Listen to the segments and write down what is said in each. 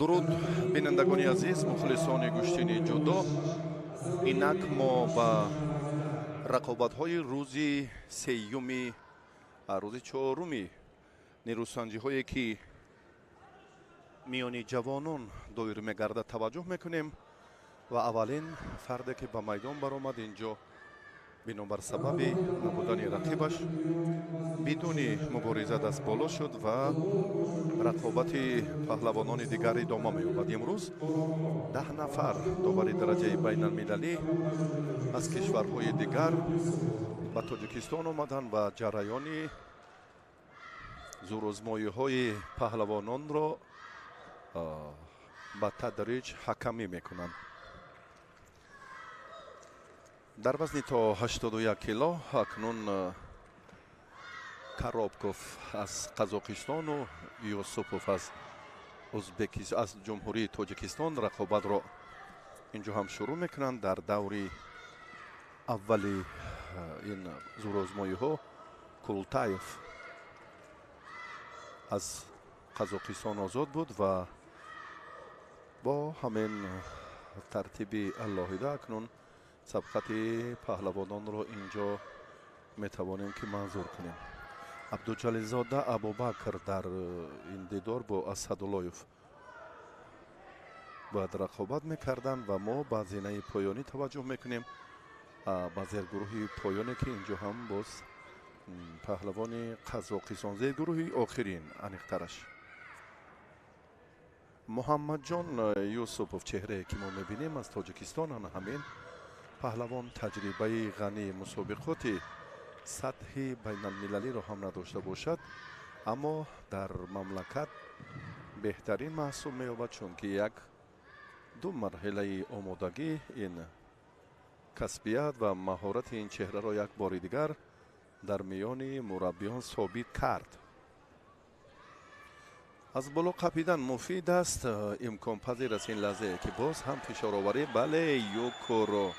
Дуруд, бинандагони азиз, мухлисони гӯштини ҷудо. Инак мо ба рақобатҳои рӯзи сеюми, рӯзи чоруми нерӯсанҷиҳое, ки миёни ҷавонон доир мегардад, таваҷҷӯҳ мекунем ва аввалин фарде, ки ба майдон баромад инҷо, бинобар сабаби набудани рақибаш бидуни мубориза даст боло шуд ва рақобати паҳлавонони дигар идома меёбад. Имрӯз 10 нафар довари дараҷаи байналмилалӣ аз кишварҳои дигар ба Тоҷикистон омаданд ва ҷараёни зӯрозмоиҳои паҳлавононро ба тадриҷ ҳакамӣ мекунанд. Дар вазни то 81 кило акнун Коробков аз Қазоқистону Юсупов аз Ҷумҳурии Тоҷикистон рақобатро инҷо ҳам шурӯъ мекунанд. Дар даври аввали ин зӯрозмоиҳо Култаев аз Қазоқистон озод буд ва бо ҳамин тартиби алоҳида акнун сабқати паҳлавононро инҷо метавонем, ки манзур кунем. Абдуҷалилзода Абубакр дар ин дидор бо Асадуллоев бояд рақобат мекарданд ва мо ба зинаи поёнӣ таваҷҷӯҳ мекунем, ба зергурӯҳи поёне, ки инҷо ҳам боз паҳлавони Қазоқистон, зергурӯҳи охирин, аниқтараш Муҳаммадҷон Юсупов, чеҳрае, ки мо мебинем, аз Тоҷикистон. Ана ҳамин паҳлавон таҷрибаи ғании мусобиқоти сатҳи байналмилалиро ҳам надошта бошад, аммо дар мамлакат беҳтарин маҳсуб меёбад, чунки як ду марҳилаи омодагӣ ин касбият ва маҳорати ин чеҳраро як бори дигар дар миёни мураббиён собит кард. Аз боло қапидан муфид аст, имконпазир аст ин лаҳзае, ки боз ҳам фишороварӣ. Бале, юкоро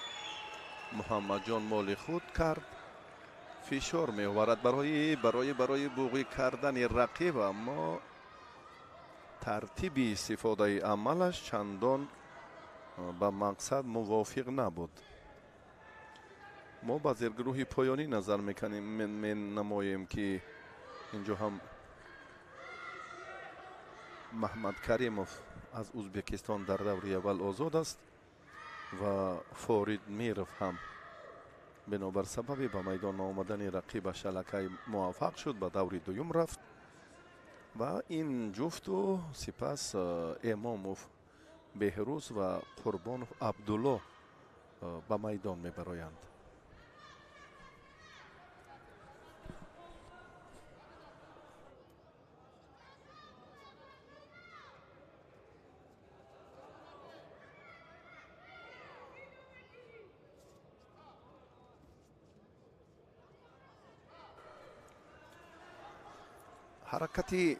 Муҳаммадҷон моли худ кард, фишор меоварад барои буғӣ кардани рақиб, аммо тартиби истифодаи амалаш чандон ба мақсад мувофиқ набуд. Мо ба зергурӯҳи поёнӣ назар менамоем, ки инҷо ҳам Маҳмад Каримов аз Ӯзбекистон дар даври аввал озод аст ва Форид Миров ҳам бинобар сабаби ба майдон омадани рақибаш аллакай муваффақ шуд, ба даври дуюм рафт ва ин ҷуфту сипас Эмомов Беҳрӯз ва Қурбонов Абдулло ба майдон мебароянд. Ҳаракати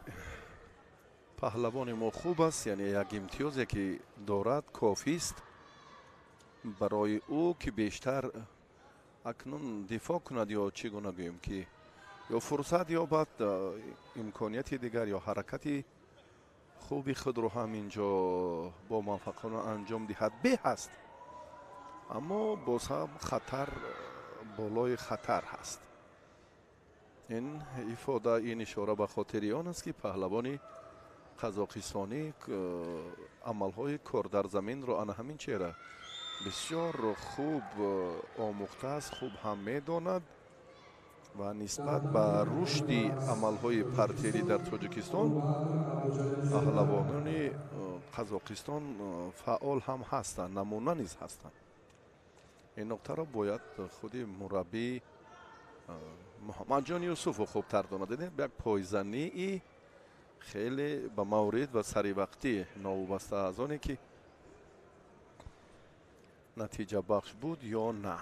паҳлавони мо хуб аст, яъне як имтиёзе, ки дорад, кофист барои ӯ, ки бештар акнун дифоъ кунад ё чӣ гуна гӯем, ки ё фурсат ёбад имконияти дигар ё ҳаракати хуби худро ҳам инҷо бо муваффақона анҷом диҳад. Беҳ аст, аммо боз ҳам хатар болои хатар ҳаст. Ин ифода, ин ишора ба хотири он аст, ки паҳлавони қазоқистонӣ амалҳои кор дар заминро ана ҳамин чеҳра Бисёр хуб омӯхтааст, хуб ҳам медонад ва нисбат ба рушди амалҳои партерӣ дар Тоҷикистон паҳлавонони Қазоқистон фаъол ҳам ҳастанд, намуна низ ҳастанд. Ин нуқтаро бояд худи мураббӣ Муҳаммадҷон Юсуфов хубтар донад. Дидем як пойзании хеле ба маврид ва саривақтӣ, новобаста аз оне ки натиҷабахш буд ё на.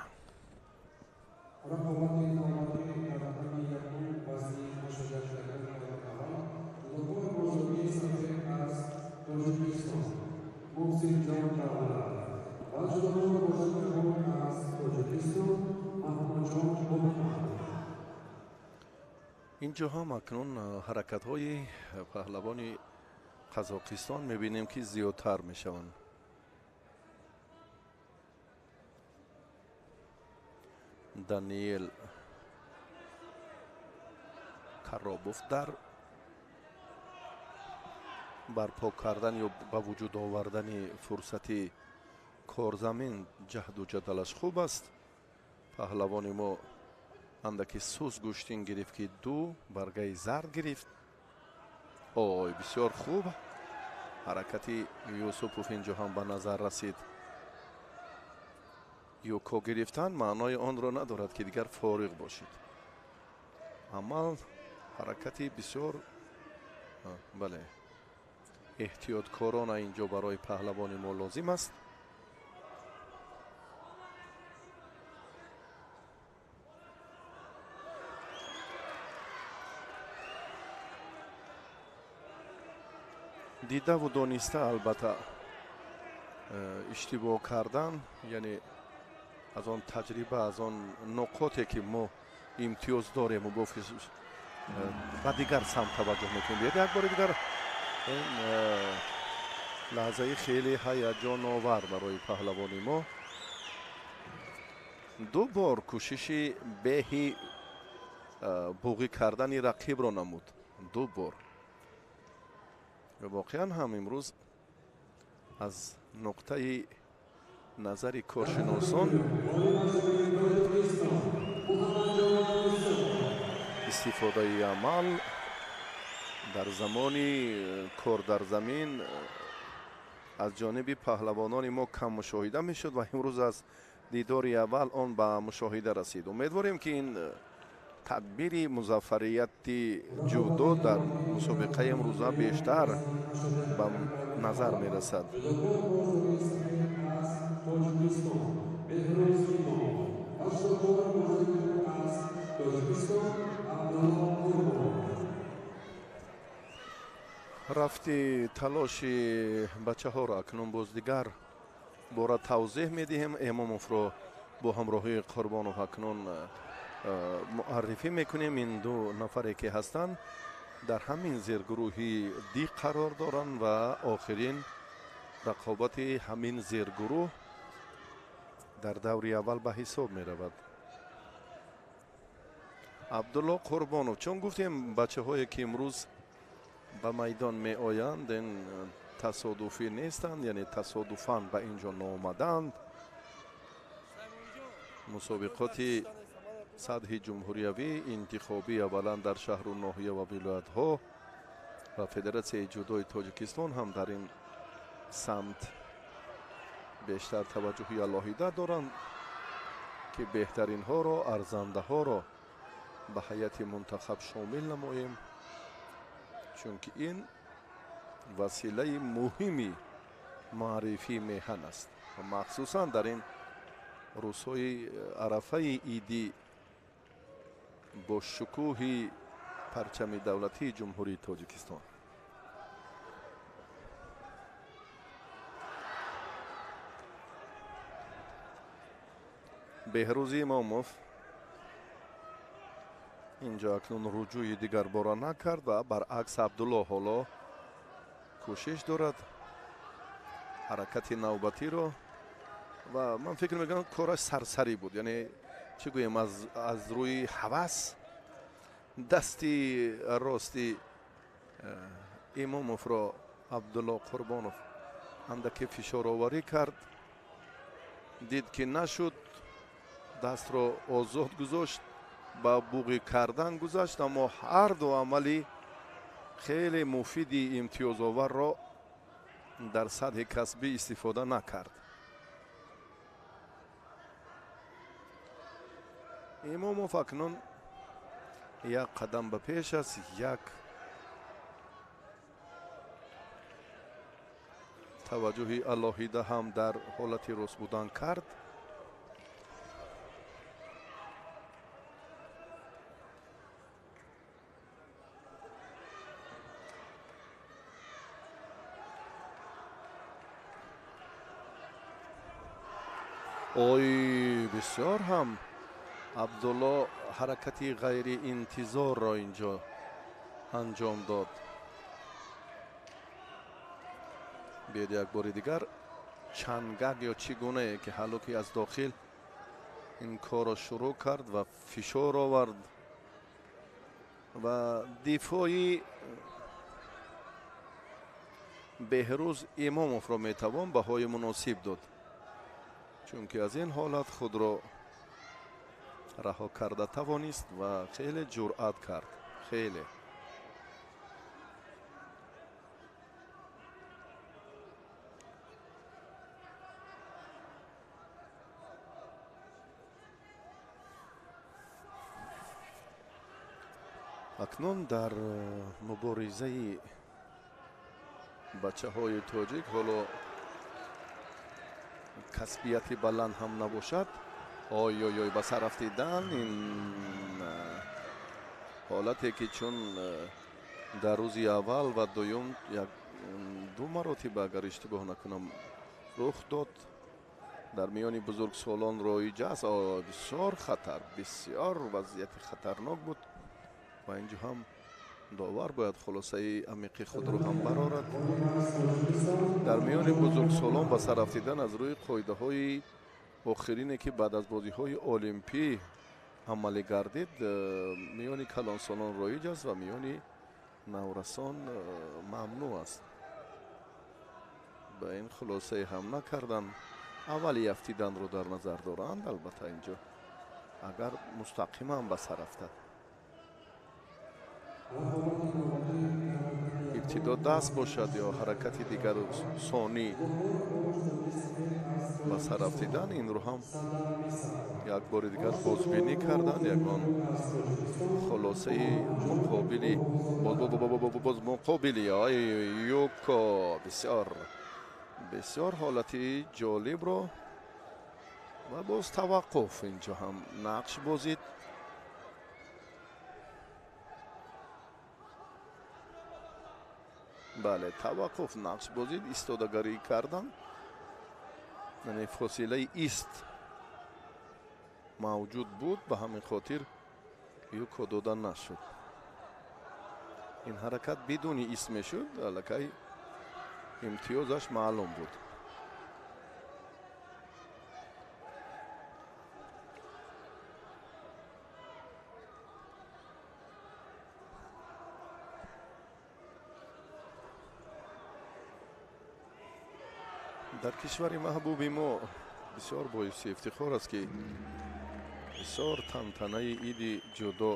Инҷо ҳам акнун ҳаракатҳои паҳлавони Қазоқистон мебинем, ки зиёдтар мешаванд. Даниэл Каробов дар барпо кардан ё ба вуҷуд овардани фурсати корзамин ҷаҳду ҷадалаш хуб аст. Паҳлавони мо андаки сус гӯштин гирифт, ки ду баргаи зард гирифт. Ой, бисёр хуб ҳаракати Юсупов инҷо ҳам ба назар расид. Юко гирифтан маънои онро надорад, ки дигар фориғ бошед. Амал ҳаракати бисёр бале эҳтиёткорона инҷо барои паҳлавони мо лозим аст. Дидаву дониста албатта иштибоҳ кардан, яъне аз он таҷриба, аз он нуқоте ки мо имтиёз дорем ба дигар самт таваҷҷӯҳ мекунем. Биёед як бори дигар ин лаҳзаи хеле ҳаяҷоновар барои паҳлавони мо. Ду бор кӯшиши беҳи буғӣ кардани рақибро намуд. Ду бор. Воқеан ҳам имрӯз аз нуқтаи назари коршиносон истифодаи амал дар замони кор дар замин аз ҷониби паҳлавонони мо кам мушоҳида мешуд ва имрӯз аз дидори аввал он ба мушоҳида расид. Умедворем, ки ин тадбири музаффарияти ҷудо дар мусобиқаи имрӯза бештар ба назар мерасад. Рафти талоши бачаҳоро акнун боз дигар бора тавзеҳ медиҳем. Эмомовро бо ҳамроҳии Қурбонов акнун муаррифӣ мекунем. Ин ду нафаре ки ҳастанд дар ҳамин зергурӯҳи ди қарор доранд ва охирин рақобати ҳамин зергурӯҳ дар даври аввал ба ҳисоб меравад. Абдулло Қурбонов, чун гуфтем бачаҳое ки имрӯз ба майдон меоянд ин тасодуфӣ нестанд, яъне тасодуфан ба инҷо наомаданд. Мусобиқоти сатҳи ҷумҳуриявӣ интихобӣ аввалан дар шаҳру ноҳия ва вилоятҳо ва Федератсияи ҷудои Тоҷикистон ҳам дар ин самт бештар таваҷҷӯҳи алоҳида доранд, ки беҳтаринҳоро, арзандаҳоро ба ҳайати мунтахаб шомил намоем, чунки ин василаи муҳими маърифии меҳан аст ва махсусан дар ин рӯзҳои арафаи идӣ бо шукӯҳи парчами давлатии Ҷумҳурии Тоҷикистон. Беҳрӯзи Имомов инҷо акнун руҷӯи дигарбора накард ва баръакс Абдулло ҳоло кӯшиш дорад ҳаракати навбатиро ва ман фикр мекунам кораш сарсарӣ буд, яъне чӣ гӯем, аз рӯи ҳавас дасти рости Имомовро Абдулло Қурбонов андаке фишороварӣ кард. Дид ки нашуд, дастро озод гузошт, ба буғӣ кардан гузашт, аммо ҳар ду амали хеле муфиди имтиёзоварро дар сатҳи касбӣ истифода накард. Имомов акнун як қадам ба пеш аст, як таваҷҷӯҳи алоҳида ҳам дар ҳолати рост будан кард. Ой, бисёр ҳам Абдулло ҳаракати ғайриинтизорро инҷо анҷом дод. Биёед як бори дигар чангак ё чӣ гунае ки ҳалло ки аз дохил ин корро шурӯъ кард ва фишор овард ва дифои Беҳрӯз Имомовро метавон баҳои муносиб дод, чунки аз ин ҳолат худро раҳо карда тавонист ва хеле ҷуръат кард. Хеле акнун дар муборизаи бачаҳои тоҷик ҳоло касбияти баланд ҳам набошад. Ой ой ой, ба сар афтидан ин ҳолате ки чун дар рӯзи аввал ва дуюм як ду маротиба, агар иштибоҳ накунам, рух дод дар миёни бузургсолон роиҷ аст. Бисёр хатар, бисёр вазъияти хатарнок буд ва инҷо ҳам довар бояд хулосаи амиқи худро ҳам барорад. Дар миёни бузургсолон ба сар афтидан аз рӯи қоидаҳои охирине ки баъд аз бозиҳои олимпӣ амалӣ гардид, миёни калонсолон роиҷ аст ва миёни наврасон мамнӯъ аст. Ба ин хулосае ҳам накарданд. Аввали афтиданро дар назар доранд, албатта инҷо агар мустақиман ба сар афтад, ибтидо даст бошад ё ҳаракати дигару сонӣ ба сар афтидан, инро ҳам як бори дигар бозбинӣ карданд. Ягон хулосаи муқобили боз муқобили юко бисёр бисёр ҳолати ҷолибро ва боз таваққуф инҷо ҳам нақш бозид. Бале, таваққуф нақш бозид, истодагарӣ кардан, яъне фосилаи ист мавҷуд буд, ба ҳамин хотир юко дода нашуд. Ин ҳаракат бидуни ист мешуд, аллакай имтиёзаш маълум буд. Дар кишвари маҳбуби мо бисёр боиси ифтихор аст, ки бисёр тантанаи иди ҷудо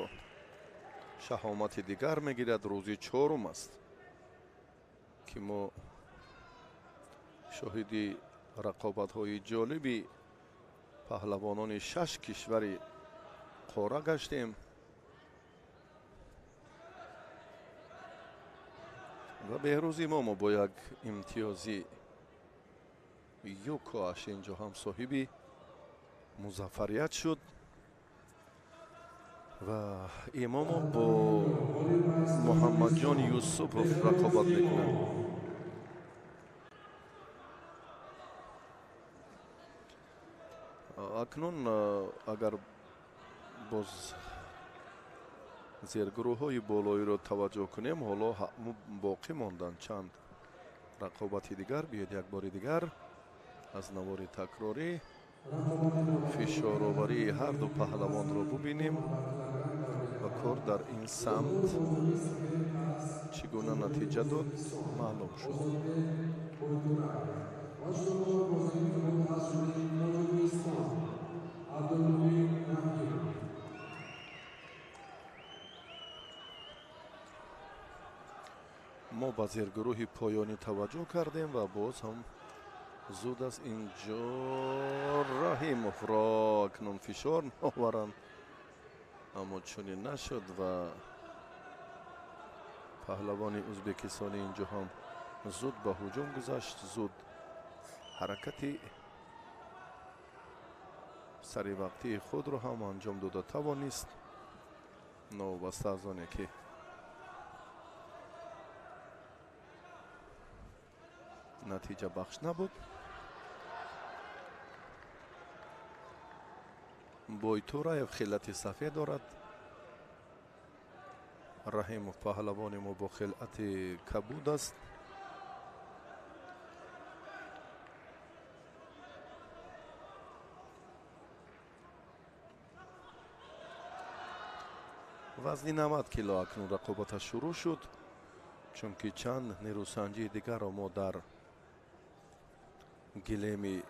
шаҳомати дигар мегирад. Рӯзи чорум аст, ки мо шоҳиди рақобатҳои ҷолиби паҳлавонони шаш кишвари қора гаштем ва Беҳрӯз Имомов бо як имтиёзи юкоаш инҷо ҳам соҳиби музаффарият шуд ва Имомов бо Муҳаммадҷон Юсупов рақобат мекунад. Акнун агар боз зергурӯҳҳои болоиро таваҷҷӯҳ кунем, ҳоло боқӣ монданд чанд рақобати дигар. Биёед як бори дигар аз навори такрорӣ фишороварии ҳар ду паҳлавонро бубинем ва кор дар ин самт чӣ гуна натиҷа дод маълум шуд. Ба зергурӯҳи поёнӣ таваҷҷӯҳ кардем ва боз ҳам зуд аст инҷо Раҳимовро акнун фишор меоваранд, аммо чунин нашуд ва паҳлавони ӯзбекистонӣ инҷо ҳам зуд ба ҳуҷум гузашт, зуд ҳаракати саривақтии худро ҳам анҷом дода тавонист, новобаста аз оне ки натиҷа бахш набуд. Бойтураев хилати сафед дорад, Раҳимов паҳлавони мо бо хилати кабуд аст. Вазни 90 кило акнун рақобаташ шурӯъ шуд, чунки чанд нерӯсанҷии дигарро мо дар гилеми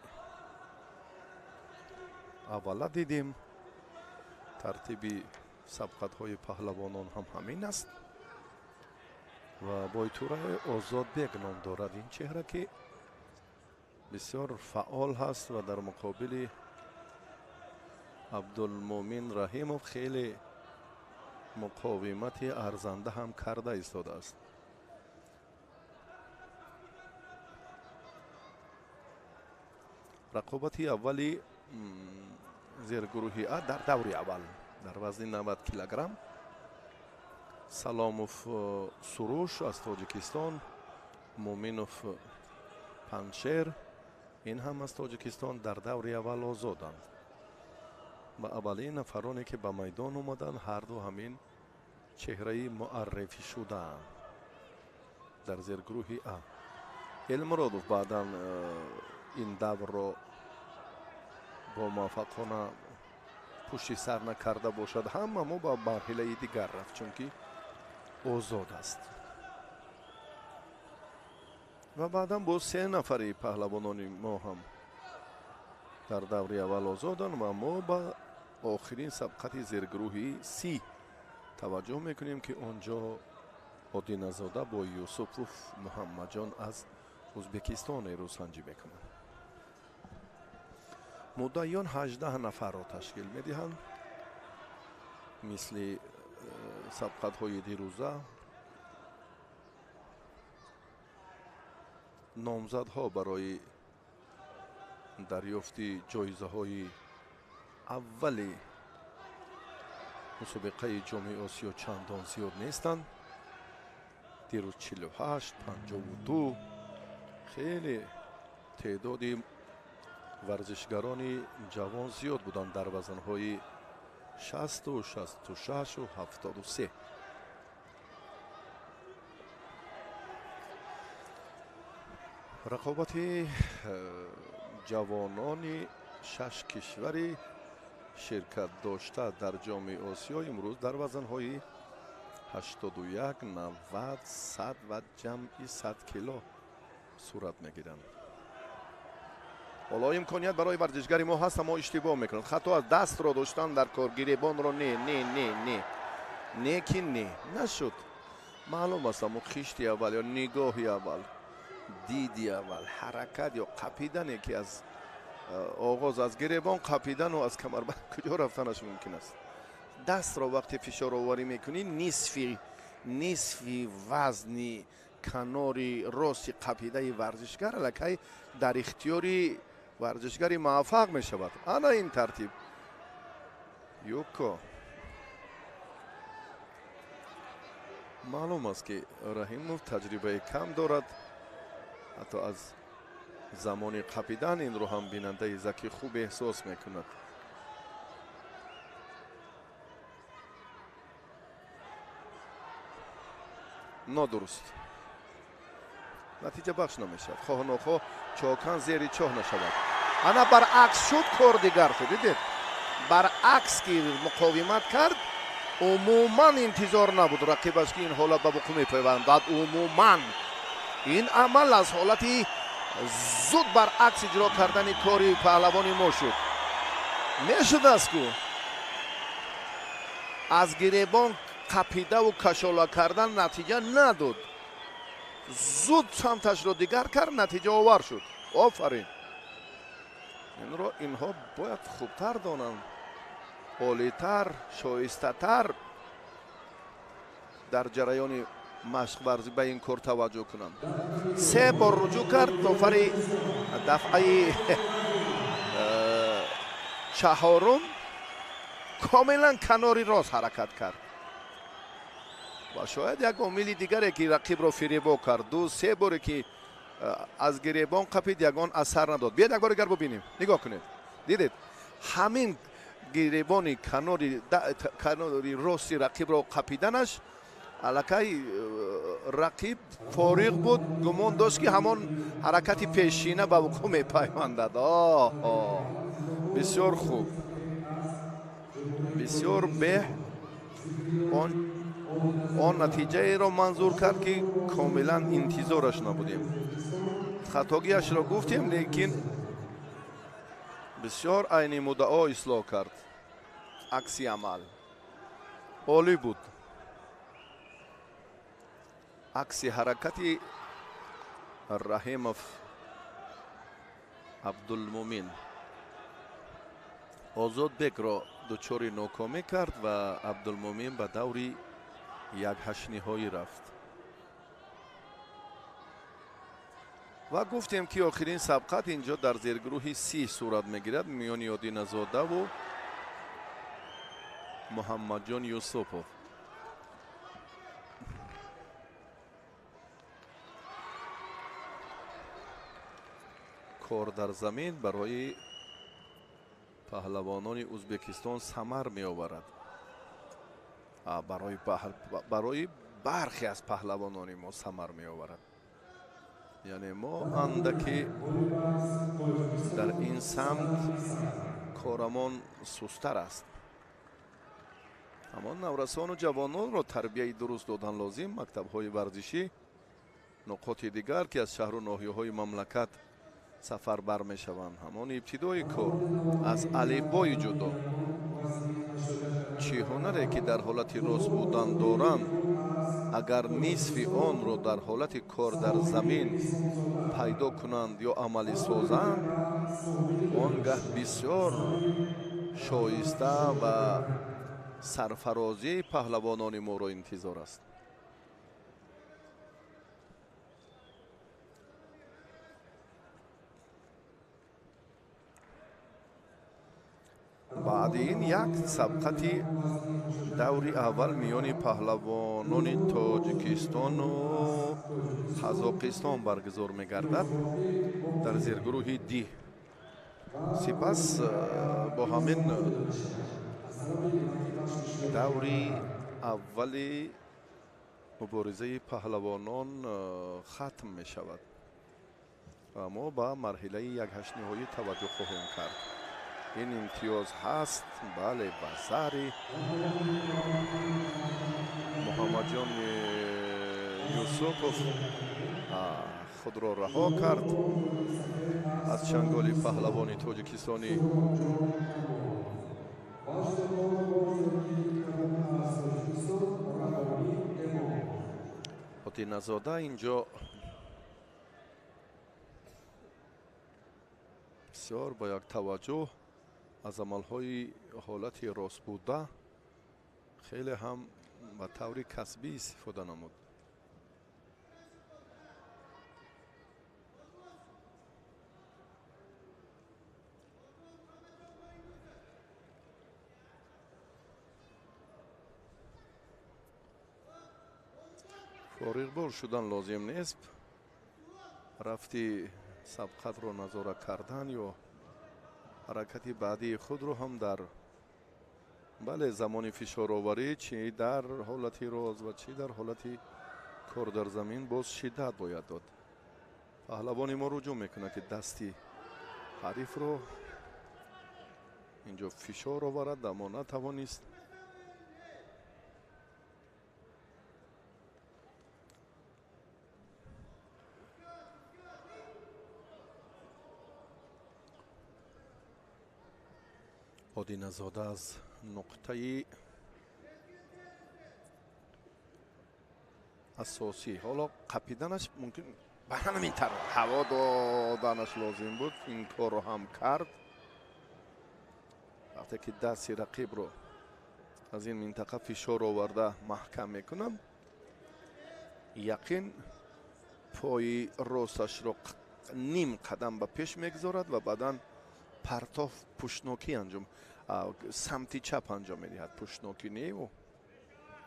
аввала дидем. Тартиби сабқатҳои паҳлавонон ҳам ҳамин аст ва Бойтураи Озодбек ном дорад ин чеҳра, ки бисёр фаъол ҳаст ва дар муқобили Абдулмӯмин Раҳимов хеле муқовимати арзанда ҳам карда истодааст. Рақобати аввали зергурӯҳи А дар даври аввал дар вазни 90 килограмм Саломов Суруш аз Тоҷикистон, Муминов Панҷшер ин ҳам аз Тоҷикистон дар даври аввал озоданд ва аввалин нафароне ки ба майдон омаданд ҳарду ҳамин чеҳраи муаррифӣ шудаанд дар зергурӯҳи А. Элмуродов баъдан ин даврро бо муваффақона пушти сар накарда бошад ҳама мо ба марҳилаи дигар рафт, чунки озод аст. Ва баъдан боз се нафари паҳлавонони мо ҳам дар даври аввал озоданд ва мо ба охирин сабқати зергурӯҳи Си таваҷҷӯҳ мекунем, ки он ҷо Одиназода бо Юсупов Муҳаммадҷон аз Ӯзбекистон нерӯсанҷӣ мекунанд. Муддаиён 18 нафарро ташкил медиҳанд, мисли сабқатҳои дирӯза. Номзадҳо барои дарёфти ҷоизаҳои аввали мусобиқаи Ҷоми Осиё чандон зиёд нестанд. Дирӯз 48, 52 хеле теъдоди варзишгарони ҷавон зиёд буданд дар вазнҳои 60, 66, 73. Рақобати ҷавонони 6 кишвари ширкат дошта дар Ҷоми Осиё имрӯз дар вазнҳои 81, 90, 100 ва ҷамъи 100 кило сурат мегиранд. Ҳоло имконият барои варзишгари мо ҳаст, аммо иштибоҳ мекунад. Хато аз дастро доштан дар кор, гиребонро не, не, не, не, не ки не нашуд. Маълум аст, аммо хишти аввал ё нигоҳи аввал, диди аввал, ҳаракат ё қапидане ки аз оғоз аз гиребон қапидану аз камарбанд куҷо рафтанаш мумкин аст. Дастро вақте фишороварӣ мекунӣ, нисфи вазни канори рости қапидаи варзишгар аллакай дар ихтиёри варзишгари муваффақ мешавад. Ана ин тартиб. Юко маълум аст, ки Раҳимов таҷрибаи кам дорад, ҳатто аз замони қапидан инро ҳам бинандаи заки хуб эҳсос мекунад. Нодуруст, натиҷа бахш намешавад. Хоҳ нохоҳ чокан зери чоҳ нашавад. Ана баръакс шуд, кор дигар шуд. Дидед, баръакс ки муқовимат кард, умуман интизор набуд рақибаш ки ин ҳолат ба вуқӯъ мепайвандад. Умуман ин амал аз ҳолати зуд баръакс иҷро кардани кори паҳлавони мо шуд. Мешудааст ку аз гиребон қапидаву кашола кардан натиҷа надод. Зуд самташро дигар кард, натиҷаовар шуд. Офарин. Инро инҳо бояд хубтар донанд, олитар, шоистатар дар ҷараёни машқварзӣ ба ин кор таваҷҷӯҳ кунанд. Се бор руҷӯъ кард, дофари дафъаи чаҳорум комилан канори рост ҳаракат кард ва шояд як омили дигаре ки рақибро фиребо кард. Ду се боре ки аз гиребон қапид, ягон асар надод. Биёед як бори дигар бубинем. Нигоҳ кунед, дидед ҳамин гиребони канори рости рақибро қапиданаш, аллакай рақиб фориғ буд, гумон дошт ки ҳамон ҳаракати пешина ба вуқӯъ мепайвандад. Бисёр хуб, бисёр беҳ. Он натиҷаеро манзур кард ки комилан интизораш набудем. Хатогиашро гуфтем, лекин бисёр айни муддао ислоҳ кард. Акси амал олӣ буд. Акси ҳаракати Раҳимов Абдулмумин Озодбекро дучори нокомӣ кард ва Абдулмумин ба даври якҳаштниҳоӣ рафт. Ва гуфтем ки охирин сабқат инҷо дар зергурӯҳи си сурат мегирад миёни Одиназодаву Муҳаммадҷон Юсупов. Кор дар замин барои паҳлавонони Ӯзбекистон самар меоварад. Барои бархе аз паҳлавонони мо самар меоварад. Яъне мо андаке дар ин самт корамон сустар аст. Ҳамон наврасону ҷавононро тарбияи дуруст додан лозим. Мактабҳои варзишӣ, нуқоти дигар ки аз шаҳру ноҳияҳои мамлакат сафарбар мешаванд, ҳамон ибтидои кор аз алифбои ҷудо. Чӣ ҳунаре ки дар ҳолати рост будан доранд, агар нисфи онро дар ҳолати кор дар замин пайдо кунанд ё амалӣ созанд, он гаҳ бисёр шоиста ва сарфарозии паҳлавонони моро интизор аст. Баъди ин як сабқати даври аввал миёни паҳлавонони Тоҷикистону Қазоқистон баргузор мегардад дар зергурӯҳи Д. Сипас бо ҳамин даври аввали муборизаи паҳлавонон хатм мешавад ва мо ба марҳилаи якҳаштниҳоӣ таваҷҷӯҳ хоҳем кард. Ин имтиёз ҳаст, бале, ба сари Муҳаммадҷон Юсупов худро раҳо кард аз чанголи паҳлавони тоҷикистонӣ. Одиназода инҷо бисёр бо як таваҷҷӯҳ аз амалҳои ҳолати рост буда хеле ҳам ба таври касбӣ истифода намуд. Фориғбор шудан лозим нест. Рафти сабқатро назора кардан ё ҳаракати баъдии худро ҳам дар бале замони фишороварӣ, чӣ дар ҳолати роз ва чӣ дар ҳолати кор дар замин боз шиддат бояд дод. Паҳлавони мо руҷӯъ мекунад ки дасти ҳарифро инҷо фишор оварад, аммо натавонист. Одиназода аз нуқтаи Асосӣ ҳоло қапиданаш мумкин ба ҳамин тавр ҳаво доданаш лозим буд. Ин корро ҳам кард. Вақте ки дасти рақибро аз ин минтақа фишор оварда маҳкам мекунад, яқин пои росташро ним қадам ба пеш мегузорад ва баъдан партоф пуштнокӣ анҷом, самти чап анҷом медиҳад. Пуштнокӣ неву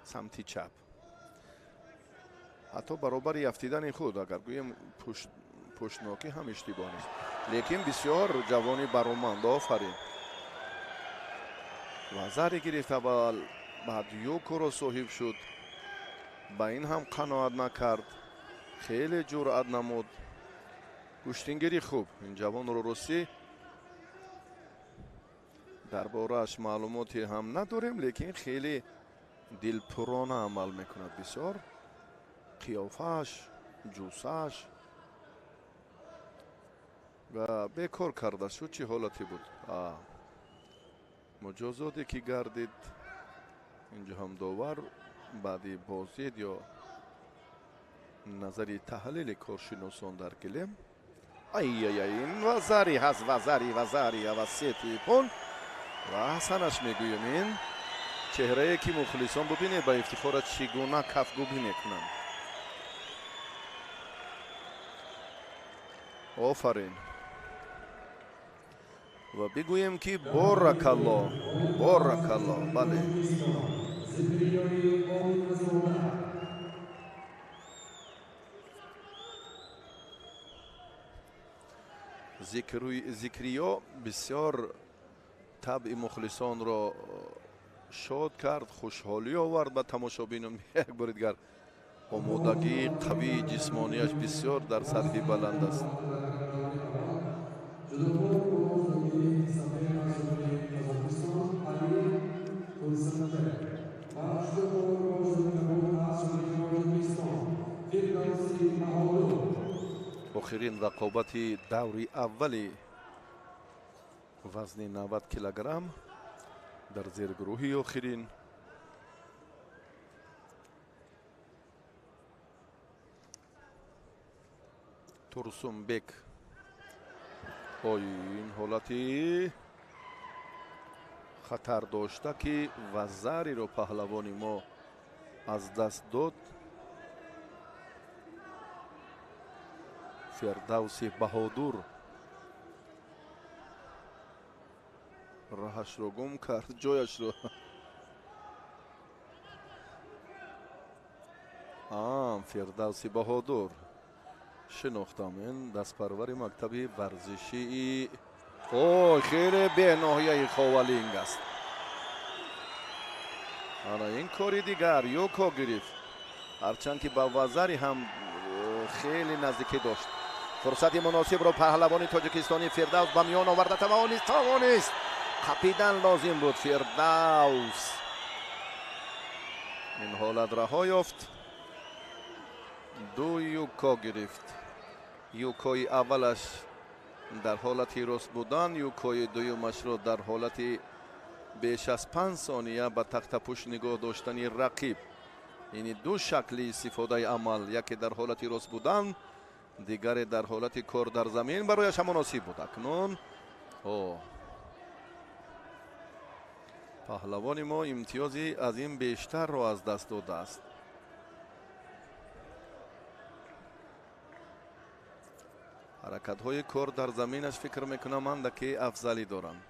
самти чап, ҳатто баробари афтидани худ агар гӯем пуштнокӣ ҳам иштибоҳ нест. Лекин бисёр ҷавони бароманд, офарин. Вазаре гирифт аввал, баъд юкоро соҳиб шуд. Ба ин ҳам қаноат накард, хеле ҷуръат намуд. Гӯштингири хуб ин ҷавонро ростӣ дар борааш маълумоте ҳам надорем, лекин хеле дилпурона амал мекунад. Бисёр қиёфааш, ҷусааш ва бекор карда шуд. Чӣ ҳолате буд? Муҷозоте ки гардид инҷо ҳам довар баъди боздид ё назари таҳлили коршиносон дар гилем. Ай-яй-яй, ин вазари ҳаст, вазари, вазари авасети ипон ва ҳасанаш мегӯем. Ин чеҳрае ки мухлисон бубинед ба ифтихора чӣ гуна кафгӯбӣ мекунанд. Офарин. Ва бигӯем ки боракалло, боракалло, бале. Зикриё бисёр табъи мухлисонро шод кард, хушҳолӣ овард ба тамошобинон. Як бори дигар омодагии қавии ҷисмонияш бисёр дар сатҳи баланд аст. Охирин рақобати даври аввали вазни 90 килограмм дар зергурӯҳи охирин. Турсунбек. Ой, ин ҳолати хатар дошта ки вазариро паҳлавони мо аз даст дод. Фирдавси Баҳодур роҳашро гум кард, ҷояшро. Фирдавси Баҳодур шинохтам, ин дастпарвари мактаби варзишии ой хеле беноҳияи Ховалинг аст. Ана ин кори дигар юко гирифт, ҳарчанд ки ба вазари ҳам хеле наздикӣ дошт. Фурсати муносибро паҳлавони тоҷикистонӣ Фирдавс ба миён оварда тавонист, тавонист. Қапидан лозим буд Фирдавс. Ин ҳолат раҳо ёфт. Ду юко гирифт. Юкои аввалаш дар ҳолати рост будан, юкои дуюмашро дар ҳолати беш аз 5 сония ба тахтапӯш нигоҳ доштани рақиб. Ини ду шакли истифодаи амал, яке дар ҳолати рост будан, дигаре дар ҳолати кор дар замин барояш муносиб буд. Акнун паҳлавони мо имтиёзи аз ин бештарро аз даст додааст. Ҳаракатҳои кор дар заминаш фикр мекунам андаке афзалӣ доранд.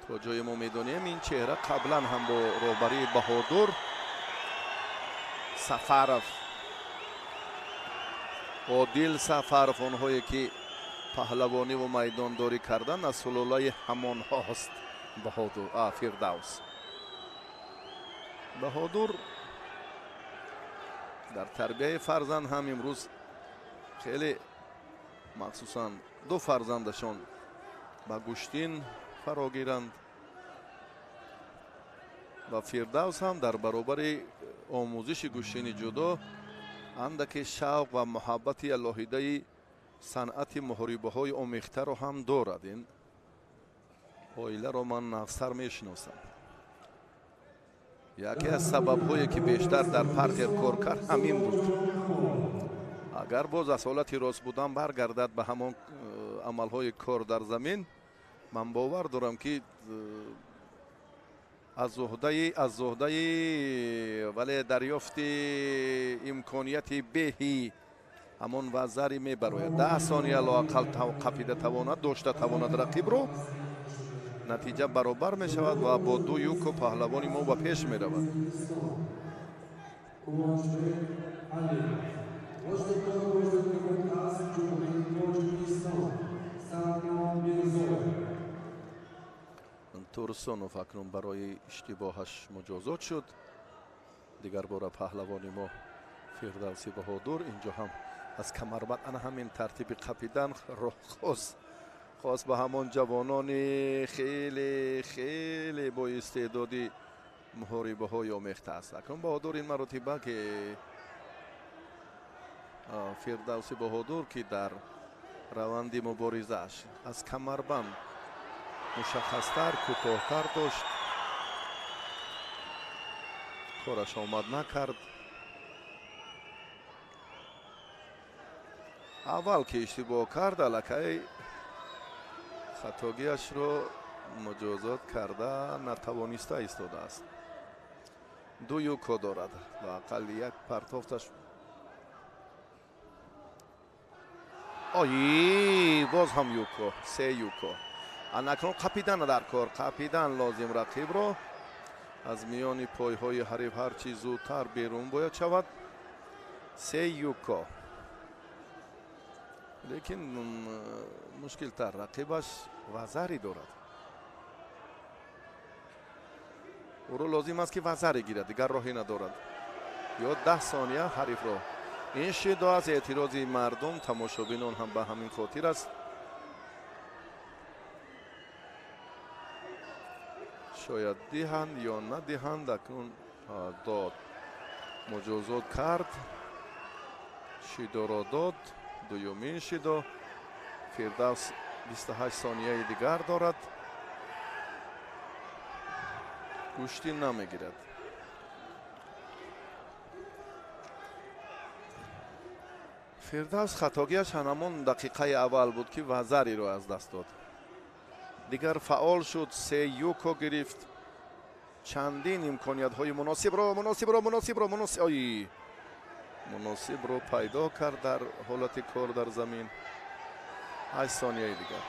То ҷое мо медонем ин чеҳра қаблан ҳам бо роҳбарии Баҳодур Сафаров, Одил Сафаров, онҳое ки паҳлавонӣ ва майдондорӣ кардан аз сулолаи ҳамонҳост. Баҳодур, Фирдавс. Баҳодур дар тарбияи фарзанд ҳам имрӯз хеле махсусан ду фарзандашон ба гӯштин фаро гиранд ва Фирдавс ҳам дар баробари омӯзиши гӯштини ҷудо андаке шавқ ва муҳаббати алоҳидаи санъати муҳорибаҳои омехтаро ҳам дорад. Ин оиларо ман нағзтар мешиносам. Яке аз сабабҳое ки бештар дар партер кор кард ҳамин буд. Агар боз аз ҳолати рост будан баргардад ба ҳамон амалҳои кор дар замин, ман бовар дорам ки аз уҳдаи вале дарёфти имконияти беҳи ҳамон вазари мебарояд. 10 сония лоақал қапида тавонад, дошта тавонад рақибро, натиҷа баробар мешавад ва бо 2 юко паҳлавони мо ба пеш меравад. Турсунов акнун барои иштибоҳаш муҷозот шуд. Дигар бора паҳлавони мо Фирдавси Баҳодур инҷо ҳам аз камарбанд ана ҳамин тартиби қапидан роҳ хост ба ҳамон ҷавонони хеле хеле бо истеъдоди муҳорибаҳои омехта аст. Акнун Баҳодур ин маротиба ки Фирдавси Баҳодур ки дар раванди муборизааш аз камарбанд мушаххастар, кӯтоҳтар дошт, кораш омад накард. Аввал ки иштибоҳ кард, аллакай хатогиашро муҷозот карда натавониста истодааст. 2 юко дорад, лоақал як партофташ. Ой, боз ҳам юко, 3 юко. Анакнун қапидан дар кор, қапидан лозим рақибро. Аз миёни пойҳои ҳариф ҳарчи зудтар берун бояд шавад. 3 юко. Лекин мушкилтар, рақибаш вазари дорад. Ӯро лозим аст ки вазаре гирад, дигар роҳе надорад. Ё 10 сония ҳарифро. Ин шидо аз эътирози мардум, тамошобинон ҳам ба ҳамин хотир аст. Шояд диҳанд ё надиҳанд. Акнун дод, муҷозот кард, шидоро дод. Дуюмин шидо. Фирдавс 28 сонияи дигар дорад. Гӯштӣ намегирад. Фирдавс хатогиаш ҳамон дақиқаи аввал буд ки вазариро аз даст дод. Дигар фаъол шуд, 3 юко гирифт. Чандин имкониятҳои муносибро пайдо кард дар ҳолати кор дар замин. 8 сонияи дигар.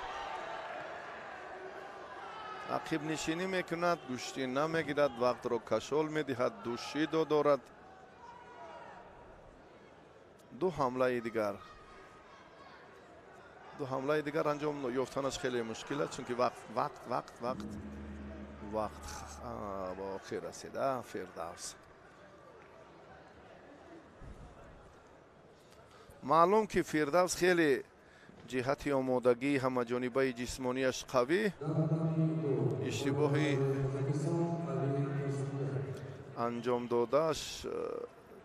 Ақибнишинӣ мекунад, гӯштӣ намегирад, вақтро кашол медиҳад, 2 шидо дорад. 2 ҳамлаи дигар. 2 ҳамлаи дигар анҷом ёфтанаш хеле мушкил аст, чунки вақт ба охир расида. Фирдавс маълум ки Фирдавс хеле ҷиҳати омодагии ҳамаҷонибаи ҷисмонияш қавӣ, иштибоҳи анҷом додааш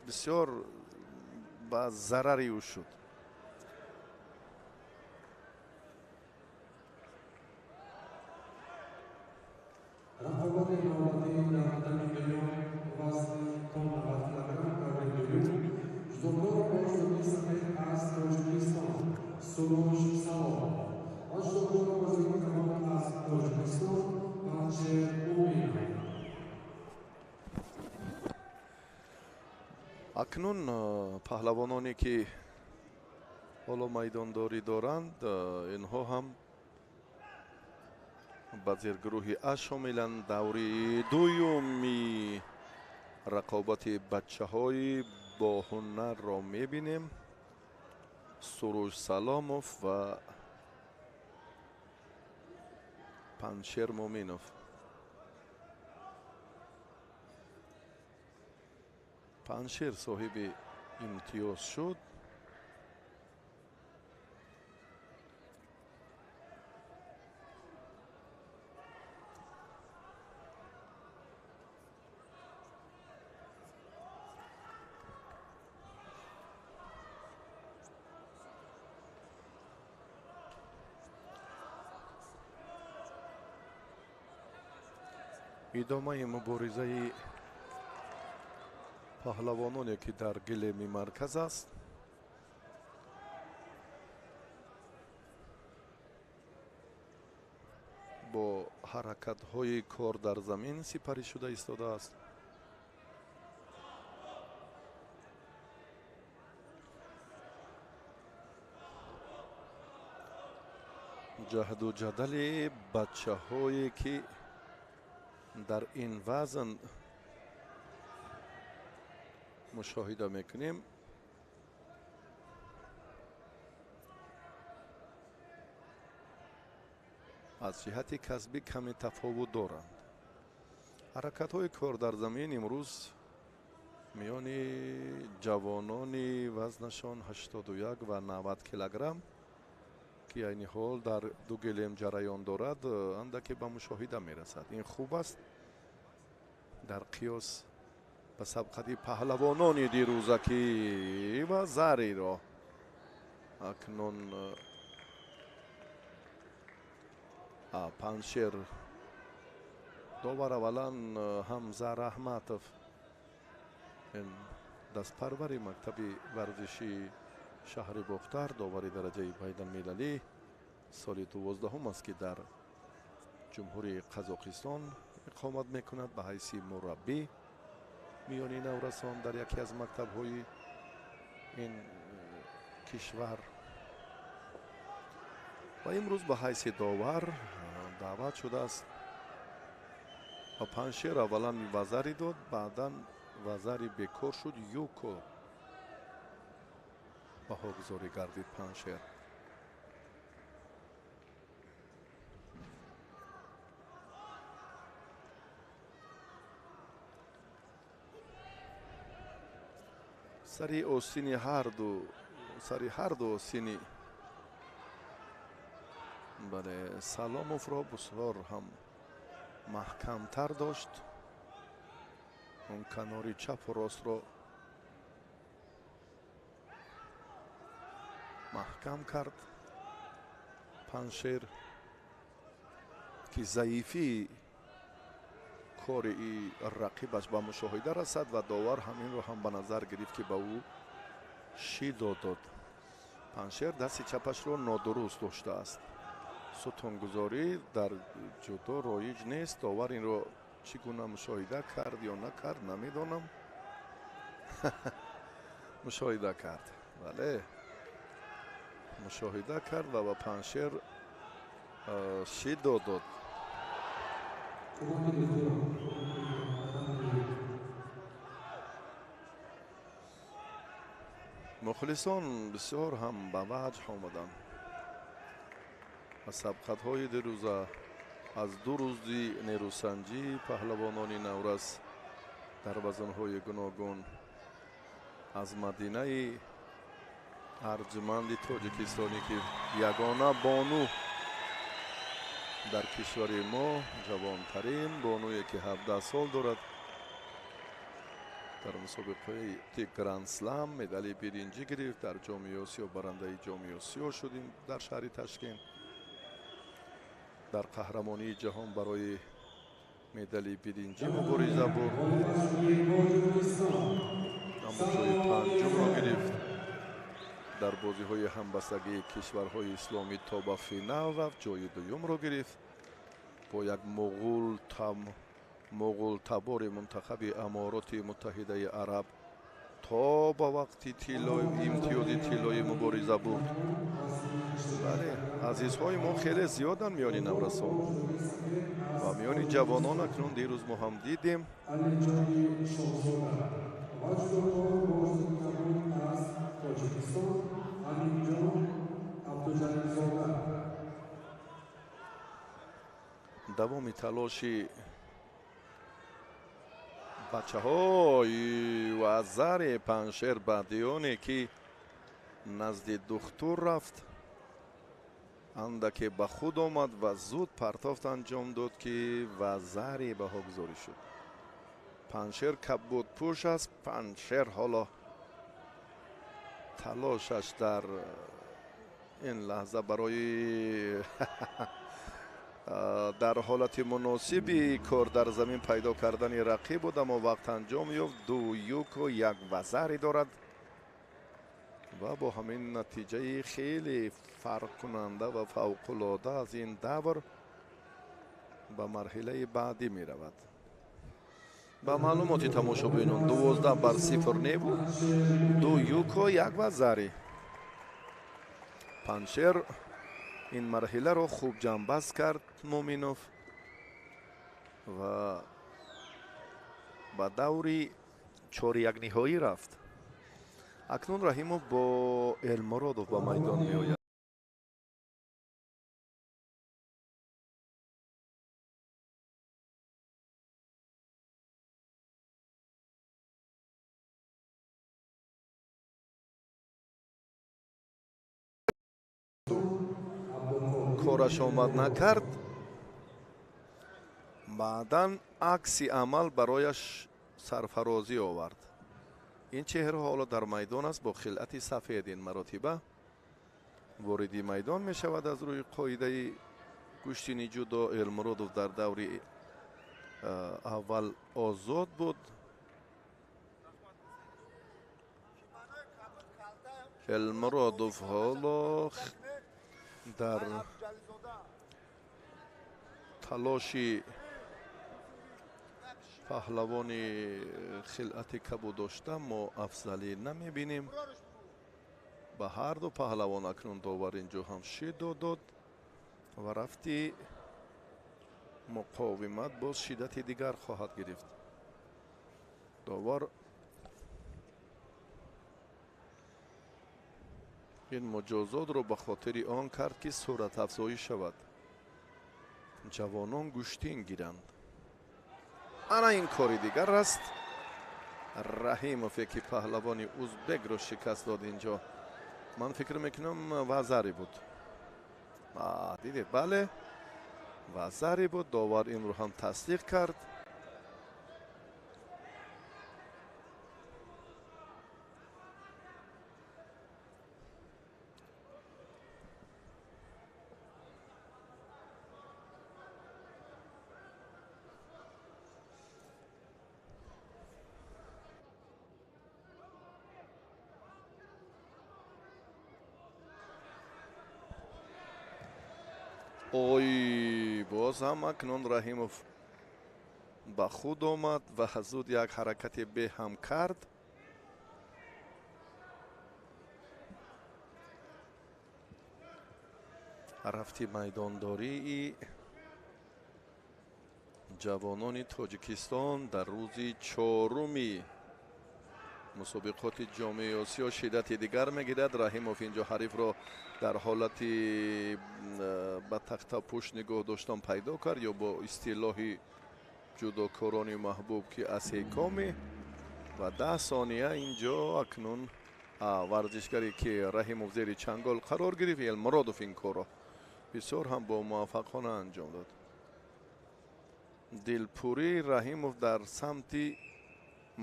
бисёр ба зарари ӯ шуд. Акнун паҳлавононе ки ҳоло майдондорӣ доранд, инҳо ҳам ба зергурӯҳи А шомиланд. Даври дуюми рақобати бачаҳои боҳунарро мебинем. Суруш Саломов ва Паншер Муминов. Паншер соҳиби имтиёз шуд. Идомаи муборизаи Паҳлавононе ки дар гилеми марказ аст. Бо ҳаракатҳои кор дар замин сипарӣ шуда истодааст. Ҷаҳду ҷадали бачаҳое ки дар ин вазн мушоҳида мекунем, аз ҷиҳати касбӣ каме тафовут доранд. Ҳаракатҳои кор дар замин имрӯз миёни ҷавонони вазнашон 81 ва 90 килограмм ки айни ҳол дар ду гилем ҷараён дорад, андаке ба мушоҳида мерасад. Ин хуб аст дар қиёс ба сабқати паҳлавонони дирӯзакӣ ва зариро акнун Панҷшер довар аввалан Ҳамза Раҳматов, ин дастпарвари мактаби варзишии шаҳри Бохтар, довари дараҷаи байналмилалӣ, соли 12 аст ки дар Ҷумҳурии Қазоқистон иқомат мекунад ба ҳайси мураббӣ миёни наврасон дар яке аз мактабҳои ин кишвар ва имрӯз ба ҳайси довар даъват шудааст. Ва Панҷшер аввалан вазари дод, баъдан вазари бекор шуд, юко баҳогузорӣ гардид Панҷшер. Сари остини ҳарду, сари ҳарду остини бале Саломовро бисёр ҳам маҳкамтар дошт. Он канори чапу ростро маҳкам кард Панҷшер, ки заифии кори рақибаш ба мушоҳида расад ва довар ҳаминро ҳам ба назар гирифт ки ба ӯ шидо дод. Панҷшер дасти чапашро нодуруст доштааст. Сутунгузорӣ дар ҷудо роиҷ нест. Довар инро чӣ гуна мушоҳида кард ё накард намедонам. Мушоҳида кард, бале, мушоҳида кард ва ба Панҷшер шидо дод. Мухлисон бисёр ҳам ба ваҷҳ омаданд. Аз сабқатҳои дирӯза, аз ду рӯзи нерӯсанҷӣ паҳлавонони наврас дар вазнҳои гуногун аз мадинаи арҷманди тоҷикистонӣ ки ягона бону дар кишвари мо, ҷавонтарин бонуе ки 17 сол дорад, дар мусобиқаи Гранд-слам медали биринҷӣ гирифт, дар Ҷоми Осиё барандаи Ҷоми Осиё шудим дар шаҳри Ташкент, дар қаҳрамонии ҷаҳон барои медали биринҷӣ мубориза бурд, аммо ҷои панҷумро гирифт. Дар бозиҳои ҳамбастагии кишварҳои исломӣ то ба финал рафт, ҷои дуюмро гирифт бо як муғултабори мунтахаби Амороти Муттаҳидаи Араб то ба вақти имтиёзи тиллоӣ мубориза бурд. Бале, азизҳои мо хеле зиёданд миёни наврасон ва миёни ҷавонон. Акнун дирӯз мо ҳам дидем. Давоми талоши бачаҳои вазари Панҷшер баъдионе ки назди духтур рафт, андаке ба худ омад ва зуд партофт анҷом дод ки вазари баҳогузорӣ шуд. Панҷшер кабудпӯш аст. Панҷшер ҳоло талошаш дар ин лаҳза барои Дар ҳолати муносиби кор дар замин пайдо кардани рақиб буд, аммо вақт анҷом ёфт. 2 юко 1 вазари дорад ва бо ҳамин натиҷаи хеле фарқкунанда ва фавқулода аз ин давр ба марҳилаи баъдӣ меравад. Ба маълумоти тамошобинон 12-0 небуд, 2 юко 1 вазари. Панҷшер ин марҳиларо хуб ҷамъбаст кард Муъминов ва ба даври чорякниҳоӣ рафт. Акнун Раҳимов бо Элмуродов ба майдон меояд. Кораш омад накард. Баъдан акси амал барояш сарфарозӣ овард. Ин чеҳра ҳоло дар майдон аст бо хилъати сафед. Ин маротиба вориди майдон мешавад аз рӯи қоидаи гӯштини ҷудо. Элмуродов дар даври аввал озод буд. Элмуродов ҳоло дар талоши паҳлавони хилъати кабуд дошта мо афзалӣ намебинем. Ба ҳар ду паҳлавон акнун довар инҷо ҳам шидо дод ва рафти муқовимат боз шиддати дигар хоҳад гирифт. Довар ин муҷозотро ба хотири он кард, ки суръатафзоӣ шавад, ҷавонон гӯштин гиранд. Ана ин кори дигар аст. Раҳимов яки паҳлавони узбекро шикаст дод инҷо. Ман фикр мекунам вазари буд. Дидед, бале, вазари буд. Довар инро ҳам тасдиқ кард. Ой, боз ҳам акнун Раҳимов ба худ омад ва зуд як ҳаракати беҳам кард. Рафти майдондории ҷавонони Тоҷикистон дар рӯзи чоруми мусобиқоти ҷомеи Осиё шиддати дигар мегирад. Раҳимов инҷо ҳарифро дар ҳолати ба тахтапӯш нигоҳ доштан пайдо кард, ё бо истилоҳи ҷудокорони маҳбуб ки асекоми, ва 10 сония инҷо акнун варзишгаре ки Раҳимов зери чангол қарор гирифт, Элмуродов ин корро бисёр ҳам бо муваффақона анҷом дод. Дилпурии Раҳимов дар самти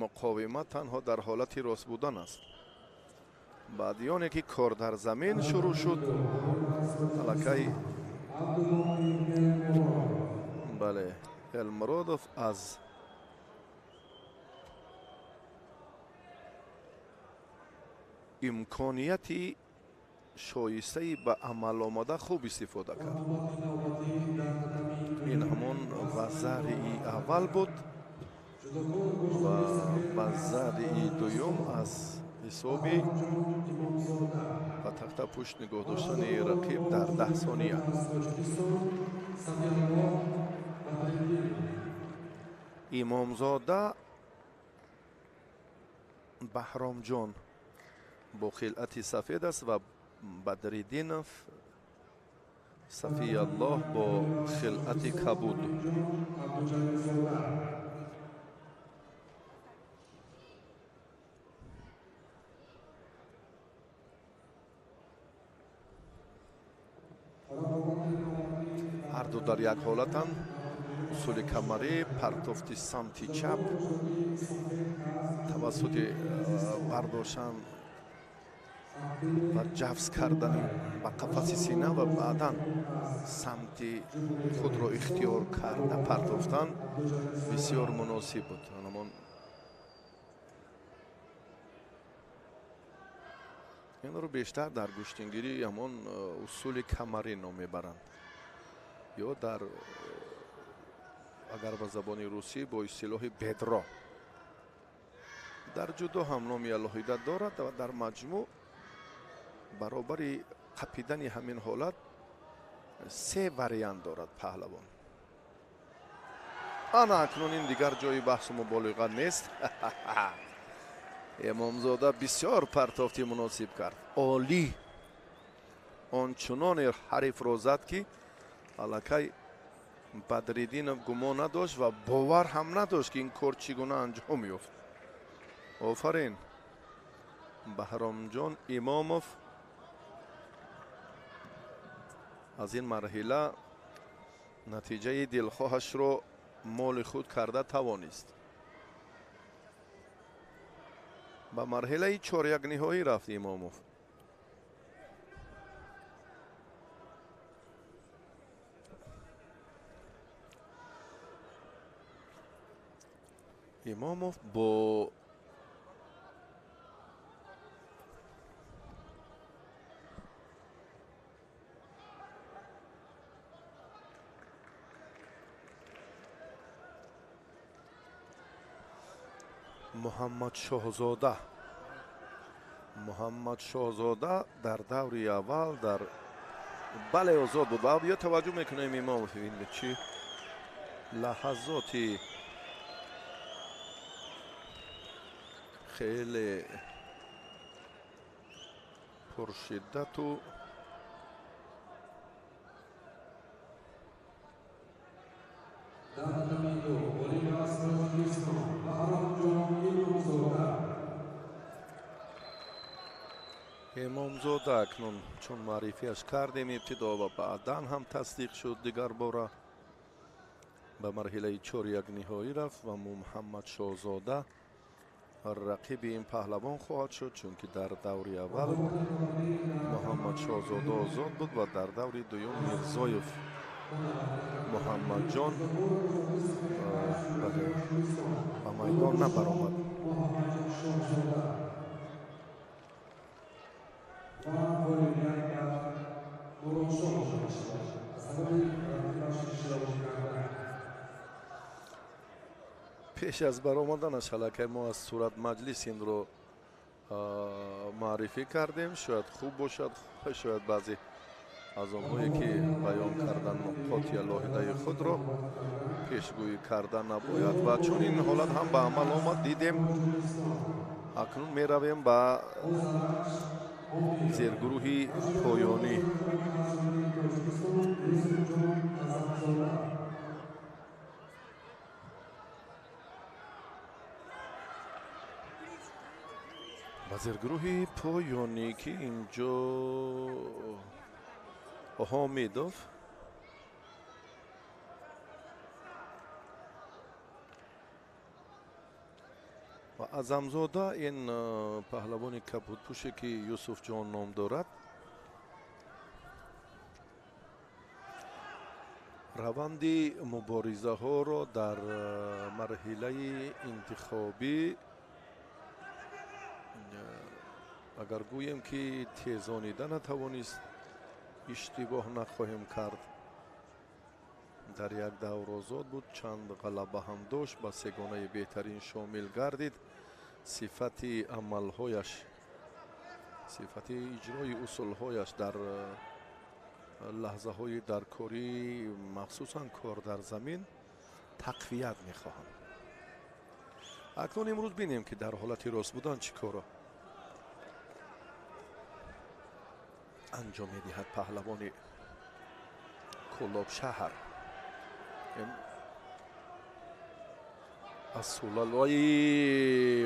муқовимат танҳо дар ҳолати рост будан аст. Баъди оне ки кор дар замин шурӯъ шуд, аллакай бале, Элмуродов аз имконияти шоистаи ба амал омада хуб истифода кард. Ин ҳамон вазарии аввал буд ва вазарии дуюм аз ҳисоби ба тахтапӯш нигоҳ доштани рақиб дар 10 сония. Имомзода Баҳромҷон бо хилъати сафед аст ва Бадриддинов Сафияллоҳ бо хилъати кабуд. Ҳар ду дар як ҳолатанд. Усули камарӣ, партофти самти чап тавассути бардоштан ва ҷафз кардани Ба қафаси сина ва баъдан самти худро ихтиёр карда партофтан бисёр муносиб буд. Ҳамон инро бештар дар гӯштингирӣ ҳамон усули камарӣ ном мебаранд, ё дар агар ба забони русӣ бо истилоҳи бедро. Дар ҷудо ҳам номи алоҳида дорад ва дар маҷмӯъ баробари қапидани ҳамин ҳолат се вариант дорад паҳлавон. Ана акнун ин дигар ҷои баҳсу муболиға нест. Имомзода бисёр партофти муносиб кард, олӣ, ончуноне ҳарифро зад, ки аллакай Бадриддинов гумон надошт ва бовар ҳам надошт, ки ин кор чӣ гуна анҷом ёфт. Офарин Баҳромҷон Имомов аз ин марҳила натиҷаи дилхоҳашро моли худ карда тавонист. Ба марҳилаи чорякниҳоӣ рафт Имомов. Имомов бо Муҳаммадшоҳзода. Муҳаммадшоҳзода дар даври аввал дар бале озод буд. Ва биё таваҷҷӯҳ мекунем Имомов чӣ лаҳазоти хеле пуршиддату Имомзода акнун чун маърифиаш кардем ибтидо ва баъдан ҳам тасдиқ шуд, дигар бора ба марҳилаи чорякниҳоӣ рафт ва Муҳаммадшоҳзода рақиби ин паҳлавон хоҳад шуд, чунки дар даври аввал Муҳаммадшоҳзода озод буд ва дар даври дуюм Мирзоев Муҳаммадҷон ба майдон набаромад. Пеш аз баромаданаш аллакай мо аз сурат маҷлис инро маърифӣ кардем. Шояд хуб бошад, шояд баъзе аз онҳое ки баён кардан нуқоти алоҳидаи худро пешгӯӣ карда набояд ва чун ин ҳолат ҳам ба амал омад дидем. Акнун меравем ба зергурӯҳи поёнӣ. Ба зергурӯҳи поёнӣ, ки инҷо Ҳомидов ва Аъзамзода, ин паҳлавони кабудпӯше ки Юсуфҷон ном дорад, раванди муборизаҳоро дар марҳилаи интихобӣ агар гӯем ки тезонида натавонист, иштибоҳ нахоҳем кард. Дар як давр озод буд, чанд ғалаба ҳам дошт, ба сегонаи беҳтарин шомил гардид. Сифати амалҳояш, сифати иҷрои усулҳояш дар лаҳзаҳои даркорӣ, махсусан кор дар замин, тақвият мехоҳанд. Акнун имрӯз бинем, ки дар ҳолати рост будан чӣ корро анҷом медиҳад паҳлавони Кӯлобшаҳр. Аз сулалои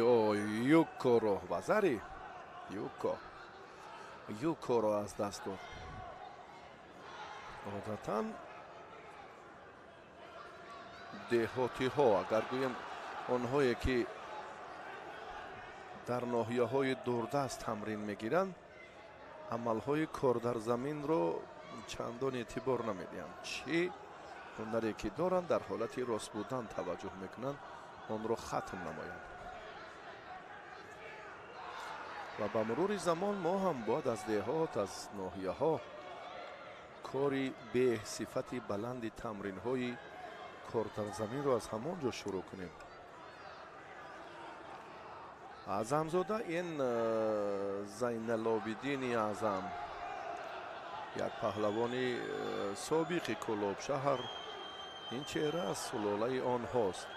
юкоро вазари юкоро аз даст дод. Одатан деҳотиҳо, агар гӯем онҳое ки дар ноҳияҳои дурдаст тамрин мегиранд, Амалҳои кор дар заминро чандон эътибор намедиҳанд. Чӣ ҳунаре ки доранд, дар ҳолати рост будан таваҷҷӯҳ мекунанд, онро хатм намоянд. Ва ба мурури замон мо ҳам бояд аз деҳот, аз ноҳияҳо кори бесифати баланди тамринҳои кор дар заминро аз ҳамон ҷо шурӯъ кунем. Аъзамзода ин Зайналобиддини Аъзам, як паҳлавони собиқи Кӯлобшаҳр, ин чеҳра аз сулолаи онҳост.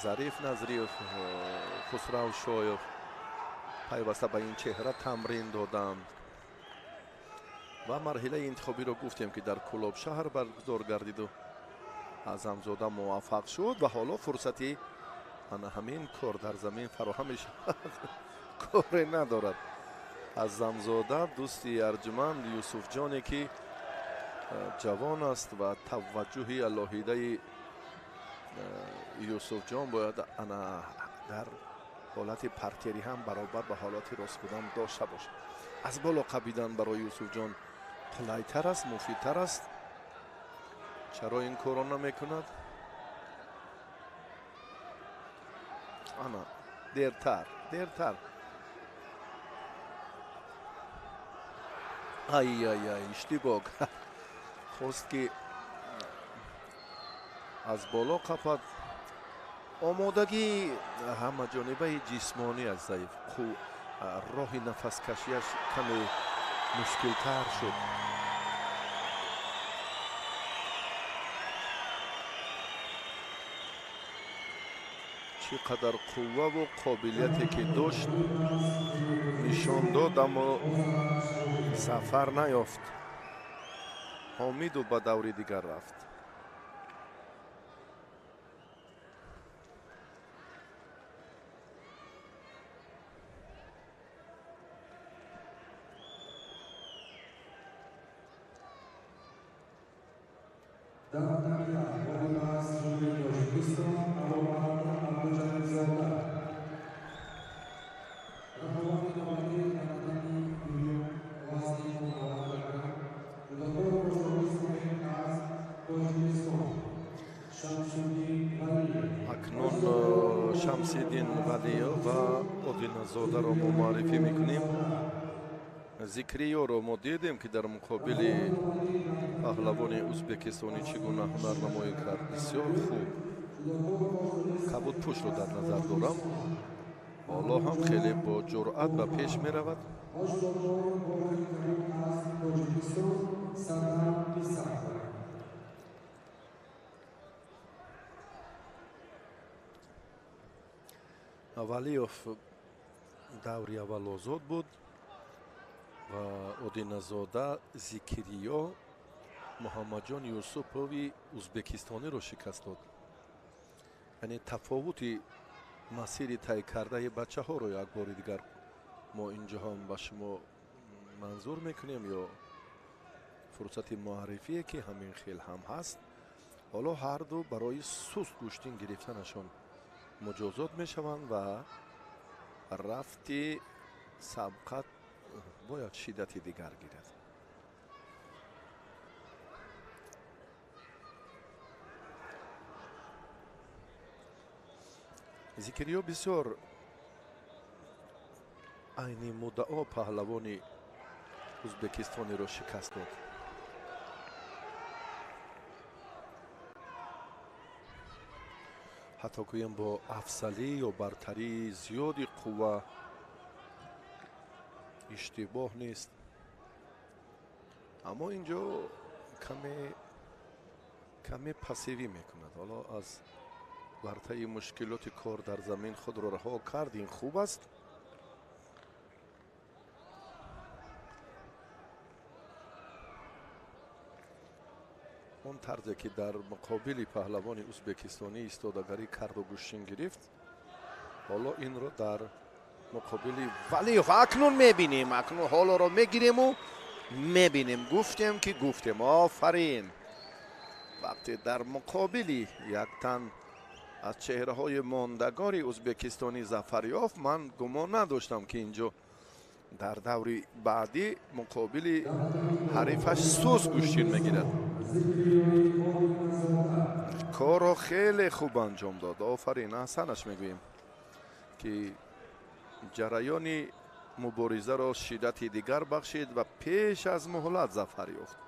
Зариф Назриев, Хусрав Шоев пайваста ба ин чеҳра тамрин доданд ва марҳилаи интихобиро гуфтем, ки дар Кӯлобшаҳр баргузор гардиду Аъзамзода муваффақ шуд ва ҳоло фурсати ана ҳамин кор дар замин фароҳам мешавад. Коре надорад. Аъзамзода дӯсти арҷуманд Юсуфҷоне, ки ҷавон аст ва таваҷҷӯҳи алоҳидаи Юсуфҷон бояд ана дар ҳолати партерӣ ҳам баробар ба ҳолати рост будан дошта бошад. Аз боло қабидан барои Юсуфҷон қулайтар аст, муфидтар аст. Чаро ин корро намекунад? Ана дертар, дертар. Ай ай ай, иштибоҳ кард. Хост ки аз боло қапад. Омодагии ҳамаҷонибаи ҷисмонӣ аз заиф, роҳи нафаскашиаш каме мушкилтар шуд. Чӣ қадар қувваву қобилияте ки дошт нишон дод, аммо сафар наёфт. Ҳомиду ба даври дигар рафт. Акнун Шамсиддин Валиев ва Одиназодаро мо муаррифӣ мекунем. Зикриёро мо дидем, ки дар муқобили паҳлавони ӯзбекистонӣ чӣ гуна ҳунарнамоӣ кард. Бисёр хуб. Кабудпӯшро дар назар дорам. Ҳоло ҳам хеле бо ҷуръат ба пеш меравад. Валиев даври аввал озод буд ва Одиназода Зикириё Муҳаммадҷон Юсупови ӯзбекистониро шикаст дод. Яъне тафовути масири тай кардаи бачаҳоро як бори дигар мо инҷо ҳам ба шумо манзур мекунем, ё фурсати муаррифие, ки ҳамин хел ҳам ҳаст. Ҳоло ҳарду барои суст гӯштин гирифтанашон муҷозот мешаванд ва рафти сабқат бояд шиддати дигар гирад. Зикриё бисёр айни муддао паҳлавони ӯзбекистониро шикаст дод. Ҳатто гӯем бо афзалӣ ё бартарии зиёди қувва иштибоҳ нест, аммо инҷо каме пассивӣ мекунад. Ҳоло аз вартаи мушкилоти кор дар замин худро раҳо кард, ин хуб аст. Он тарзе ки дар муқобили паҳлавони ӯзбекистонӣ истодагарӣ карду гӯштин гирифт, ҳоло инро дар муқобили Валиев акнун мебинем. Акнун ҳолоро мегириму мебинем. Гуфтем ки гуфтем. Офарин! Вақте дар муқобили як тан аз чеҳраҳои мондагори ӯзбекистонӣ зафар ёфт, ман гумон надоштам, ки инҷо Дар даври баъдӣ муқобили ҳарифаш сус гӯштин мегирад. Корро хеле хуб анҷом дод. Офарин, аҳсанаш мегӯем, ки ҷараёни муборизаро шиддати дигар бахшид ва пеш аз муҳлат зафар ёфт.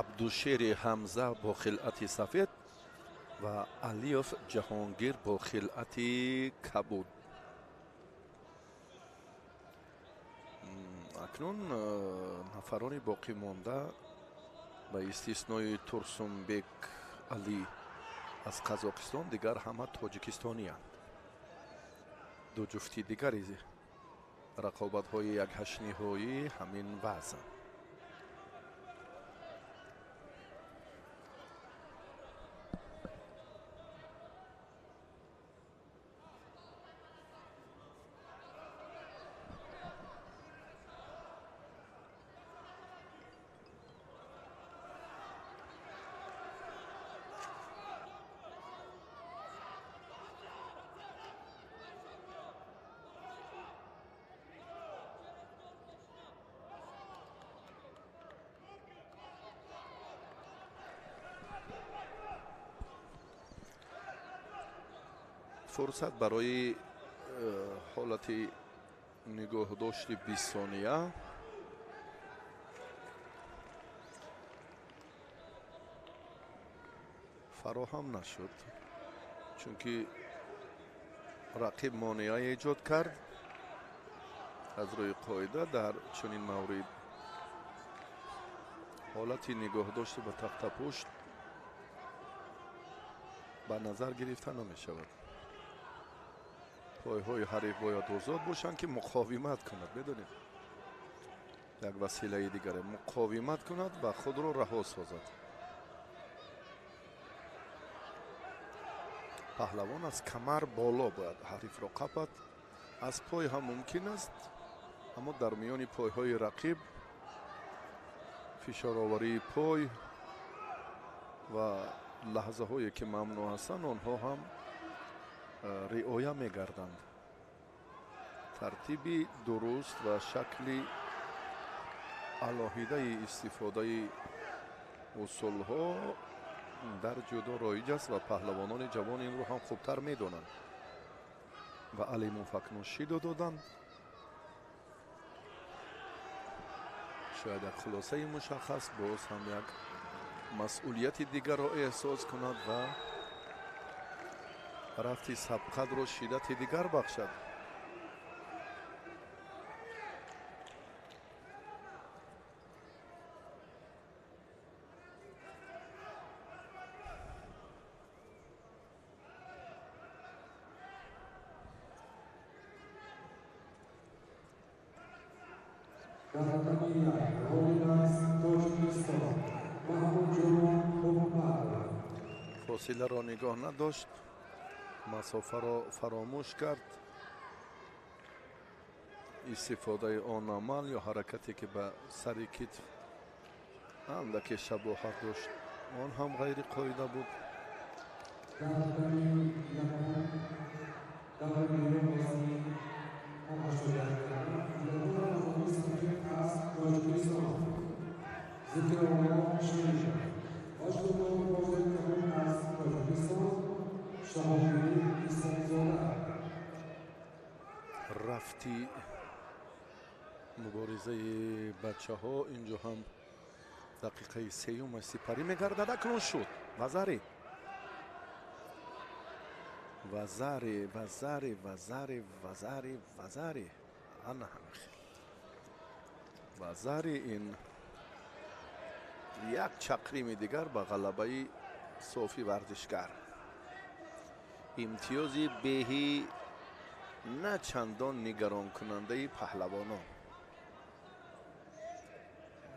Абдушери Ҳамза бо хилъати сафед ва Алиев Ҷаҳонгир бо хилъати кабуд. Акнун нафарони боқӣ монда ба истиснои Турсунбек Алӣ аз Қазоқистон дигар ҳама тоҷикистониянд. Ду ҷуфти дигари рақобатҳои якҳаштниҳоӣ ҳамин вазн. Фурсат барои ҳолати нигоҳдошти 20 сония. Фароҳам нашуд, чунки рақиб монеа эҷод кард. Аз рӯи қоида дар чунин маврид ҳолати нигоҳдошти ба тахтапушт ба назар гирифта намешавад. Пойҳои ҳариф бояд озод бошанд, ки муқовимат кунад. Медонед, як василаи дигаре муқовимат кунад ва худро раҳо созад. Паҳлавон аз камар боло бояд ҳарифро қапад. Аз пой ҳам мумкин аст, аммо дар миёни пойҳои рақиб фишороварии пой ва лаҳзаҳое ки мамнӯъ ҳастанд, онҳо ҳам риоя мегарданд. Тартиби дуруст ва шакли алоҳидаи истифодаи усулҳо дар ҷудо роиҷ аст ва паҳлавонони ҷавон инро ҳам хубтар медонанд. Ва Алимов акнун шидо доданд. Шояд як хулосаи мушаххас боз ҳам як масъулияти дигарро эҳсос кунад ва рафти сабқатро шиддати дигар бахшад. Фосиларо нигоҳ надошт, масофаро фаромӯш кард. Истифодаи он амал ё ҳаракате ки ба сари китф андаке шабоҳат дошт, он ҳам ғайриқоида буд. Рафти муборизаи бачаҳо инҷо ҳам дақиқаи сеюмаш сипарӣ мегардад. Акнун шуд вазари, вазари, вазари, вазари, вазари, вазари. Ана ҳамихел вазари. Ин як чақрими дигар ба ғалабаи софи варзишгар. Имтиёзи беҳӣ на чандон нигаронкунандаи паҳлавонон,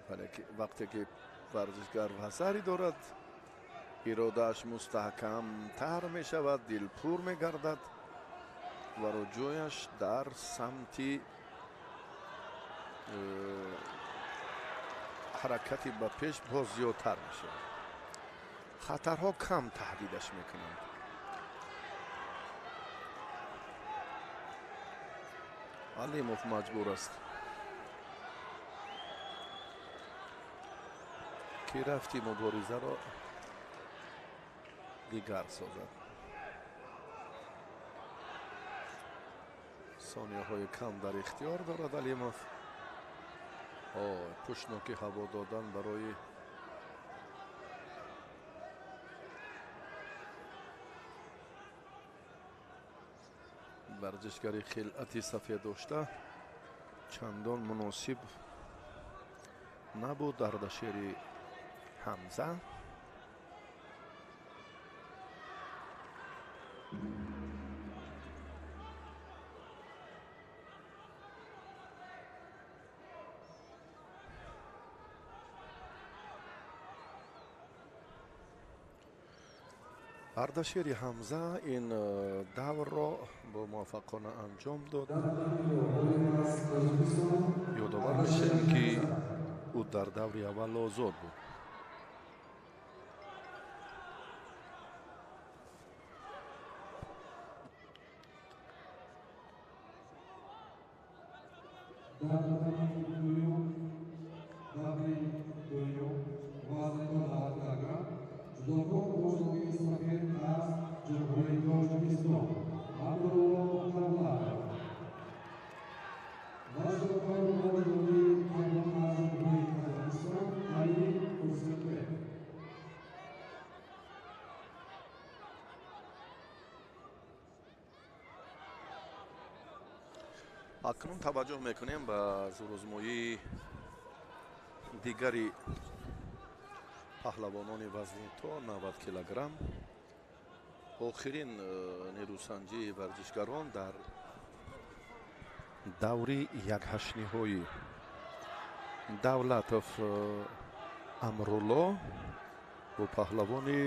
вале вақте ки варзишгар вазари дорад, Иродааш мустаҳкамтар мешавад, дилпур мегардад ва рӯҷӯяш дар самти ҳаракати ба пеш боз зиёдтар мешавад. Хатарҳо кам таҳдидаш мекунанд. Алимов маҷбур аст, ки рафти муборизаро дигар созад. Сонияҳои кам дар ихтиёр дорад Алимов. Пушноки ҳаво додан барои варзишгари хилъати сафед дошта чандон муносиб набуд. Ардашери Ҳамза Ардашери Ҳамза ин даврро бо муваффақона анҷом дод. Ёдовар мешавем, ки ӯ дар даври аввал озод буд. Акнун таваҷҷӯҳ мекунем ба зурозмоии дигари паҳлавонони вазни то 90 килограмм. Охирин нерӯсанҷии варзишгарон дар даври якҳаштниҳоӣ. Давлатов Амрулло бо паҳлавони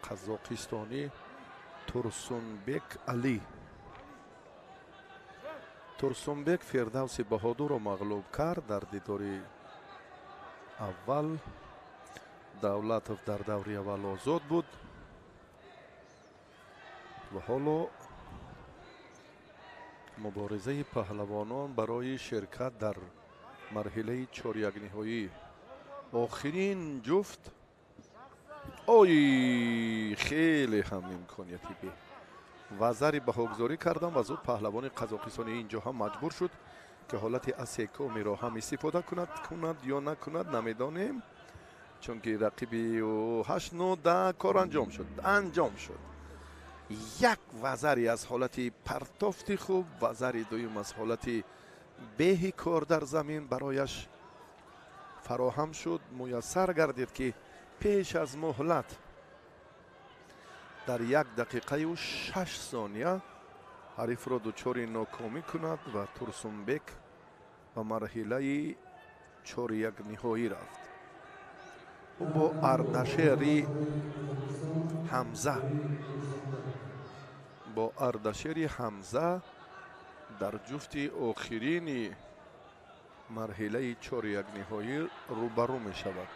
қазоқистонӣ Турсунбек Алӣ. Турсунбек Фирдавси Баҳодурро мағлуб кард дар дидори аввал. Давлатов дар даври аввал озод буд ва ҳоло муборизаи паҳлавонон барои ширкат дар марҳилаи чорякниҳоӣ. Охирин ҷуфт. Ой, хеле ҳам имконияти бе вазари баҳогузорӣ кардам ва зуд паҳлавони қазоқистонӣ инҷо ҳам маҷбур шуд, ки ҳолати асекомиро ҳам истифода кунад ё накунад намедонем, чунки рақиби 8-9 кор анҷом шуд. Анҷом шуд. Як вазари аз ҳолати партофти хуб, вазари дуюм аз ҳолати беҳи кор дар замин барояш фароҳам шуд. Муяссар гардид, ки пеш аз муҳлат дар 1 дақиқаю 6 сония ҳарифро дучори нокомӣ кунад ва Турсунбек ба марҳилаи чорякниҳоӣ рафт. Ӯ бо Ардашери Ҳамза бо Ардашери Ҳамза дар ҷуфти охирини марҳилаи чорякниҳоӣ рӯбарӯ мешавад.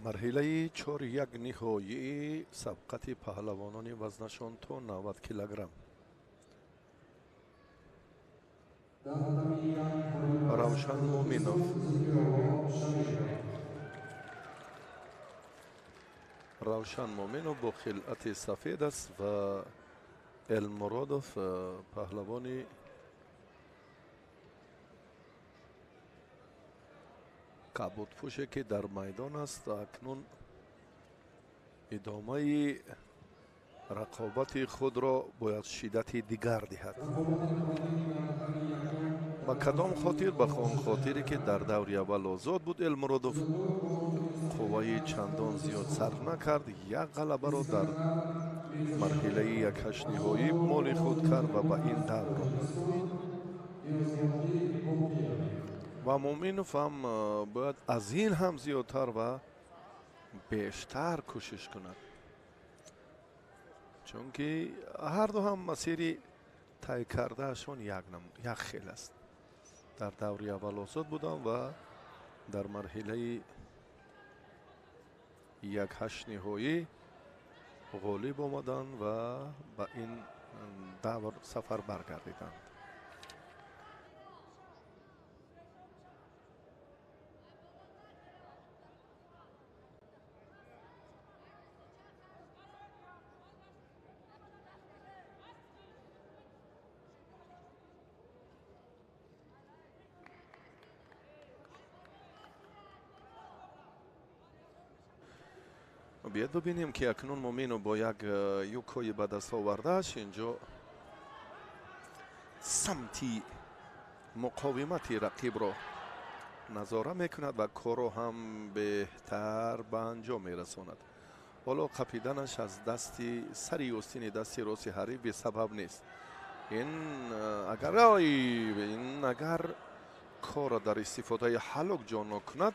Марҳилаи чорякниҳоии сабқати паҳлавонони вазнашон то 90 килограмм. Равшан Муминов. Равшан Муминов бо хилъати сафед аст ва Элмуродов паҳлавони кабудпӯше, ки дар майдон аст. Акнун идомаи рақобати худро бояд шиддати дигар диҳад. Ба кадом хотир? Ба он хотире ки дар даври аввал озод буд Элмуродов, қувваи чандон зиёд сарф накард, як ғалабаро дар марҳилаи якҳаштниҳоӣ моли худ кард ва ба ин давр омад. Ва Муъминов ҳам бояд аз ин ҳам зиёдтар ва бештар кӯшиш кунад, чунки ҳарду ҳам масири тай кардаашон як хел аст. Дар даври аввал озод буданд ва дар марҳилаи якҳаштниҳоӣ ғолиб омаданд ва ба ин давр сафар баргардиданд. Биёед бибинем ки акнун Муъминов бо як юкои ба даст овардааш инҷо самти муқовимати рақибро назора мекунад ва корро ҳам беҳтар ба анҷом мерасонад. Ҳоло қапиданаш аз дасти сари остини дасти рости ҳариф бесабаб нест. Ин агар корро дар истифодаи ҳалок ҷонок кунад,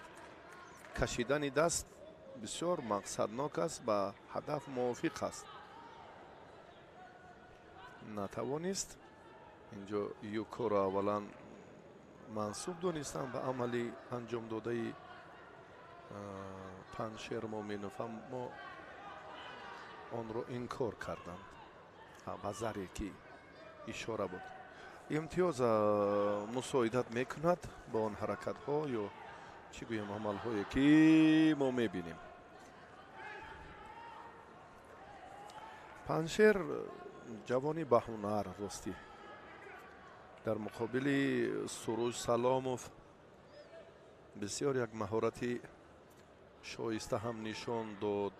кашидани даст бисёр мақсаднок аст, ба ҳадаф мувофиқ аст. Натавонист инҷо юкоро аввалан мансуб донистам ба амали анҷом додаи Панҷшер Муъминов, аммо онро инкор карданд ба заре ки ишора буд. Имтиёз мусоидат мекунад ба он ҳаракатҳо ё чӣ гӯем амалҳое ки мо мебинем. Панҷшер ҷавони баҳунар ростӣ дар муқобили Суруж Саломов бисёр як маҳорати шоиста ҳам нишон дод.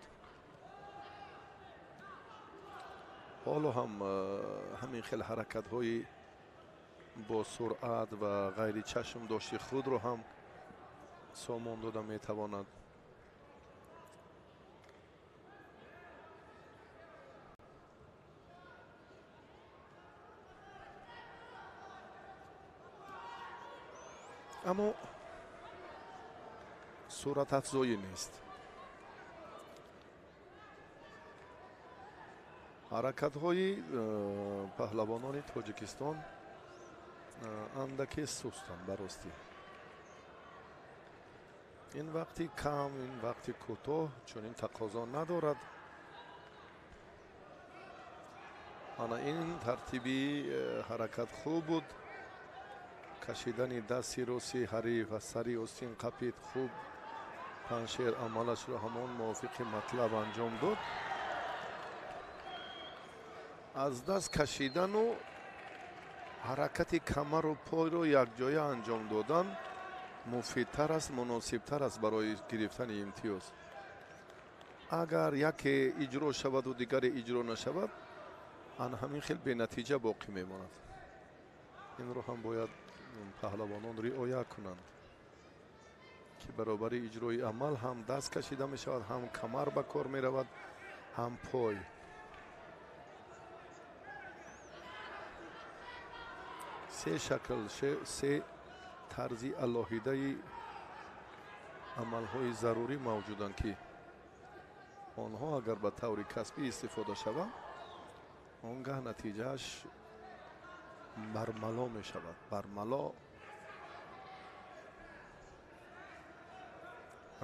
Ҳоло ҳам ҳамин хел ҳаракатҳои бо суръат ва ғайричашм дошти худро ҳам сомон дода метавонад. Аммо суратафзоӣ нест. Ҳаракатҳои паҳлавонони Тоҷикистон андаке сустанд ба ростӣ. Ин вақти кам, ин вақти кӯтоҳ чунин тақозо надорад. Ана ин тартиби ҳаракат хуб буд. Кашидани дасти рости ҳариф ва сари остин қапид хуб. Панҷшер амалашро ҳамон мувофиқи матлаб анҷом дод. Аз даст кашидану ҳаракати камару пойро якҷоя анҷом додан муфидтар аст, муносибтар аст барои гирифтани имтиёз. Агар яке иҷро шаваду дигаре иҷро нашавад, ан ҳамин хел бенатиҷа боқӣ мемонад. Инро ҳам бояд паҳлавонон риоя кунанд ки баробари иҷрои амал ҳам даст кашида мешавад, ҳам камар ба кор меравад, ҳам пой. Се шакл, се тарзи алоҳидаи амалҳои зарурӣ мавҷуданд ки онҳо агар ба таври касбӣ истифода шаванд, он гаҳ натиҷааш бармало мешавад. Бармало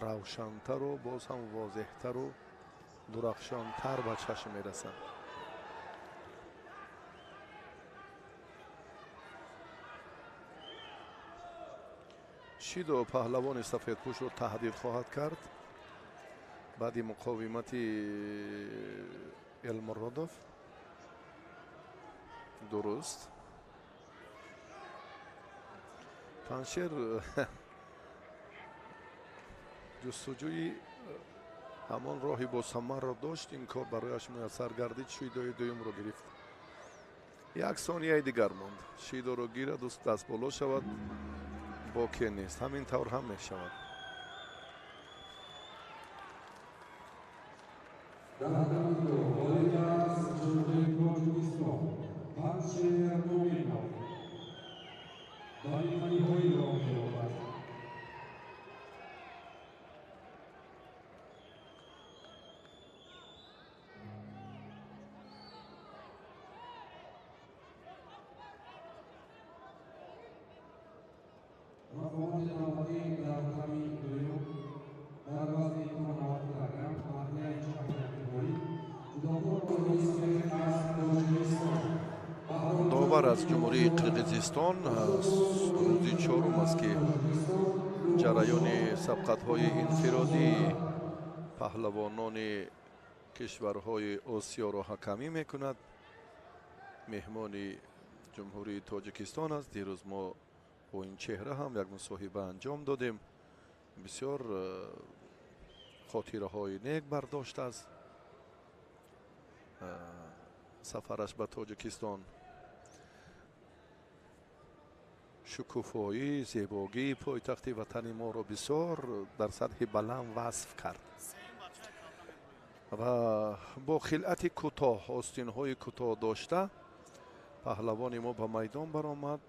равшантару боз ҳам возеҳтару дурахшонтар ба чашм мерасанд. Шидо паҳлавони сафедпӯшро таҳдид хоҳад кард баъди муқовимати Элмуродов. Дуруст. Панҷшер ҷустуҷӯи ҳамон роҳи босамарро дошт. Ин кор барояш муяссар гардид. Шидои дуюмро гирифт. Як сонияи дигар монд. Шидоро гирад, даст боло шавад, боке нест. Ҳамин тавр ҳам мешавад. Довар аз Ҷумҳурии Қирғизистон рӯзи чорум аст, ки ҷараёни сабқатҳои инфиродии паҳлавонони кишварҳои Осиёро ҳакамӣ мекунад. Меҳмони Ҷумҳурии Тоҷикистон аст. Дирӯз мо бо ин чеҳра ҳам як мусоҳиба анҷом додем. Бисёр хотираҳои нек бардоштааст сафараш ба Тоҷикистон. Шукуфоӣ, зебогии пойтахти ватани моро бисёр дар сатҳи баланд васф кард ва бо хилъати кӯтоҳ, остинҳои кӯтоҳ дошта паҳлавони мо ба майдон баромад.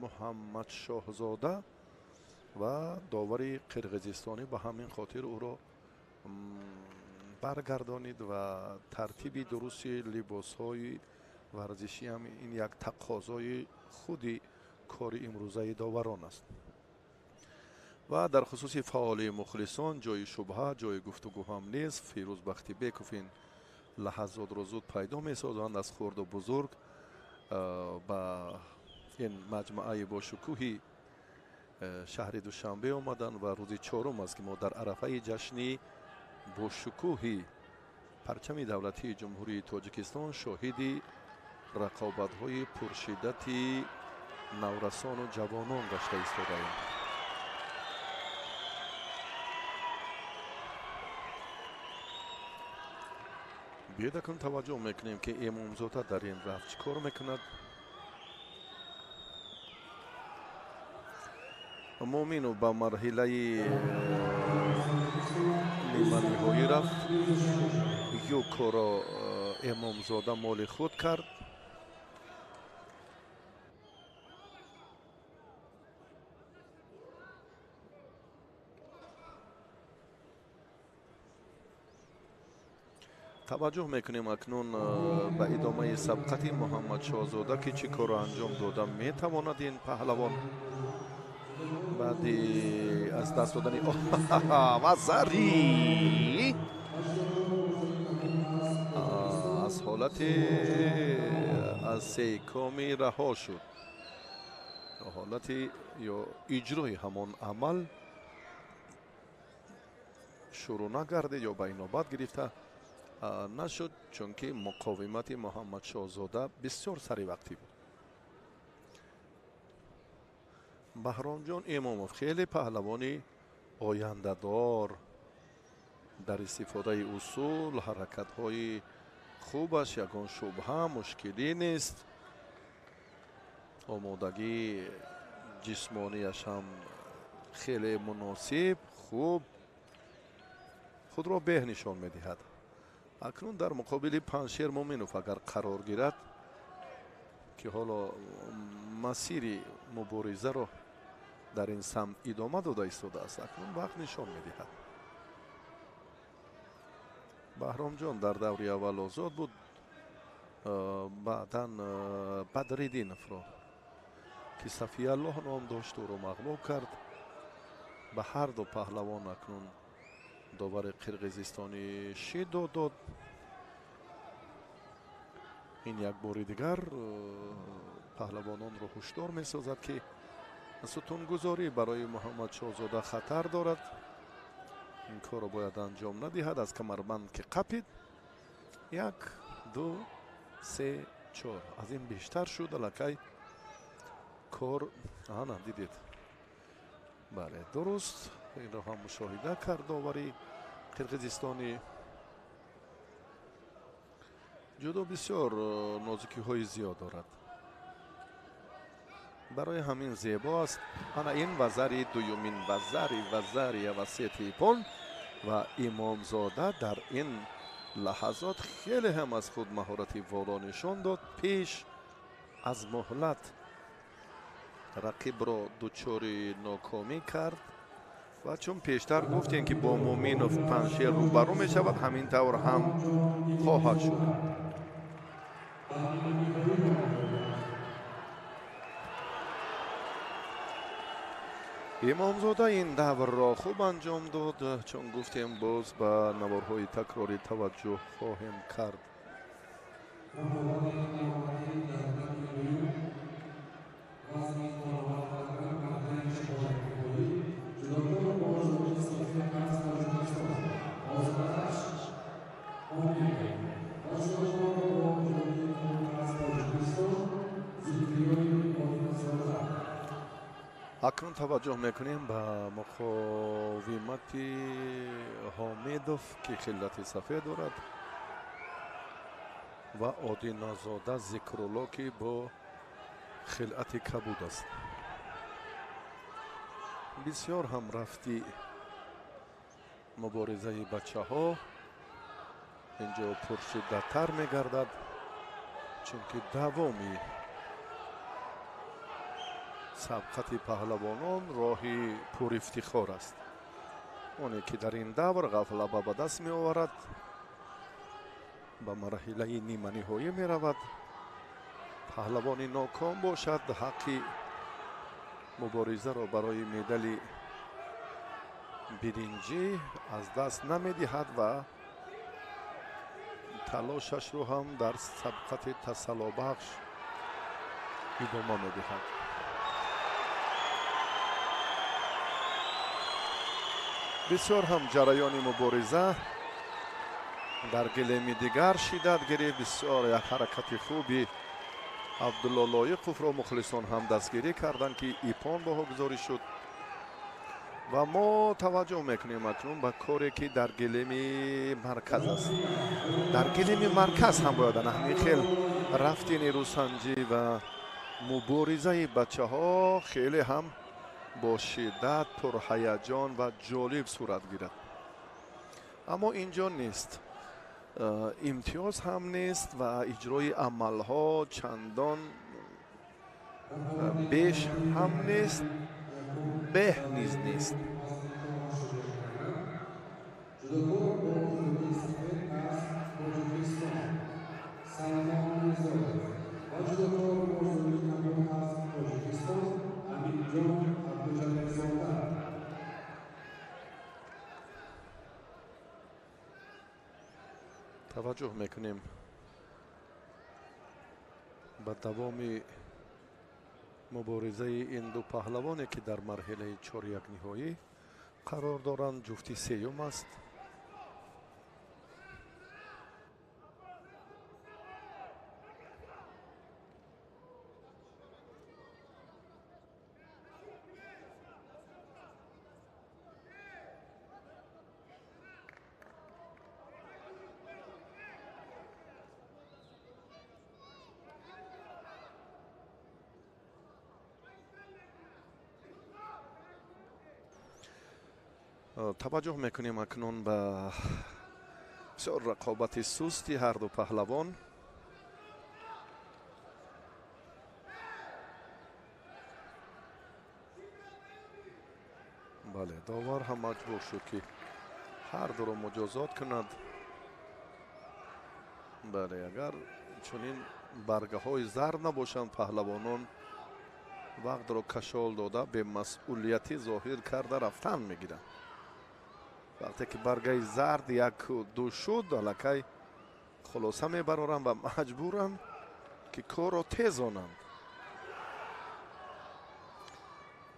Муҳаммадшоҳзода ва довари қирғизистонӣ ба ҳамин хотир ӯро баргардонид ва тартиби дурусти либосҳои варзишӣ ҳам ин як тақозои худи кори имрӯзаи доварон аст. Ва дар хусуси фаъолии мухлисон ҷои шубҳа, ҷои гуфтугӯ ҳам нест. Фирӯз Бахтибеков ин лаҳазотро зуд пайдо месозанд. Аз хурду бузург ба ин маҷмӯаи бошукӯҳи шаҳри Душанбе омаданд ва рӯзи чорум аст, ки мо дар арафаи ҷашни бошукӯҳи парчами давлатии Ҷумҳурии Тоҷикистон шоҳиди рақобатҳои пуршиддати наврасону ҷавонон гашта истодаем. Биёед акнун таваҷҷӯҳ мекунем, ки Эмомзода дар ин рафт чӣ кор мекунад. Муъминов ба марҳилаи ниманиҳоӣ рафт. Юкоро Эмомзода моли худ кард. Таваҷҷӯҳ мекунем акнун ба идомаи сабқати Муҳаммадшоҳзода, ки чӣ корро анҷом дода метавонад ин паҳлавон баъди аз даст додани вазари аз ҳолати аз сейкоми раҳо шуд. Ҳолати ё иҷрои ҳамон амал шурӯъ нагардид ё ба инобат гирифта нашуд, чунки муқовимати Муҳаммадшоҳзода бисёр саривақтӣ буд. Баҳромҷон Имомов хеле паҳлавони ояндадор дар истифодаи усул, ҳаракатҳои хубаш ягон шубҳа, мушкилӣ нест. Омодагии ҷисмонияш ҳам хеле муносиб, хуб худро беҳ нишон медиҳад. Акнун дар муқобили Панҷшер Муъминов агар қарор гирад, ки ҳоло масири муборизаро дар ин самт идома дода истодааст, акнун вақт нишон медиҳад. Баҳромҷон дар даври аввал озод буд, баъдан Бадриддиновро, ки Сафияллоҳ ном дошт, ӯро мағлуб кард. Ба ҳар ду паҳлавон акнун довари қирғизистонӣ шидо дод. Ин як бори дигар паҳлавононро ҳушдор месозад, ки сутунгузорӣ барои Муҳаммадшоҳзода хатар дорад. Ин корро бояд анҷом надиҳад. Аз камарбанд ки қапид, 1, 2, 3, 4, аз ин бештар шуд аллакай кор. Ана дидед, бале, дуруст, инро ҳам мушоҳида кард довари қирғизистонӣ. Ҷудо бисёр нозукиҳои зиёд дорад. Барои ҳамин зебо аст. Ана ин вазари дуюмин вазари авасети ипон ва Имомзода дар ин лаҳазот хеле ҳам аз худ маҳорати воло нишон дод. Пеш аз муҳлат рақибро дучори нокомӣ кард ва чун пештар гуфтем ки бо Муминов Паншер рӯбарӯ мешавад, ҳамин тавр ҳам хоҳад шуд. Имомзода ин даврро хуб анҷом дод. Чун гуфтем, боз ба наворҳои такрорӣ таваҷҷӯҳ хоҳем кард. Акнун таваҷҷӯҳ мекунем ба муқовимати Ҳомидов, ки хиллати сафед дорад, ва Одиназода Зикрулло, ки бо хилъати кабуд аст. Бисёр ҳам рафти муборизаи бачаҳо инҷо пуршиддаттар мегардад, чунки давоми сабқати паҳлавонон роҳи пурифтихор аст. Оне ки дар ин давр ғалаба ба даст меоварад, ба марҳилаи ниманиҳоӣ меравад. Паҳлавони ноком бошад, ҳаққи муборизаро барои медали биринҷӣ аз даст намедиҳад ва талошашро ҳам дар сабқати тасаллобахш идома медиҳад. Бисёр ҳам ҷараёни мубориза дар гилеми дигар шиддат гирифт. Бисёр як ҳаракати хуби Абдулло Лоиқовро мухлисон ҳам дастгирӣ карданд, ки ипон баҳогузорӣ шуд. Ва мо таваҷҷӯҳ мекунем акнун ба коре, ки дар гилеми марказ аст. Дар гилеми марказ ҳам бояд ана ҳамин хел рафти нерӯсанҷӣ ва муборизаи бачаҳо хеле ҳам бо шиддат, пурҳаяҷон ва ҷолиб сурат гирад. Аммо инҷо нест, имтиёз ҳам нест ва иҷрои амалҳо чандон беш ҳам нест, беҳ низ нест. Таваҷҷӯҳ мекунем ба давоми муборизаи ин ду паҳлавоне, ки дар марҳилаи чорякниҳоӣ қарор доранд. Ҷуфти сеюм аст. Таваҷҷӯҳ мекунем акнун ба бисёр рақобати сусти ҳарду паҳлавон. Бале, довар ҳам маҷбур шуд, ки ҳардуро муҷозот кунад. Бале, агар чунин баргаҳои зард набошанд, паҳлавонон вақтро кашол дода, бемасъулиятӣ зоҳир карда рафтан мегиранд. Вақте ки баргаи зард як ду шуд, аллакай хулоса мебароранд ва маҷбуранд, ки корро тезонанд.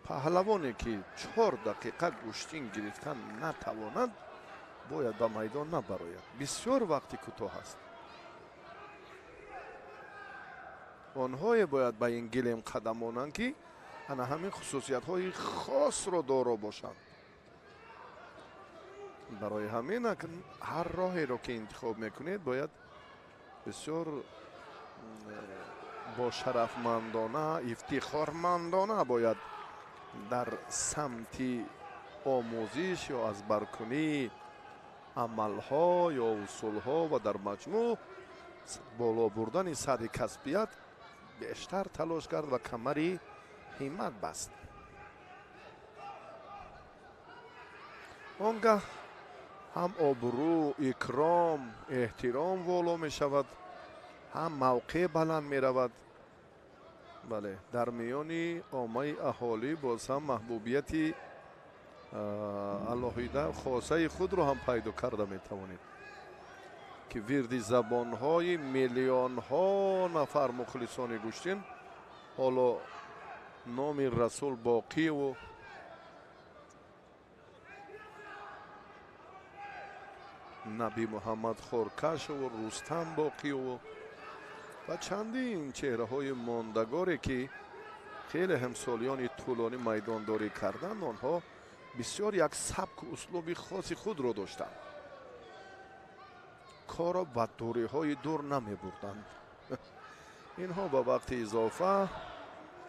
Паҳлавоне ки 4 дақиқа гӯштин гирифтан натавонад, бояд ба майдон набарояд. Бисёр вақти кӯтоҳ аст. Онҳое бояд ба ин гилем қадам монанд, ки ана ҳамин хусусиятҳои хосро доро бошанд. Барои ҳамин ҳар роҳеро ки интихоб мекунед, бояд Бисёр бо шарафмандона, ифтихормандона бояд дар самти омӯзиш ё аз баркунии амалҳо ё усулҳо ва дар маҷмӯъ боло бурдани сатҳи касбият бештар талош кард ва камари ҳиммат баст. Он гаҳ ҳам обрӯ, икром, эҳтиром воло мешавад, ҳам мавқеъ баланд меравад. Бале, дар миёни оммаи аҳолӣ боз ҳам маҳбубияти алоҳида хосаи худро ҳам пайдо карда метавонед, ки вирди забонҳои миллионҳо нафар мухлисони гӯштин ҳоло номи Расул Боқиеву Наби Муҳаммад Хоркашову Рустам Боқиеву ва чандин чеҳраҳои мондагоре, ки хеле ҳам солиёни тӯлонӣ майдондорӣ карданд, онҳо бисёр як сабку услуби хоси худро доштанд. Корро ба дуриҳои дур намебурданд. Инҳо ба вақти изофа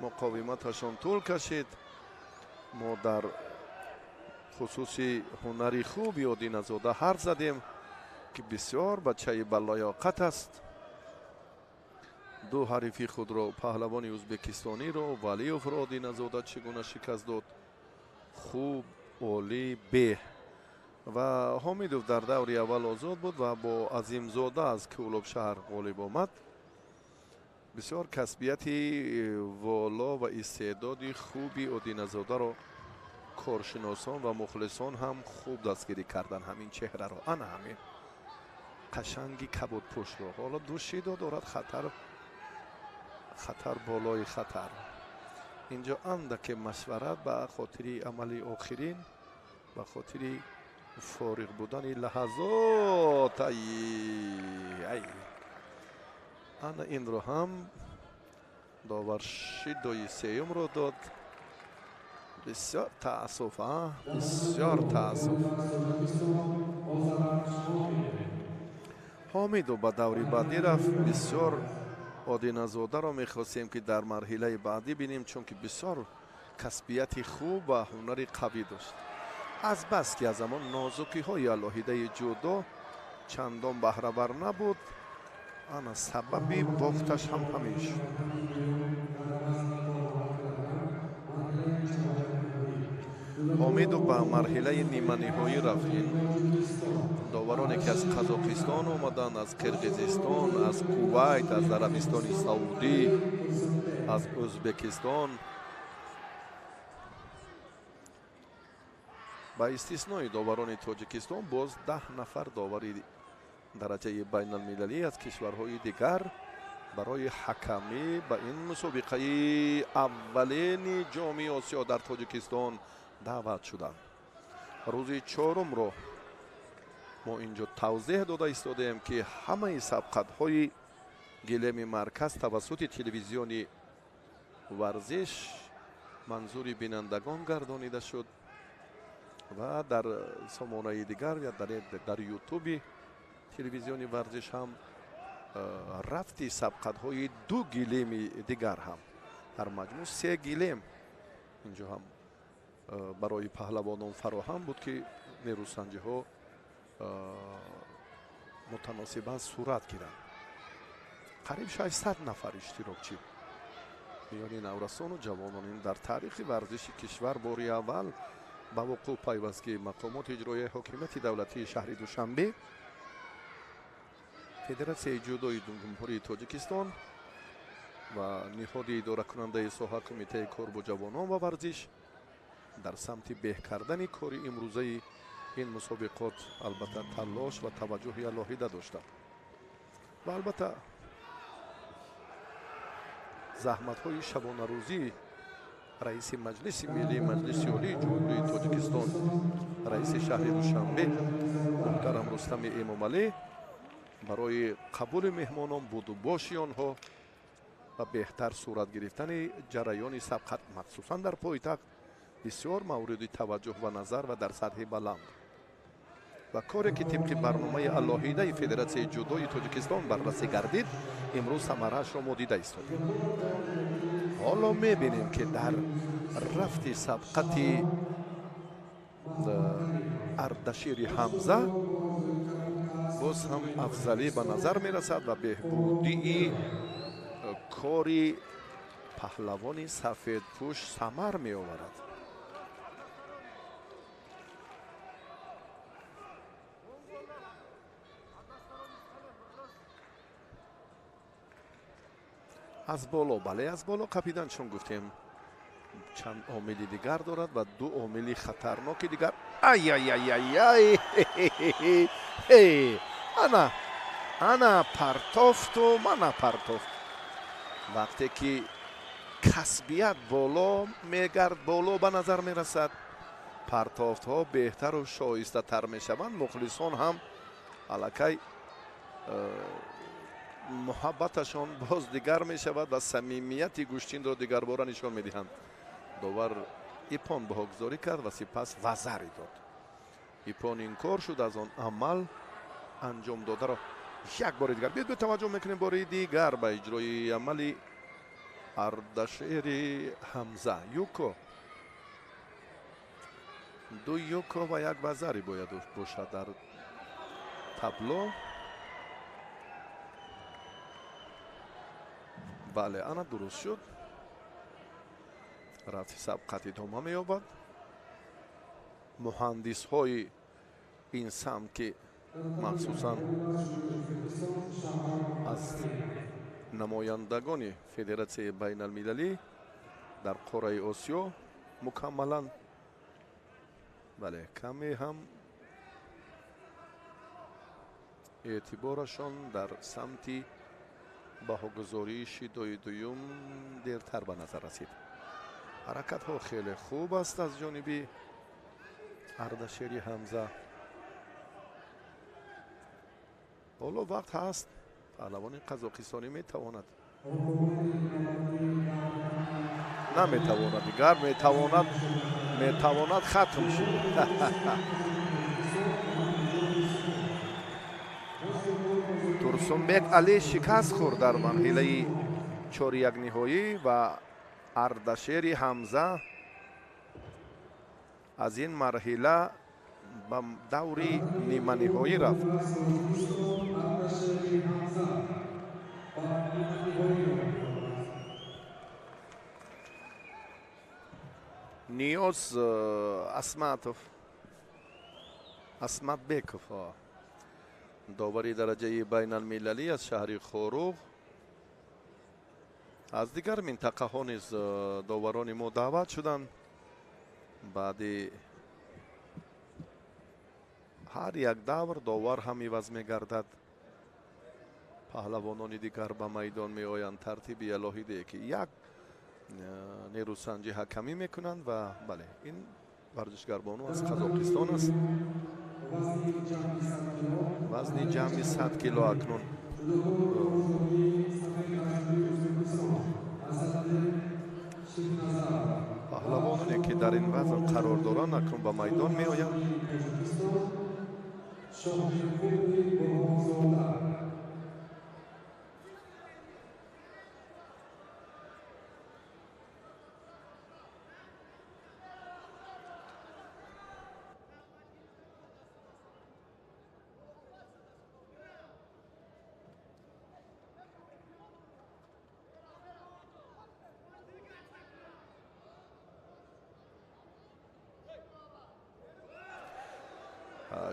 муқовиматашон тӯл кашид. Мо дар хусуси ҳунари хуби Одиназода ҳарф задем, ки бисёр бачаи балоёқат аст. Ду ҳарифи худро, паҳлавони ӯзбекистониро, Валиевро Одиназода чӣ гуна шикаст дод. Хуб, олӣ, беҳ. Ва Ҳомидов дар даври аввал озод буд ва бо Азимзода аз Кӯлоб шаҳр ғолиб омад. Бисёр касбияти воло ва истеъдоди хуби Одиназодаро коршиносон ва мухлисон ҳам хуб дастгирӣ карданд ҳамин чеҳраро, ана ҳамин қашанги кабудпӯшро. Ҳоло ду шидо дорад, хатар, хатар болои хатар. Инҷо андаке машварат ба хотири амали охирин, ба хотири фориғ будани лаҳазот. Ай ай, ана инро ҳам довар шидои сеюмро дод. Бисёр таассуф, бисёр таассуф. Ҳомидов ба даври баъдӣ рафт. Бисёр Одиназодаро мехостем, ки дар марҳилаи баъдӣ бинем, чунки бисёр касбияти хуб ва ҳунари қавӣ дошт. Азбаски аз ҳамон нозукиҳои алоҳидаи ҷудо чандон баҳравар набуд, ана сабаби бохташ ҳам ҳамин шуд. Ҳомидов ба марҳилаи ниманиҳоӣ рафт. Ин довароне, ки аз Қазоқистон омаданд, аз Қирғизистон, аз Кувайт, аз Арабистони Саудӣ, аз Ӯзбекистон, ба истиснои доварони Тоҷикистон боз 10 нафар довари дараҷаи байналмилалӣ аз кишварҳои дигар барои ҳакамӣ ба ин мусобиқаи аввалини Ҷоми Осиё дар Тоҷикистон даъват шуданд. Рӯзи чорумро мо инҷо тавзеҳ дода истодаем, ки ҳамаи сабқатҳои гилеми марказ тавассути телевизиони варзиш манзури бинандагон гардонида шуд ва дар сомонаи дигар ё дар ютуби телевизиони варзиш ҳам рафти сабқатҳои ду гилеми дигар ҳам, дар маҷмӯъ се гилем инҷо ҳам барои паҳлавонон фароҳам буд, ки нерӯсанҷиҳо мутаносибан сурат гиранд. Қариб 600 нафар иштирокчӣ миёни наврасону ҷавонон. Ин дар таърихи варзиши кишвар бори аввал ба вуқӯъ пайваст, ки мақомоти иҷроияи ҳокимияти давлатии шаҳри Душанбе, Федератсияи ҷудои Ҷумҳурии Тоҷикистон ва ниҳоди идоракунандаи соҳа Кумитаи кор бо ҷавонон ва варзиш дар самти беҳ кардани кори имрӯзаи ин мусобиқот албатта талош ва таваҷҷӯҳи алоҳида доштанд ва албатта заҳматҳои шабонарӯзии раиси Маҷлиси Миллии Маҷлиси Олии Ҷумҳурии Тоҷикистон, раиси шаҳри Душанбе муҳтарам Рустами Эмомалӣ барои қабули меҳмонон, будубоши онҳо ва беҳтар сурат гирифтани ҷараёни сабқат, махсусан дар пойтахт, бисёр мавриди таваҷҷӯҳ ва назар ва дар сатҳи баланд. Ва коре ки тибқи барномаи алоҳидаи Федератсияи ҷудои Тоҷикистон баррасӣ гардид, имрӯз самараашро мо дида истодем. Ҳоло мебинем, ки дар рафти сабқати Ардашири Ҳамза боз ҳам афзалӣ ба назар мерасад ва беҳбудии кори паҳлавони сафедпӯш самар меоварад. Аз боло, бале, аз боло қапидан, чун гуфтем, чанд омили дигар дорад ва ду омили хатарноки дигар. Ай-ай-ай-ай-ай! Ана, ана партофту, мана партофт. Вақте ки касбият боло мегард, боло ба назар мерасад, партофтҳо беҳтару шоистатар мешаванд. Мухлисон ҳам аллакай муҳаббаташон боз дигар мешавад ва самимияти гӯштинро дигарбора нишон медиҳанд. Довар ипон баҳогузорӣ кард ва сипас вазари дод. Ипон инкор шуд аз он амал анҷом додаро. Як бори дигар биёед таваҷҷӯҳ мекунем бори дигар ба иҷрои амали Ардашери Ҳамза. Юко, ду юко ва як вазари бояд бошад дар табло. Бале, ана дуруст шуд. Рафти сабқат идома меёбад. Муҳандисҳои ин самт, ки махсусан аз намояндагони Федератсияи байналмилалӣ дар қораи Осиё мукаммалан, бале, каме ҳам эътиборашон дар самти баҳогузории шидои дуюм дертар ба назар расид. Ҳаракатҳо хеле хуб аст аз ҷониби Ардашери Ҳамза. Ҳоло вақт ҳаст, паҳлавони қазоқистонӣ метавонад, наметавонад, дигар метавонад, метавонад, хатм шуд. Турсунбек Али шикаст хӯрд дар марҳилаи чоряк ниҳоӣ ва Ардашери Ҳамза аз ин марҳила ба даври ниманиҳоӣ рафт. Ниёз Асматов, Асматбеков, довари дараҷаи байналмилалӣ аз шаҳри Хоруғ. Аз дигар минтақаҳо низ доварони мо даъват шуданд. Баъди ҳар як давр довар ҳам иваз мегардад. Паҳлавонони дигар ба майдон меоянд. Тартиби алоҳидае ки як нерӯсанҷи ҳакамӣ мекунанд ва бале, ин варзишгарбону аз Қазоқистон аст. Вазни ҷамъи 100 кило акнун паҳлавононе ки дар ин вазн қарор доранд акнун ба майдон меоянд.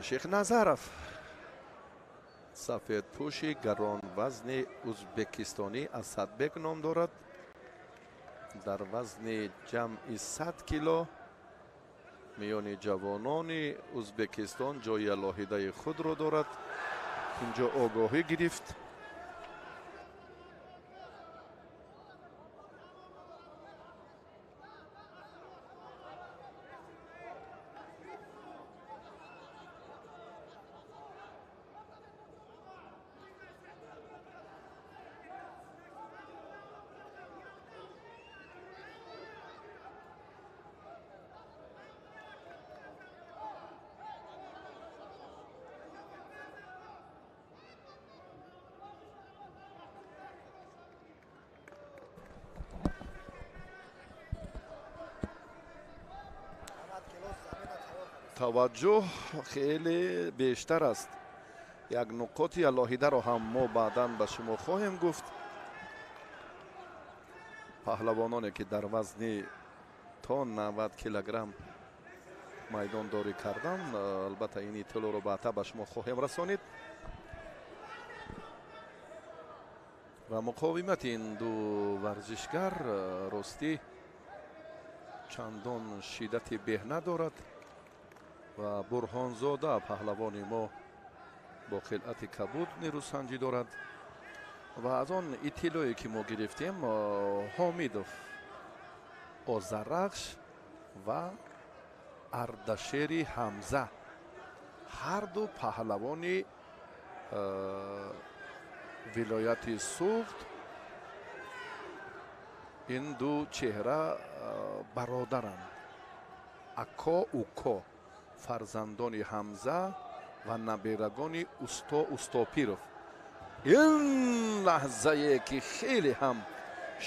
Шейхназаров, сафедпӯши гаронвазни узбекистонӣ Асадбек ном дорад. Дар вазни ҷамъи 100 кило миёни ҷавонони Узбекистон ҷои алоҳидаи худро дорад. Инҷо огоҳӣ гирифт. Таваҷҷӯҳ хеле бештар аст. Як нуқоти алоҳидаро ҳам мо баъдан ба шумо хоҳем гуфт. Паҳлавононе ки дар вазни то 90 килограмм майдондорӣ карданд, албатта ин иттилоъро баъдтар ба шумо хоҳем расонид. Ва муқовимати ин ду варзишгар ростӣ чандон шиддати беҳ надорад ва Бурҳонзода паҳлавони мо бо хилъати кабуд нерӯсанҷӣ дорад. Ва аз он иттилоъе ки мо гирифтем, Ҳомидов, Озарахш ва Ардашери Ҳамза ҳарду паҳлавони вилояти Суғд, ин ду чеҳра бародаранд, Ако Уко, фарзандони Ҳамза ва наберагони усто Устопиров. Ин лаҳзае ки хеле ҳам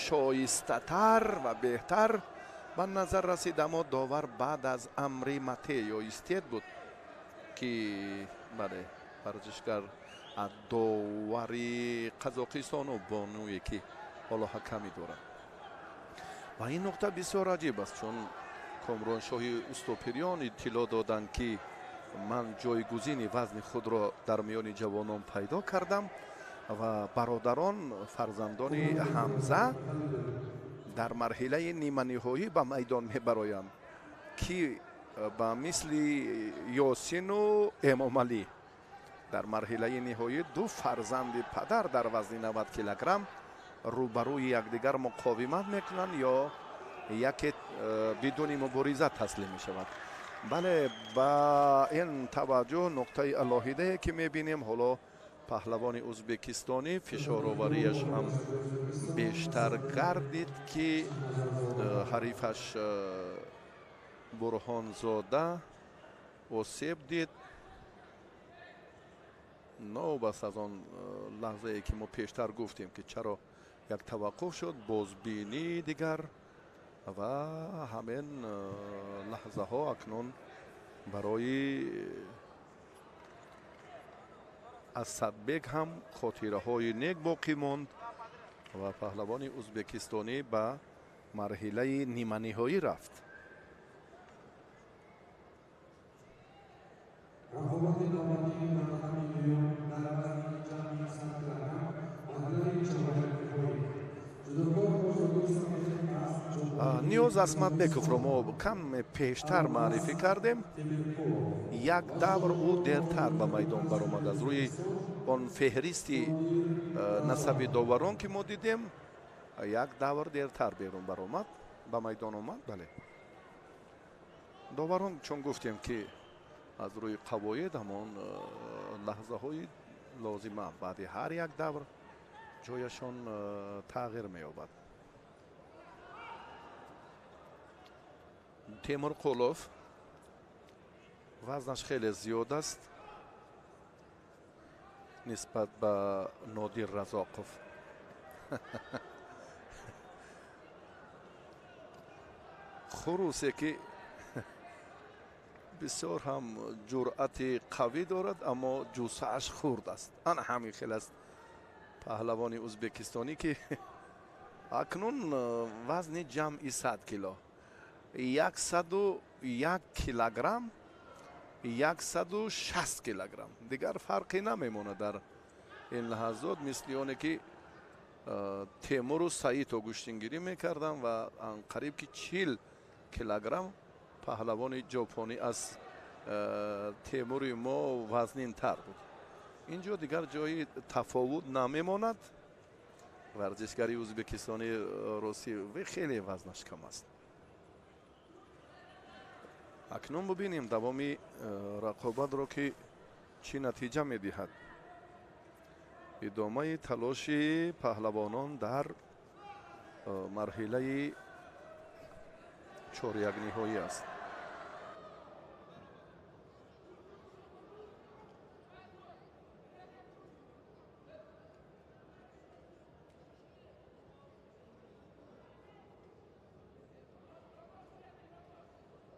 шоистатар ва беҳтар ба назар расид, аммо довар баъд аз амри мате ё истед буд ки бале, варзишгар довари Қазоқистону бонуе ки ҳоло ҳакамӣ дорад. Ва ин нуқта бисёр аҷиб аст, чун Комроншоҳи Устопириён иттилоъ доданд ки ман ҷойгузини вазни худро дар миёни ҷавонон пайдо кардам ва бародарон фарзандони Ҳамза дар марҳилаи ниманиҳоӣ ба майдон мебароянд, ки ба мисли Ёсину Эмомалӣ дар марҳилаи ниҳоӣ ду фарзанди падар дар вазни 90 килограмм рӯбарӯи якдигар муқовимат мекунанд ё яке бидуни мубориза таслим мешавад. Бале, ба ин таваҷҷӯҳ нуқтаи алоҳидае ки мебинем, ҳоло паҳлавони ӯзбекистонӣ фишороварияш ҳам бештар гардид ки ҳарифаш Бурҳонзода осеб дид. Новобаста аз он лаҳзае ки мо пештар гуфтем ки чаро як таваққуф шуд, бозбинии дигар ва ҳамин лаҳзаҳо акнун барои Асадбек ҳам хотираҳои нек боқӣ монд ва паҳлавони ӯзбекистонӣ ба марҳилаи ниманиҳоӣ рафт. Ниёз Асматбековро мо каме пештар маърифӣ кардем. Як давр ӯ дертар ба майдон баромад. Аз рӯи он феҳристи насаби доварон ки мо дидем, як давр дертар берун баромад, ба майдон омад. Бале, доварон чун гуфтем ки аз рӯи қавоид ҳамон лаҳзаҳои лозима баъди ҳар як давр ҷояшон тағйир меёбад. Темурқулов вазнаш хеле зиёд аст нисбат ба Нодир Разоқов. Хурусе ки бисёр ҳам ҷуръати қавӣ дорад, аммо ҷусааш хурд аст. Ана ҳамин хел аст паҳлавони ӯзбекистонӣ ки акнун вазни ҷамъи 100 кило, 101 килограмм, 160 килограмм, дигар фарқе намемонад дар ин лаҳазот, мисли оне ки Темуру Саидо гӯштингирӣ мекарданд ва қариб ки 40 килограмм паҳлавони ҷопонӣ аз Темури мо вазнинтар буд. Инҷо дигар ҷои тафовут намемонад. Варзишгари ӯзбекистони росӣ хеле вазнаш кам аст. Акнун бубинем давоми рақобатро ки чӣ натиҷа медиҳад. Идомаи талоши паҳлавонон дар марҳилаи чорякниҳоӣ аст.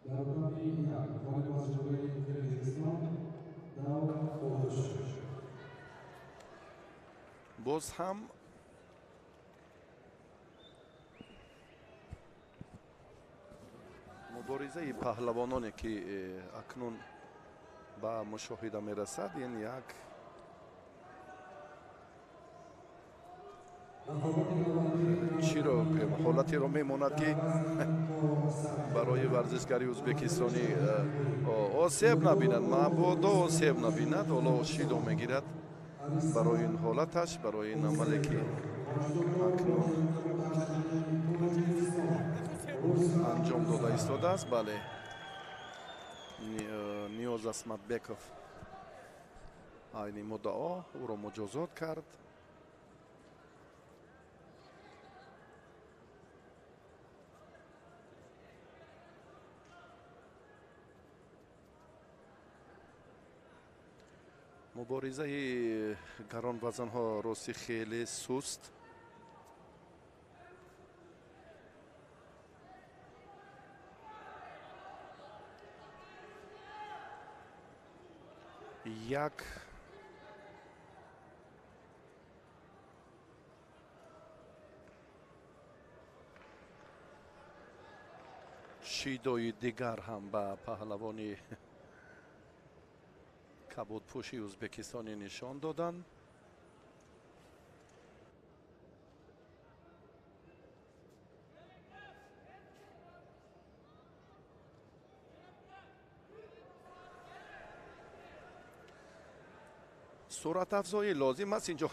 در اتاق یک غالب از جبهه Боз ҳам муборизаи паҳлавононе ки акнун ба мушоҳида мерасад, ин як чиро ҳолатеро мемонад ки барои варзишгари ӯзбекистонӣ осеб набинад, мабодо осеб набинад. Ҳоло шидо мегирад барои ин ҳолаташ, барои ин амале ки акнун анҷом дода истодааст. Бале, Ниёз Асматбеков айни муддао ӯро муҷозот кард. Муборизаи гаронвазанҳо рости хеле суст. Як шидои дигар ҳам ба паҳлавони кабудпӯши ӯзбекистонӣ нишон доданд. Суратафзоӣ лозим аст инҷо.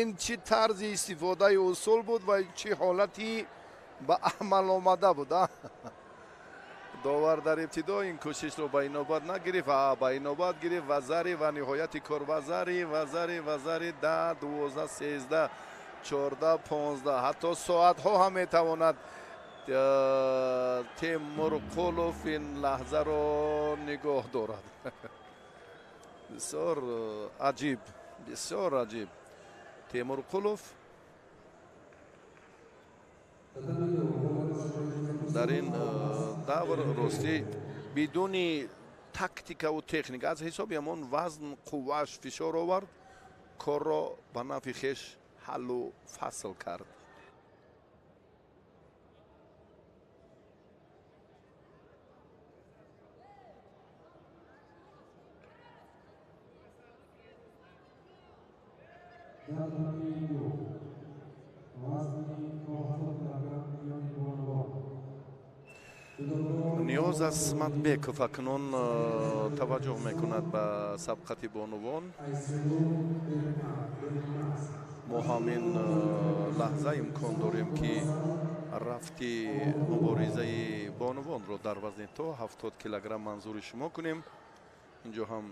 Ин чӣ тарзи истифодаи усул буд ва чӣ ҳолати ба амал омада буд? Довар дар ибтидо ин кӯшишро ба инобат нагирифт, ба инобат гирифт ва зари ва ниҳояти кор ва зари ва зари ва зари 10, 12, 13, 14, 15, ҳатто соатҳо ҳам метавонад Темурқулов ин лаҳзаро нигоҳ дорад. Бисёр аҷиб, бисёр аҷиб. Темурқулов дар ин давр ростӣ бидуни тактикаву техника аз ҳисоби ҳамон вазн, қуввааш фишор овард, корро ба нафъи хеш ҳаллу фасл кард. Ниёз Асматбеков акнун таваҷҷӯҳ мекунад ба сабқати бонувон. Мо ҳамин лаҳза имкон дорем ки рафти муборизаи бонувонро дар вазни то 70 килограмм манзури шумо кунем. Инҷо ҳам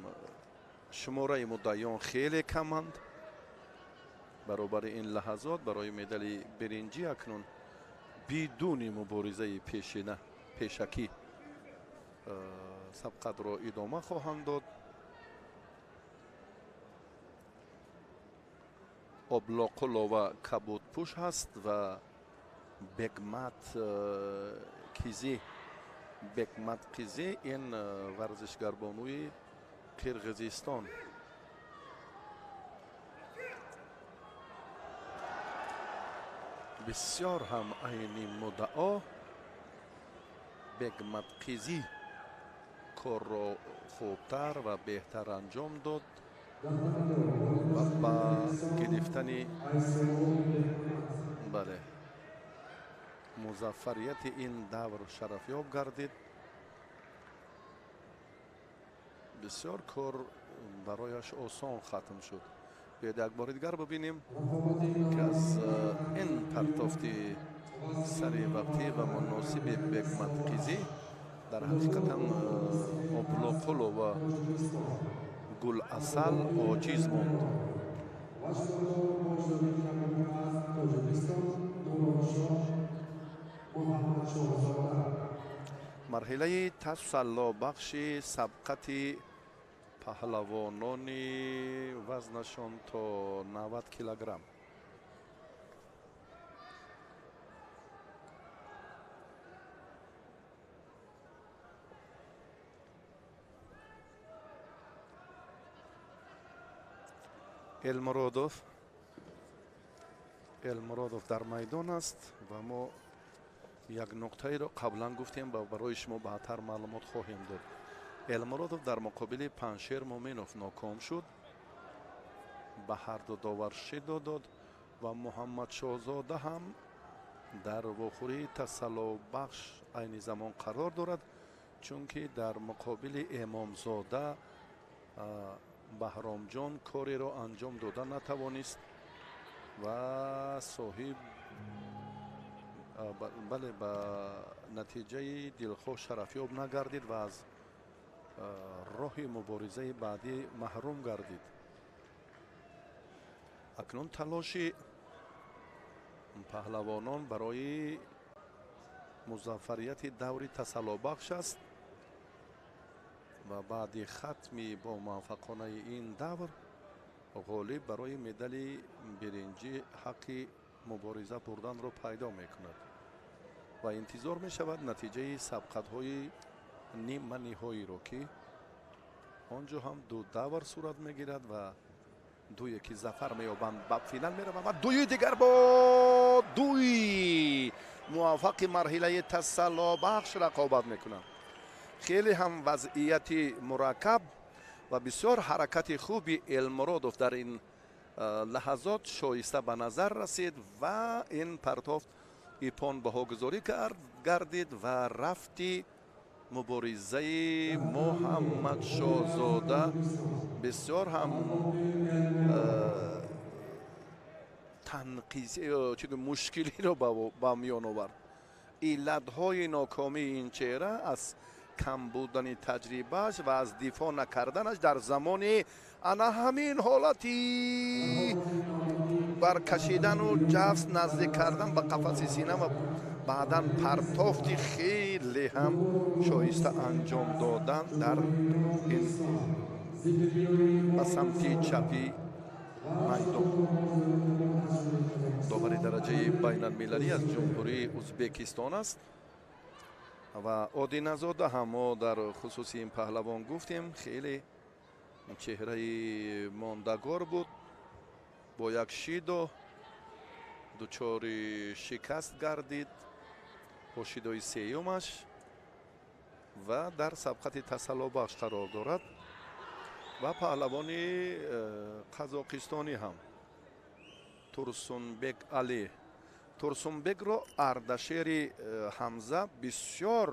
шумораи муддаиён хеле каманд. Баробари ин лаҳазот барои медали биринҷӣ акнун бидуни муборизаи пешакӣ сабқатро идома хоҳанд дод. Облоқулова кабудпӯш ҳаст ва Бегмат Кизи. Бегмат Кизи ин варзишгарбонуи Қирғизистон. Бисёр ҳам айни муддао Бегмат Қизӣ корро хубтар ва беҳтар анҷом дод ва ба гирифтани бале музаффарияти ин давр шарафёб гардид. Бисёр кор барояш осон хатм шуд. Биёед як бори дигар бибинем ки аз ин партофти сари вақтӣ ва муносиби Бегмат Қизӣ дар ҳақиқатан Облоқулова Гуласал оҷиз монд. Марҳилаи тасаллобахши сабқати паҳлавонони вазнашон то 90 килограмм. Элмуродов. Элмуродов дар майдон аст ва мо як нуқтаеро қаблан гуфтем ва барои шумо баъдтар маълумот хоҳем дод. Элмуродов дар муқобили Паншер Муминов ноком шуд, ба ҳарду довар шидо дод ва Муҳаммадшоҳзода ҳам дар вохӯрии тасаллобахш айни замон қарор дорад, чунки дар муқобили Эмомзода Баҳромҷон кореро анҷом дода натавонист ва соҳиб бале ба натиҷаи дилхоҳ шарафёб нагардид ва аз роҳи муборизаи баъдӣ маҳрум гардид. Акнун талоши паҳлавонон барои музаффарияти даври тасаллобахш аст ва баъди хатми бо муваффақонаи ин давр ғолиб барои медали биринҷӣ ҳаққи мубориза бурданро пайдо мекунад ва интизор мешавад натиҷаи сабқатҳои ниманиҳоиро, ки он ҷо ҳам ду давр сурат мегирад ва дуе ки зафар меёбанд ба финал мераванд ва дуи дигар бо дуи муваффақи марҳилаи тасаллобахш рақобат мекунанд. Хеле ҳам вазъияти мураккаб ва бисёр ҳаракати хуби Элмуродов дар ин лаҳазот шоиста ба назар расид ва ин партофт ипон баҳогузорӣ гардид ва рафти муборизаи Муҳаммадшоҳзода бисёр ҳам танқиси мушкилиро ба миён овард. Иллатҳои нокомии ин чеҳра аз кам будани таҷрибааш ва аз дифоъ накарданаш дар замони ана ҳамин ҳолати баркашидану ҷафс наздик кардан ба қафаси сина ва баъдан партофти хеле ҳам шоиста анҷом додан дар ин ба самти чапи майдон. Довари дараҷаи байналмилалӣ аз Ҷумҳурии Узбекистон аст ва Одиназода ҳам мо дар хусуси ин паҳлавон гуфтем, хеле чеҳраи мондагор буд, бо як шидо дучори шикаст гардид бо шидои сеюмаш ва дар сабқати тасаллобахш қарор дорад. Ва паҳлавони қазоқистонӣ ҳам Турсунбек Али. Турсунбекро Ардашери Ҳамза бисёр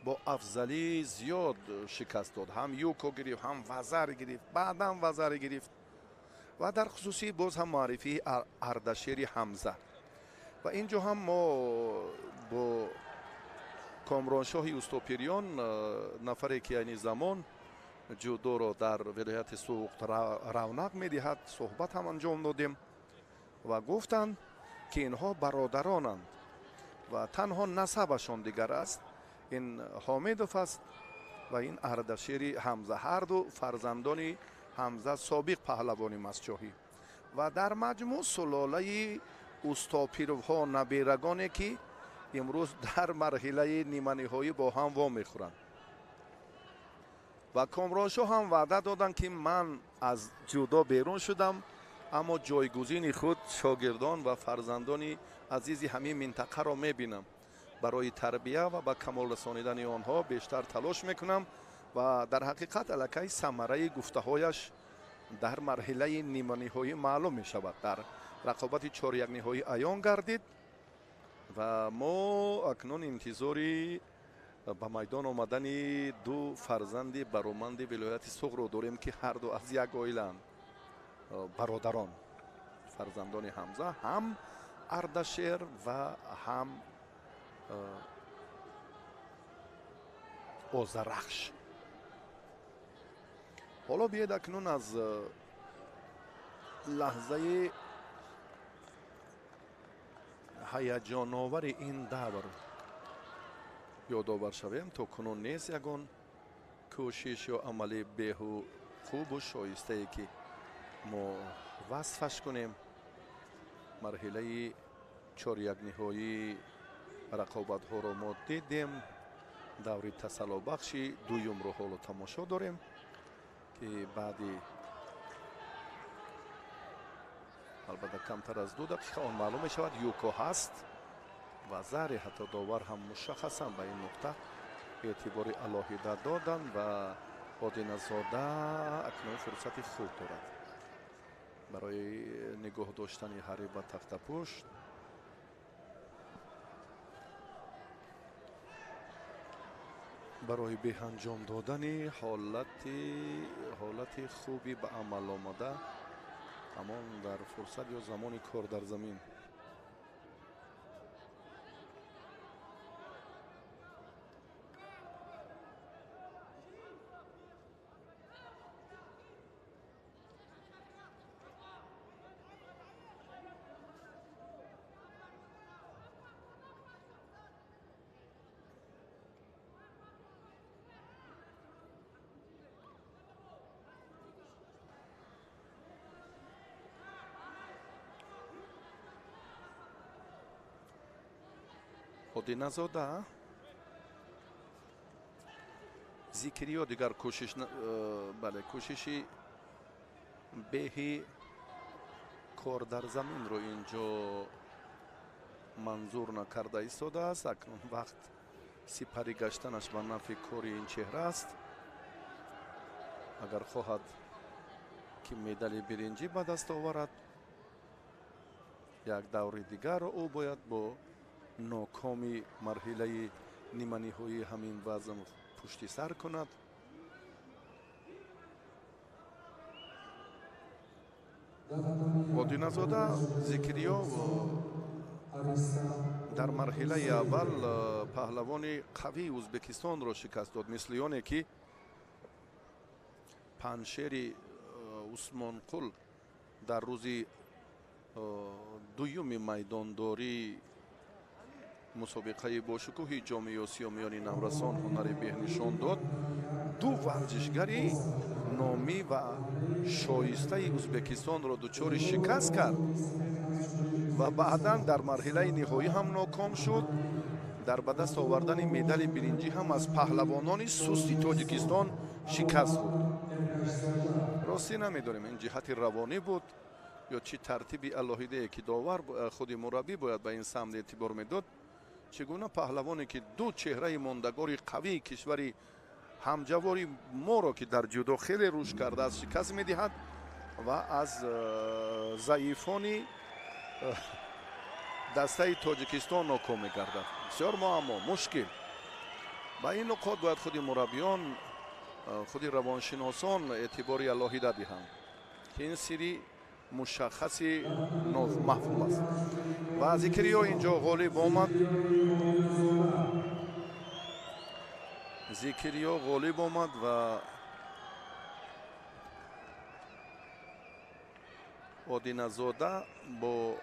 бо афзалии зиёд шикаст дод. Ҳам юко гирифт, ҳам вазар гирифт, баъдан вазар гирифт ва дар хусусӣ боз ҳам муаррифии Ардашери Ҳамза. Ва ин ҷо ҳам мо бо Комроншоҳи Устопириён, нафаре ки айни замон ҷудоро дар вилояти Суғд равнақ медиҳад, суҳбат ҳам анҷом додем ва гуфтанд, ки инҳо бародаронанд ва танҳо насабашон дигар аст. Ин Ҳомидов аст ва ин Ардашери Ҳамза, ҳарду фарзандони Ҳамза, собиқ паҳлавони масчоҳӣ. Ва дар маҷмӯъ сулолаи Устопировҳо набирагоне, ки имрӯз дар марҳилаи ниманиҳоӣ бо ҳам вомехӯранд. Ва Комроншоҳ ҳам ваъда доданд, ки ман аз ҷудо берун шудам, аммо ҷойгузини худ шогирдон ва фарзандони азизи ҳамин минтақаро мебинам. Барои тарбия ва ба камол расонидани онҳо бештар талош мекунам ва дар ҳақиқат аллакай самараи гуфтаҳояш дар марҳилаи ниманиҳоӣ маълум мешавад. Дар рақобати чорякниҳоӣ аён гардид ва мо акнун интизори ба майдон омадани ду фарзанди бароманди вилояти Суғдро дорем, ки ҳарду аз як оилаанд, бародарон, фарзандони Ҳамза, ҳам Ардашер ва ҳам Озарахш. Ҳоло биёед акнун аз лаҳзаи ҳаяҷоновари ин давр ёдовар шавем. То кунун нест ягон кӯшиш ё амали беҳу хубу шоистае, ки мо васфаш кунем. Марҳилаи чорякниҳоии рақобатҳоро мо дидем, даври тасаллобахши дуюмро ҳоло тамошо дорем. Ки баъди албатта камтар аз 2 дақиқа он маълум мешавад. Юко ҳаст ва заре ҳатто довар ҳам мушаххасан ба ин нуқта эътибори алоҳида доданд ва Одиназода акнун фурсати хуб дорад барои нигоҳ доштани ҳариф ба тахтапушт. Барои беҳанҷом додани ҳолати хуби ба амал омада ҳамон дар фурсат ё замони кор дар замин. Одиназода Зикриё дигар кӯшиш, бале, кӯшиши беҳи кор дар заминро инҷо манзур накарда истодааст. Акнун вақт сипарӣ гаштанаш ба нафъи кори ин чеҳра аст. Агар хоҳад ки медали биринҷӣ ба даст оварад, як даври дигарро ӯ бояд бо нокоми марҳилаи ниманиҳоии ҳамин вазн пушти сар кунад. Одиназода Зикриё дар марҳилаи аввал паҳлавони қавии Ӯзбекистонро шикаст дод, мисли оне ки Панҷшери Усмонқул дар рӯзи дуюми майдондорӣ мусобиқаи бошукӯҳи ҷоми Осиё миёни наврасон ҳунари беҳ нишон дод. Ду варзишгари номӣ ва шоистаи Ӯзбекистонро дучори шикаст кард ва баъдан дар марҳилаи ниҳоӣ ҳам ноком шуд. Дар ба даст овардани медали биринҷӣ ҳам аз паҳлавонони сусти Тоҷикистон шикаст хӯрд. Ростӣ намедонем ин ҷиҳати равонӣ буд ё чӣ тартиби алоҳидае ки довар худи мураббӣ бояд ба ин самт эътибор медод. Чӣ гуна паҳлавоне ки ду чеҳраи мондагори қавии кишвари ҳамҷавори моро ки дар ҷудо хеле рушд кардааст шикаст медиҳад ва аз заифони дастаи Тоҷикистон ноком мегардад. Бисёр муаммо, мушкил. Ба ин нуқот бояд худи мураббиён, худи равоншиносон эътибори алоҳида диҳанд, ки ин сирри мушаххаси мафҳум аст. Ва Зикриё инҷо ғолиб омад. Зикриё ғолиб омад ва Одиназода бо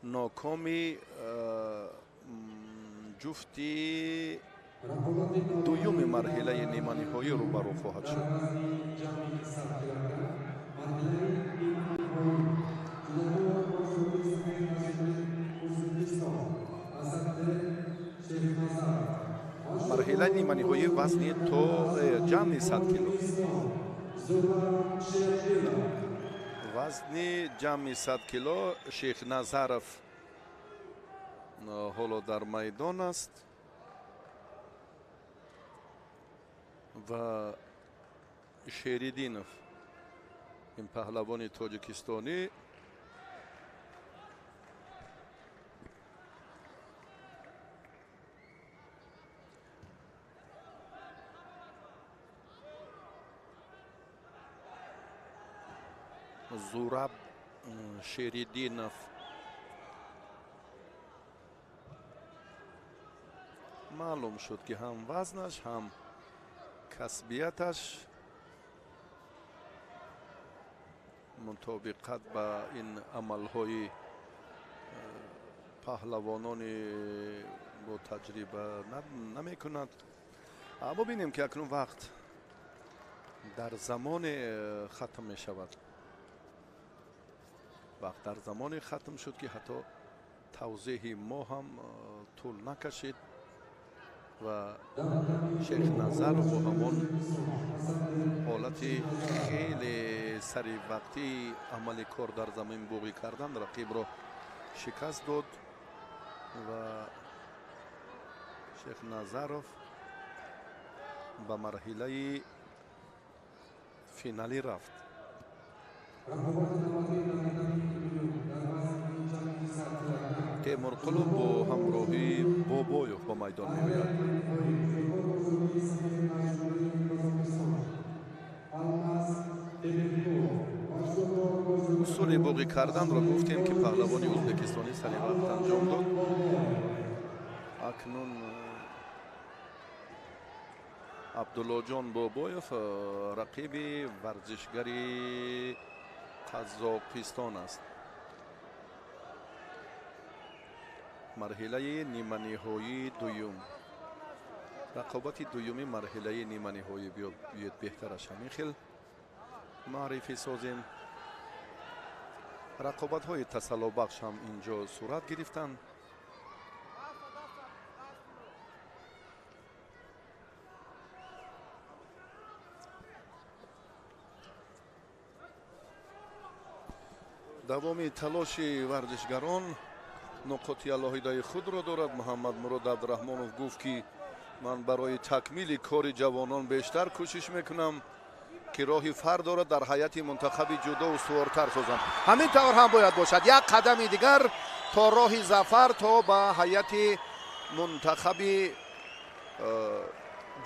нокоми ҷуфти дуюми марҳилаи ниманиҳоӣ рӯбарӯ хоҳад шуд. Марҳилаи ниманиҳоӣ вазни то ҷамъи 100 кило. Вазни ҷамъи 100 кило Шейхназаров ҳоло дар майдон аст ва Шеридинов, ин паҳлавони тоҷикистонӣ, Зураб Шеридинов маълум шуд, ки ҳам вазнаш, ҳам касбияташ мутобиқат ба ин амалҳои паҳлавонони бо таҷриба намекунад. Бубинем, ки акнун вақт дар замоне хатм мешавад. Вақт дар замоне хатм шуд, ки ҳатто тавзеҳи мо ҳам тӯл накашид. Ва Шейхназаров бо ҳамон ҳолати хеле саривақтӣ амали кор дар замин боғӣ кардан рақибро шикаст дод ва Шейхназаров ба марҳилаи финалӣ рафт. Темурқулов бо ҳамроҳии Бобоев ба майдон меояд. Усули боғӣ карданро гуфтем, ки паҳлавони ӯзбекистонӣ сари вақт анҷом дод. Акнун Абдуллоҷон Бобоев рақиби варзишгари Қазоқистон аст. Марҳилаи ниманиҳоии дуюм, рақобати дуюми марҳилаи ниманиҳоӣ биёед беҳтараш ҳамин хел маърифӣ созем. Рақобатҳои тасаллобахш ҳам инҷо сурат гирифтанд. Давоми талоши варзишгарон нуқоти алоҳидаи худро дорад. Муҳаммадмурод Абдураҳмонов гуфт, ки ман барои такмили кори ҷавонон бештар кӯшиш мекунам, ки роҳи фардоро дар ҳайати мунтахаби ҷудо устувортар созам. Ҳамин тавр ҳам бояд бошад. Як қадами дигар то роҳи зафар, то ба ҳайати мунтахаби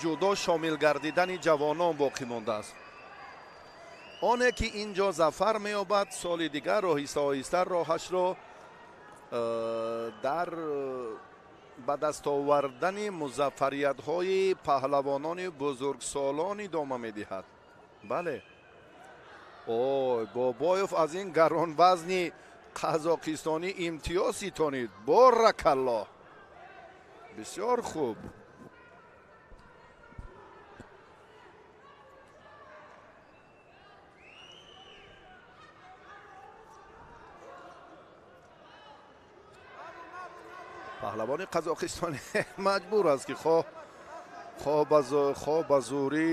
ҷудо шомил гардидани ҷавонон боқӣ мондааст. Оне ки инҷо зафар меёбад, соли дигар оҳиста оҳиста роҳашро дар ба даст овардани музаффариятҳои паҳлавонони бузургсолон идома медиҳад. Бале, ой, Бобоев аз ин гаронвазни қазоқистонӣ имтиёз ситонид. Боракаллоҳ, бисёр хуб. Паҳлавони қазоқистонӣ маҷбур аст, ки хоҳ ба зӯрӣ,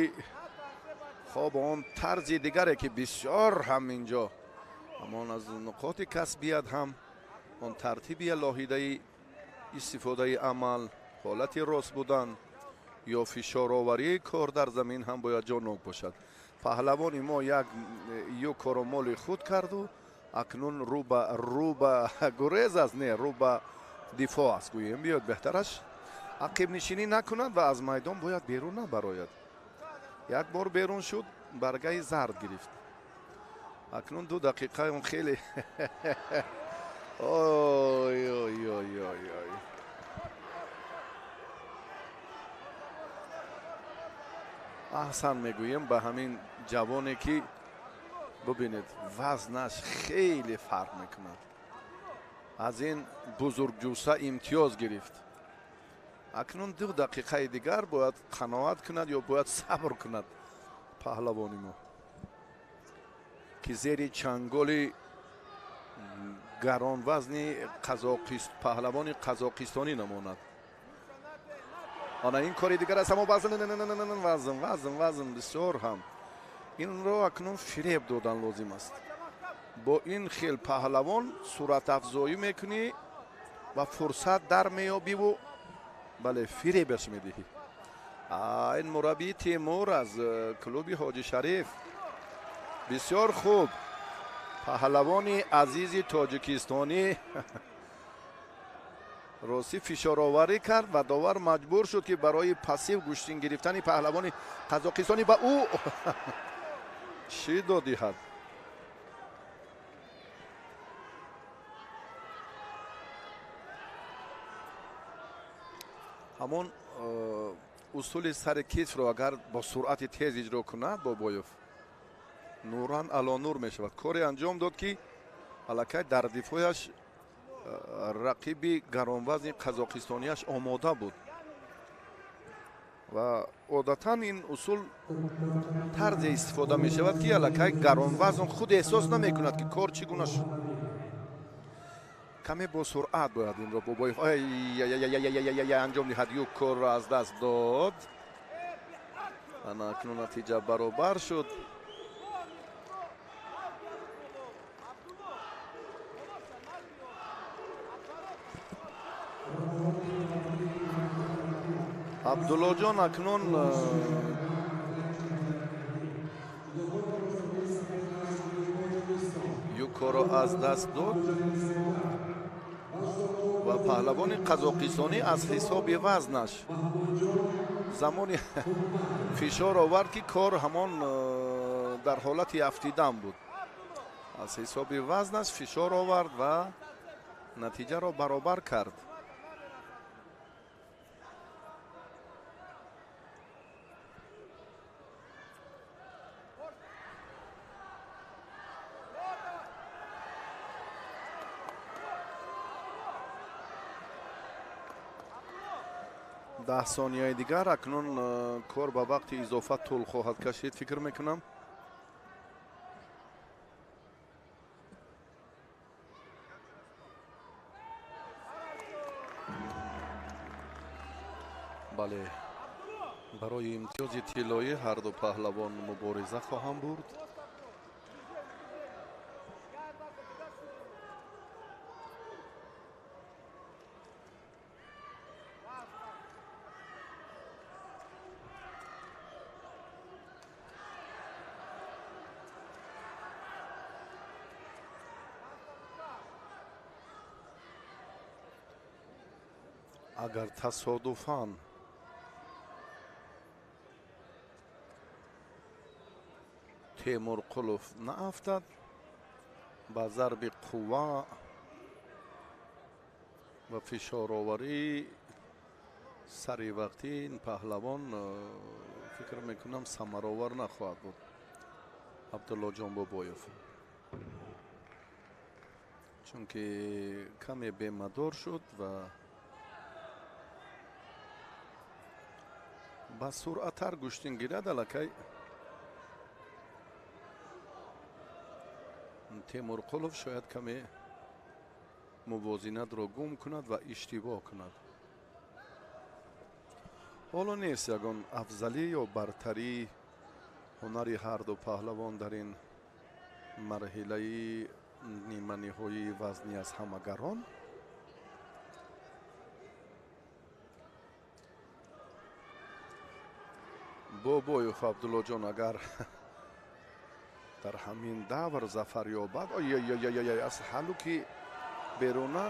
хоҳ ба он тарзи дигаре, ки бисёр ҳам инҷо ҳамон аз нуқоти касбият, ҳам он тартиби алоҳидаи истифодаи амал, ҳолати рост будан ё фишороварии кор дар замин ҳам бояд ҷонок бошад. Паҳлавони мо як ю кору моли худ карду акнун рӯ ба гурез аст, не рӯ ба дифоъ аст. Гӯем биёд беҳтараш ақибнишинӣ накунад ва аз майдон бояд берун набарояд. Як бор берун шуд, баргаи зард гирифт. Акнун 2 дақиқа он хеле ой ой ой ой ой. Аҳсан мегӯем ба ҳамин ҷавоне, ки бубинед вазнаш хеле фарқ мекунад. Аз ин бузургҷуса имтиёз гирифт. Акнун 2 дақиқаи дигар бояд қаноат кунад ё бояд сабр кунад паҳлавони мо, ки зери чанголи гаронвазни паҳлавони қазоқистонӣ намонад. Ана ин кори дигар аст, аммо вазн вазн вазн вазн бисёр ҳам инро акнун фиреб додан лозим аст. Бо ин хел паҳлавон суратафзоӣ мекунӣ ва фурсат дар меёбиву бале фиребаш медиҳӣ. Ин мураббии Темур аз клуби Ҳоҷи Шариф. Бисёр хуб. Паҳлавони азизи тоҷикистонӣ ростӣ фишороварӣ кард ва довар маҷбур шуд, ки барои пассив гӯштин гирифтани паҳлавони қазоқистонӣ ба ӯ шидо диҳад. Ҳамон усули сари китфро агар бо суръати тез иҷро кунад Бобоев, нуран алонур мешавад. Коре анҷом дод, ки аллакай дар дифояш рақиби гаронвазни қазоқистонияш омода буд ва одатан ин усул тарзе истифода мешавад, ки аллакай гаронвазн худ эҳсос намекунад, ки кор чӣ гуна шуд. Каме бо суръат бояд инро Бобоев анҷом диҳад. Юкоро аз даст дод. Ана акнун натиҷа баробар шуд. Абдуллоҷон акнун юкоро аз даст дод ва паҳлавони қазоқистонӣ аз ҳисоби вазнаш замони фишор овард, ки кор ҳамон дар ҳолати афтидан буд. Аз ҳисоби вазнаш фишор овард ва натиҷаро баробар кард. Даҳ сонияи дигар. Акнун кор ба вақти изофа тӯл хоҳад кашид, фикр мекунам. Бале, барои имтиёзи тиллоӣ ҳарду паҳлавон мубориза хоҳанд бурд. Агар тасодуфан Темурқулов наафтад, ба зарби қувва ва фишороварӣ сари вақтӣ ин паҳлавон, фикр мекунам, самаровар нахоҳад буд. Абдуллоҷон Бобоев, чунки каме бемадор шуд ва ба суръаттар гӯштин гирад, аллакай Темурқулов шояд каме мувозинатро гум кунад ва иштибоҳ кунад. Ҳоло нест ягон афзалӣ ё бартарии ҳунари ҳарду паҳлавон дар ин марҳилаи ниманиҳоии вазнӣ аз ҳамагарон. Бобоев Абдуллоҷон агар дар ҳамин давр зафар ёбад, аз ҳалуки беруна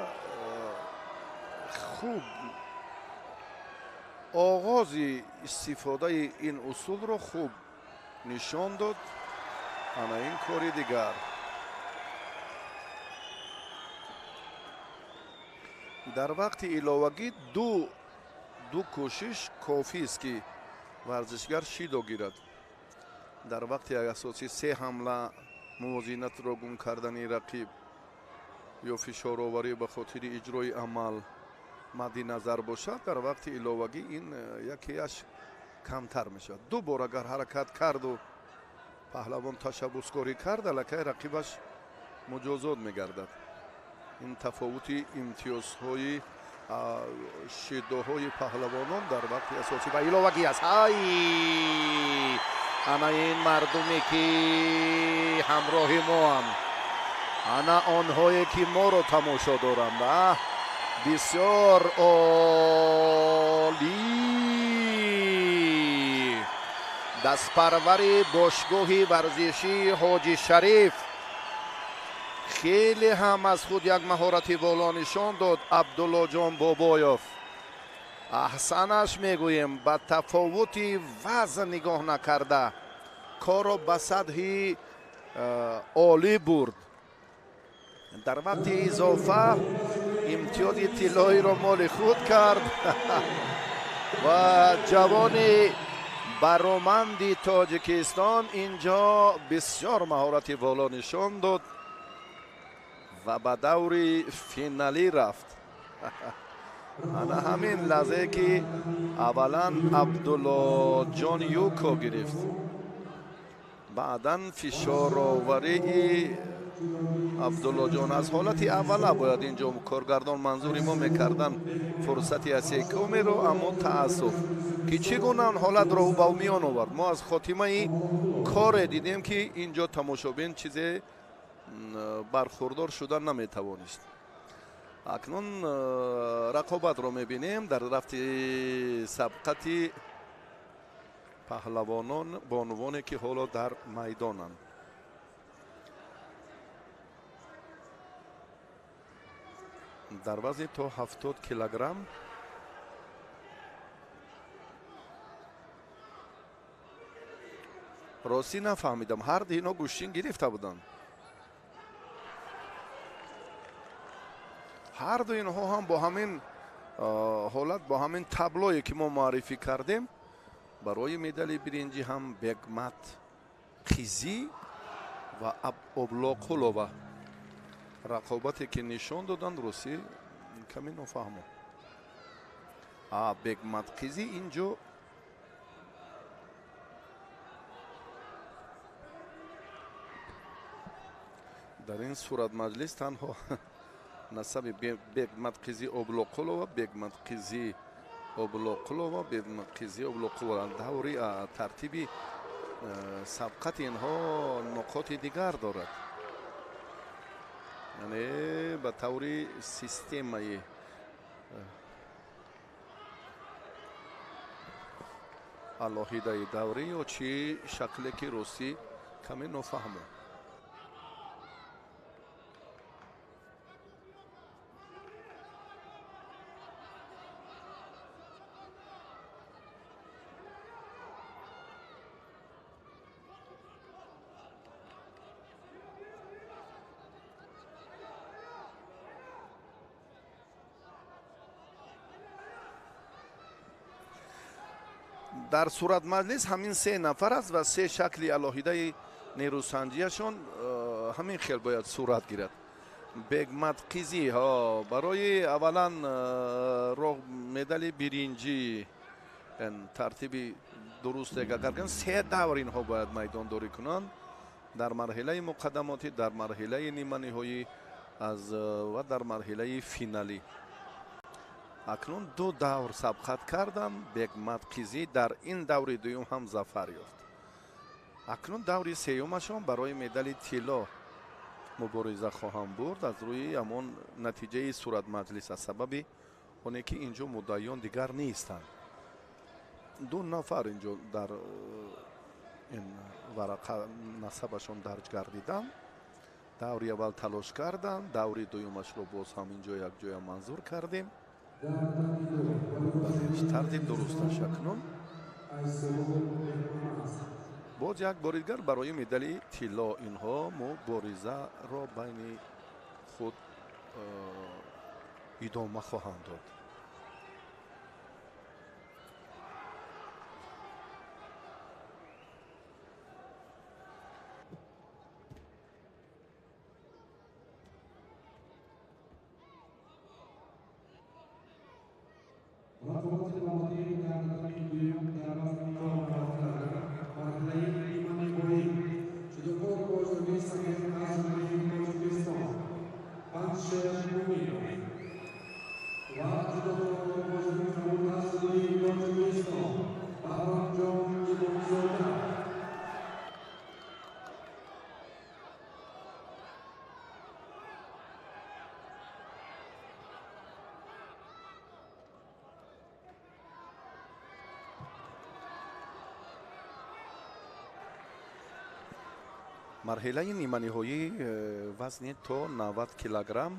хуб оғози истифодаи ин усулро хуб нишон дод. Ана ин кори дигар. Дар вақти иловагӣ ду кӯшиш кофист, ки варзишгар шидо гирад. Дар вақти асосӣ се ҳамла, мувозинатро гум кардани рақиб ё фишороварӣ ба хотири иҷрои амал мадди назар бошад, дар вақти иловагӣ ин якеаш камтар мешавад. Ду бор агар ҳаракат карду паҳлавон ташаббускорӣ кард, аллакай рақибаш муҷозот мегардад. Ин тафовути имтиёзҳои шидоҳои паҳлавонон дар вақти асосӣ ва иловагӣ аст. Ай, ана ин мардуме, ки ҳамроҳи моам, ана онҳое, ки моро тамошо доранд, бисёр олӣ. Дастпарвари бошгоҳи варзишии Ҳоҷи Шариф хеле ҳам аз худ як маҳорати боло нишон дод. Абдуллоҷон Бобоев, аҳсанаш мегӯем, ба тафовути вазн нигоҳ накарда корро ба сатҳи олӣ бурд. Дар вақти изофа имтиёзи тиллоиро моли худ кард ва ҷавони бароманди Тоҷикистон инҷо бисёр маҳорати боло нишон дод ва ба даври финалӣ рафт. Ана ҳамин лаҳзае, ки аввалан Абдуллоҷон юко гирифт, баъдан фишороварии Абдуллоҷон, аз ҳолати аввала бояд инҷо коргардон манзури мо мекардан фурсати асекумеро, аммо таассуф ки чӣ гуна он ҳолатро ӯ ба миён овард. Мо аз хотимаи коре дидем ки инҷо тамошобин чизе бархурдор шуда наметавонист. Акнун рақобатро мебинем дар рафти сабқати паҳлавонон, бонувоне ки ҳоло дар майдонанд. Дар вазни то 70 килограмм ростӣ нафаҳмидам, ҳар ду ино гӯштин гирифта буданд. Ҳар ду инҳо ҳам бо ҳамин ҳолат, бо ҳамин таблое ки мо муаррифӣ кардем, барои медали биринҷӣ ҳам Бегмат Қизӣ ва Облоқулова рақобате ки нишон доданд, русӣ каме нофаҳмо. Бегмат Қизӣ инҷо дар ин сурат маҷлис танҳо насаби Бегмат Қизӣ Облоқулова, Бегмат Қизӣ Облоқулова, Бегмат Қизӣ Облоқулова. Даври тартиби сабқати инҳо нуқоти дигар дорад, яъне ба таври системаи алоҳидаи даврӣ ё чӣ шакле ки русӣ каме нофаҳмо. Дар сурат маҷлис ҳамин се нафар аст ва се шакли алоҳидаи нерӯсанҷиашон ҳамин хел бояд сурат гирад. Бегмат Қизӣ барои аввалан роҳ медали биринҷӣ тартиби дуруст агар гиранд, се давр инҳо бояд майдондорӣ кунанд дар марҳилаи муқаддамотӣ, дар марҳилаи ниманиҳоӣ ва дар марҳилаи финалӣ. Акнун ду давр сабқат карданд. Бегмат Қизӣ дар ин даври дуюм ҳам зафар ёфт. Акнун даври сеюмашон барои медали тилло мубориза хоҳанд бурд аз рӯи ҳамон натиҷаи суратмаҷлис, аз сабаби оне ки инҷо муддаиён дигар нестанд. Ду нафар инҷо дар ин варақа насабашон дарҷ гардиданд. Даври аввал талош карданд, даври дуюмашро боз ҳам инҷо якҷоя манзур кардем. Тарзи дурусташ акнун боз як бори дигар барои медали тилло инҳо муборизаро байни худ идома хоҳанд дод. Марҳилаи ниманиҳоӣ вазни то 90 килограмм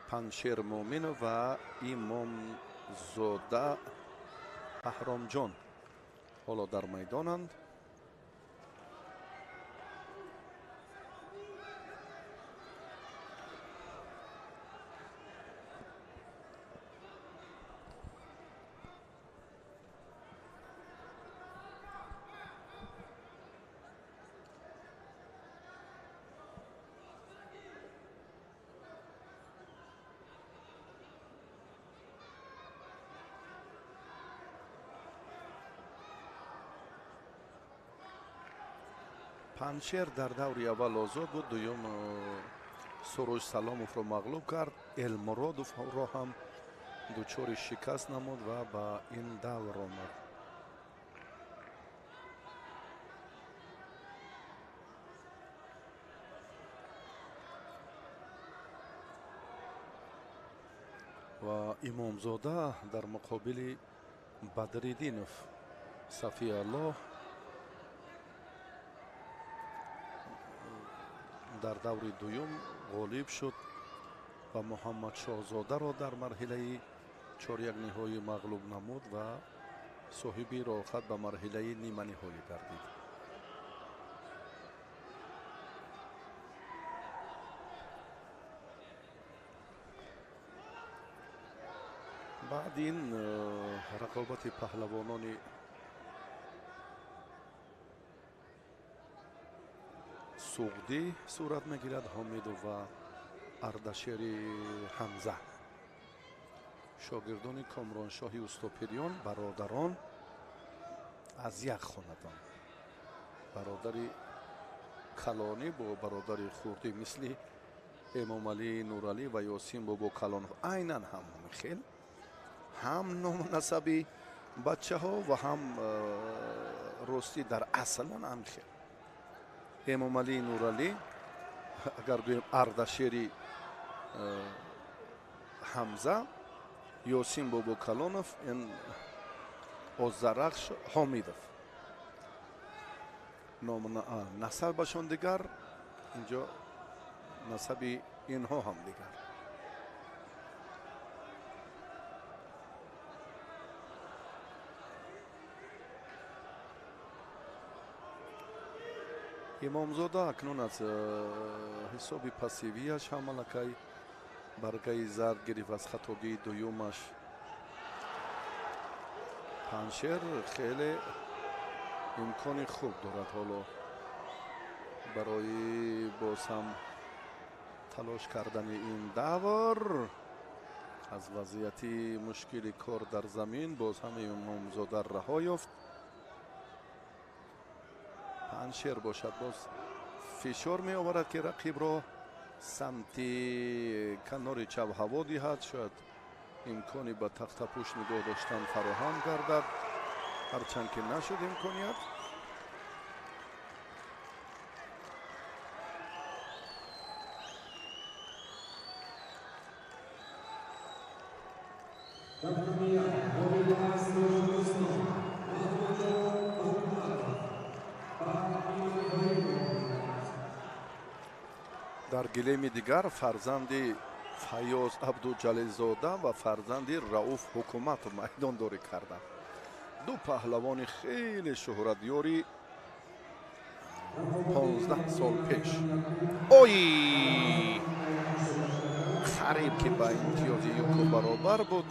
Панҷшер Муъминов ва Имомзода Баҳромҷон ҳоло дар майдонанд. Панҷшер дар даври аввал озод буд, дуюм Суруш Саломовро мағлуб кард, Элмуродовро ҳам дучори шикаст намуд ва ба ин давр омад. Ва Имомзода дар муқобили Бадриддинов Сафиаллоҳ дар даври дуюм ғолиб шуд ва Муҳаммадшоҳзодаро дар марҳилаи чорякниҳоӣ мағлуб намуд ва соҳиби роҳхат ба марҳилаи ниманиҳоӣ гардид. Баъд ин рақобати паҳлавонони Суғдӣ сурат мегирад, Ҳомидов ва Ардашери Ҳамза, шогирдони Комроншоҳи Устопириён, бародарон аз як хонадон, бародари калонӣ бо бародари хурдӣ, мисли Эмомалӣ Нуралӣ ва Ёсин бобо Калонов, айнан ҳамон хел, ҳам номнасаби бачаҳо ва ҳам ростӣ дар аслан ҳам хел. Эмомалӣ Нуралӣ, агар гӯем Ардашери Ҳамза, Ёсин бобо Калонов, ин Озарахш Ҳомидов. Насабашон дигар, инҷо насаби инҳо ҳам дигар. Имомзода акнун аз ҳисоби пассивияш ҳам аллакай баргаи зард гирифт аз хатогии дуюмаш. Панҷшер хеле имкони хуб дорад ҳоло барои боз ҳам талош кардани ин давр. Аз вазъияти мушкили кор дар замин боз ҳам Имомзода раҳо ёфт. Панҷшер бошад боз фишор меоварад, ки рақибро самти канори чап ҳаво диҳад, шояд имкони ба тахтапӯш нигоҳ доштан фароҳам гардад, ҳарчанд ки нашуд имконият. Дар гилеми дигар фарзанди Файёз Абдуҷалилзода ва фарзанди Рауф Ҳукуматов майдондорӣ карданд. Ду паҳлавони хеле шӯҳратёри 15 сол пеш. Ой! Қариб ки ба имтиёзи юку баробар буд.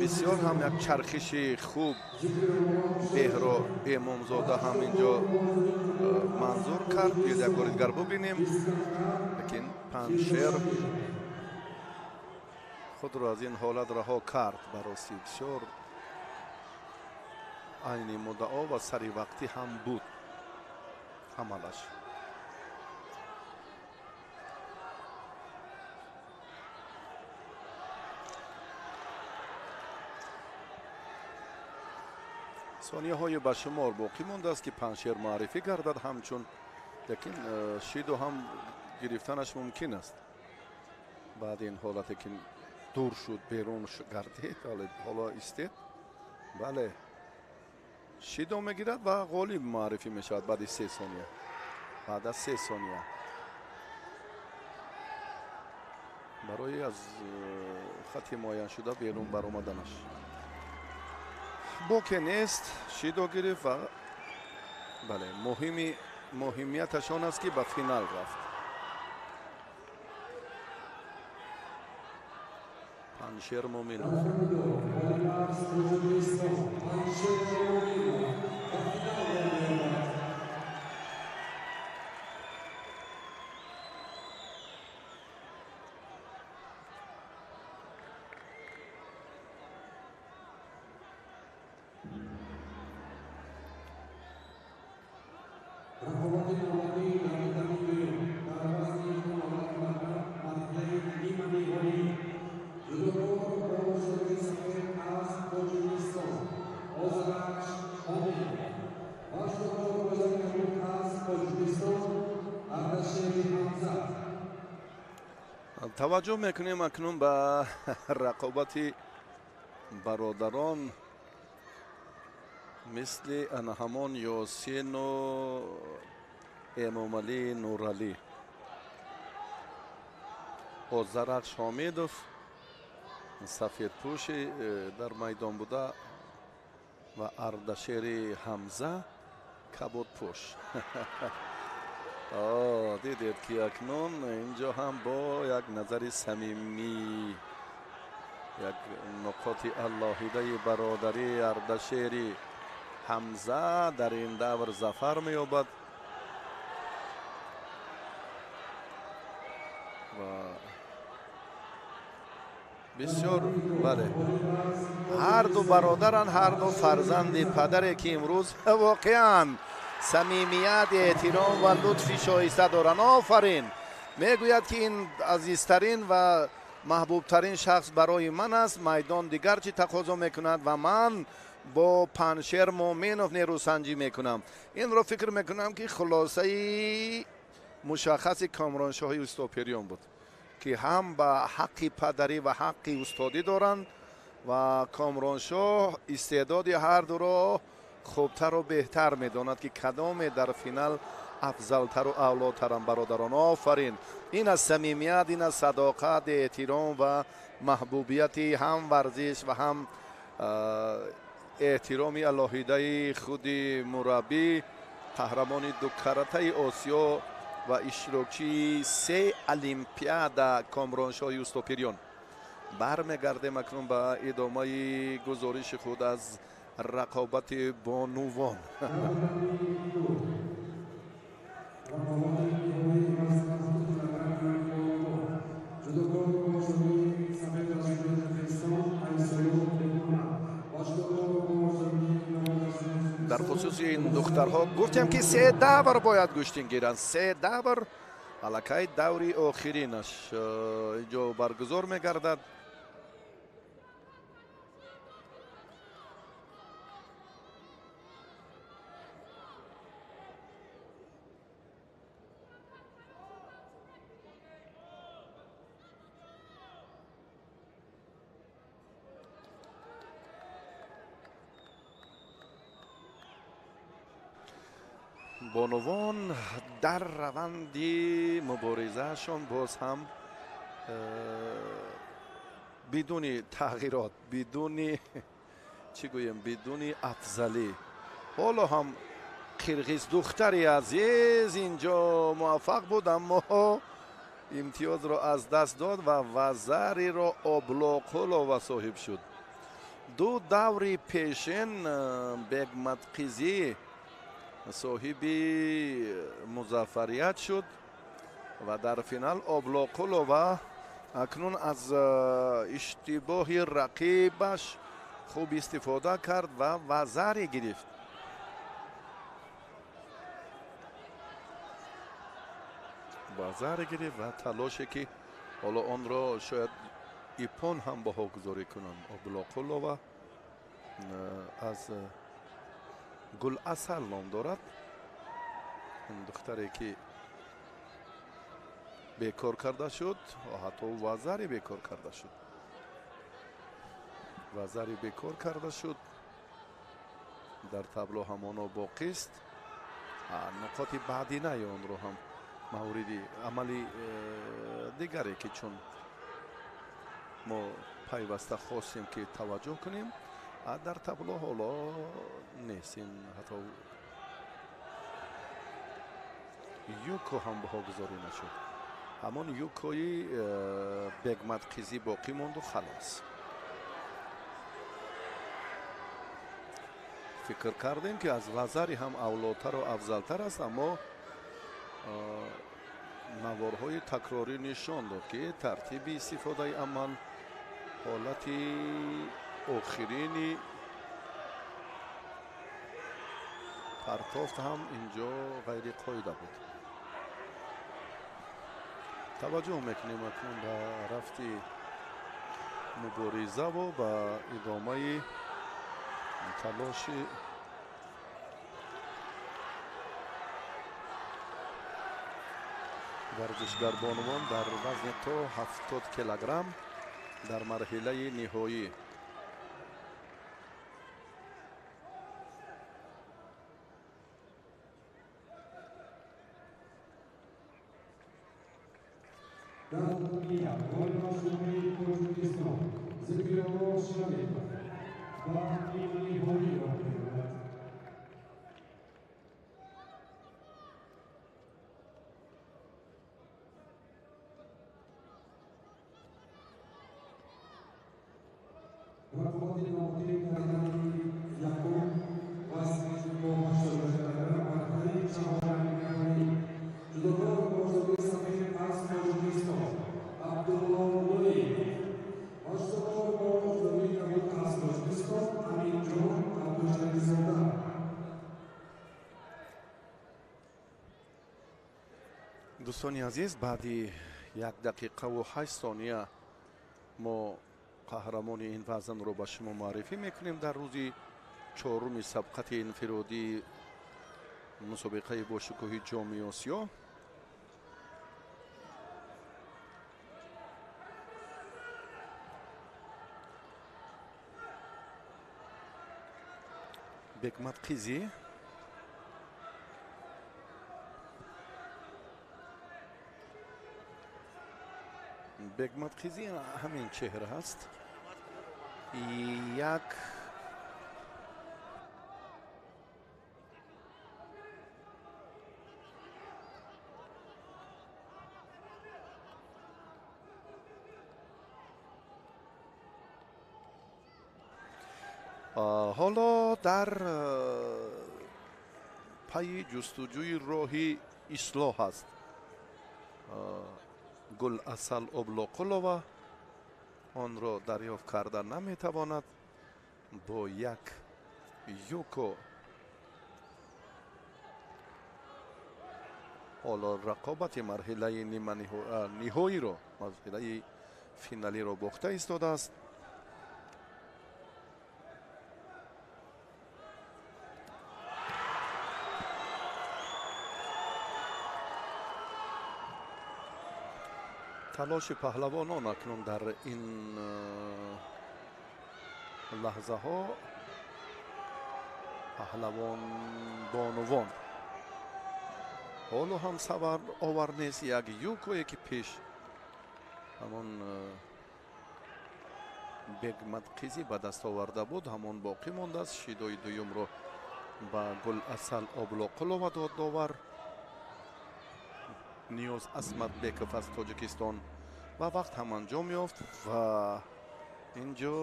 Бисёр ҳам як чархиши хуб беҳро Эмомзода ҳам инҷо манзур кард. Биёед як бори дигар бубинем. Лекин Панҷшер худро аз ин ҳолат раҳо кард. Ба ростӣ бисёр айни муддао ва сари вақтӣ ҳам буд амалаш. Сонияҳои ба шумор боқӣ мондааст, ки Панҷшер муаррифӣ гардад ҳамчун, лекин шиду ҳам гирифтанаш мумкин аст. Баъди ин ҳолате ки дур шуд, берун гардид, ҳоло истед. Бале, шидо мегирад ва ғолиб муаррифӣ мешавад баъди 3 сония. Баъд аз 3 сония барои аз хати муайяншуда берун баромаданаш. Боке нест, шидо гирифт ва бале, муҳимияташ он аст, ки ба финал рафт. Панҷшер Муминов. Таваҷҷӯҳ мекунем акнун ба рақобати бародарон мисли ана ҳамон Ёсину Эмомалӣ Нуралӣ. Озарахш Ҳомидов сафедпӯши дар майдон буда ва Ардашери Ҳамза кабудпӯш. Дидед ки акнун инҷо ҳам бо як назари самимӣ, як нуқоти алоҳидаи бародарӣ Ардашери Ҳамза дар ин давр зафар меёбад ва бисёр бале, ҳарду бародаранд, ҳарду фарзанди падаре ки имрӯз воқеан самимият, эҳтиром ва лутфи шоиста доранд. Офарин! Мегӯяд ки ин азизтарин ва маҳбубтарин шахс барои ман аст. Майдон дигар чӣ тақозо мекунад ва ман бо Паншер Муъминов нерӯсанҷӣ мекунам. Инро фикр мекунам ки хулосаи мушаххаси Комроншоҳи Устопириён буд, ки ҳам ба ҳаққи падарӣ ва ҳаққи устодӣ доранд ва Комроншоҳ истеъдоди ҳардуро хубтару беҳтар медонад ки кадоме дар финал афзалтару аълотаранд бародарон. Офарин! Ин аз самимият, ин аз садоқат, эҳтиром ва маҳбубияти ҳам варзиш ва ҳам эҳтироми алоҳидаи худи мураббӣ, қаҳрамони дукаратаи Осиё ва иштирокчии се олимпиада Комроншоҳи Устопириён. Бармегардем акнун ба идомаи гузориши худ аз рақобати бонувон. Дар хусуси ин духтарҳо гуфтем ки се давр бояд гӯштин гиранд. Се давр аллакай даври охиринаш инҷо баргузор мегардад. Бонувон дар раванди муборизаашон боз ҳам бидуни тағйирот, бидуни чӣ гӯем, бидуни афзалӣ. Ҳоло ҳам қирғиз духтари азиз инҷо муваффақ буд, аммо имтиёзро аз даст дод ва вазариро Облоқулова соҳиб шуд. Ду даври пешин Бегматқизӣ соҳиби музаффарият шуд ва дар финал Облоқулова акнун аз иштибоҳи рақибаш хуб истифода кард ва вазаре гирифт. Вазаре гирифт ва талоше ки ҳоло онро шояд ипон ҳам баҳогузорӣ кунанд. Облоқулова аз Гуласал ном дорад. Ин духтаре ки бекор карда шуд, ҳатто вазаре бекор карда шуд. Вазаре бекор карда шуд. Дар табло ҳамоно боқист. Нуқоти баъдинаи онро ҳам мавриди амали дигаре ки чун мо пайваста хостем ки таваҷҷӯҳ кунем, дар табло ҳоло нест. Ин ҳатто юко ҳам баҳогузорӣ нашуд. Ҳамон юкои Бегматқизӣ боқӣ монду халос. Фикр кардем ки аз вазари ҳам авлотару афзалтар аст, аммо наворҳои такрорӣ нишон дод ки тартиби истифодаи амал ҳолати охирини Партофт ҳам инҷо ғайриқоида буд. Таваҷҷӯҳ мекунем акнун ба рафти муборизаву ба идомаи талоши варзишгарбонувон дар вазни то 70 килограмм дар марҳилаи ниҳоӣ. Дӯстони азиз, баъди 1 дақиқаву 8 сония мо қаҳрамони ин вазнро ба шумо муаррифӣ мекунем. Дар рӯзи чоруми сабқати инфиродии мусобиқаи бошукӯҳи Ҷоми Осиё Бекматқизӣ Бекматқизӣ ҳамин чеҳра аст. Як ҳоло дар пайи ҷустуҷӯи роҳи ислоҳ аст Гуласал Облоқулова. Онро дарёфт карда наметавонад. Бо як юко ҳоло рақобати марҳилаи ниҳоиро, марҳилаи финалиро бохта истодааст. Талоши паҳлавонон акнун дар ин лаҳзаҳо паҳлавонбонувон ҳоло ҳам савар овар нест. Як юкое ки пеш ҳамон Бегматқизӣ ба даст оварда буд, ҳамон боқӣ мондааст. Шидои дуюмро ба Гуласал Облоқулова дод довар Ниёз Асматбеков аз Тоҷикистон ва вақт ҳам анҷом ёфт. Ва инҷо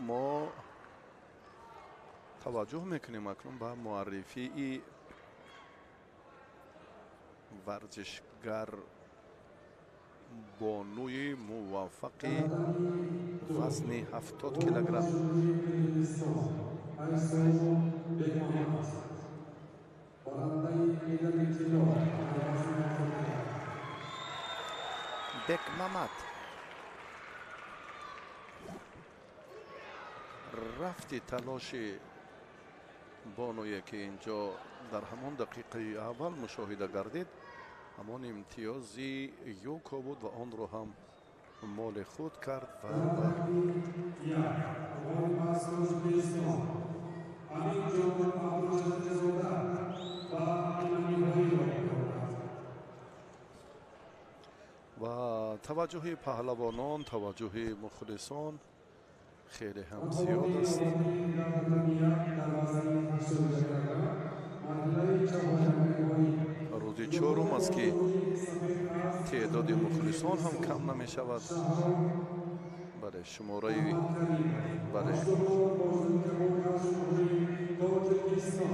мо таваҷҷӯҳ мекунем акнун ба муаррифии варзишгар бонуи муваффақи вазни 70 килограмм. Бекмамад рафти талоши бонуе ки инҷо дар ҳамон дақиқаи аввал мушоҳида гардид, ҳамон имтиёзи юко буд ва онро ҳам моли худ кард ва ва таваҷҷӯҳи паҳлавонон, таваҷҷӯҳи мухлисон хеле ҳам зиёд аст. Рӯзи чорум аст ки теъдоди мухлисон ҳам кам намешавад. Бале, шумораи бале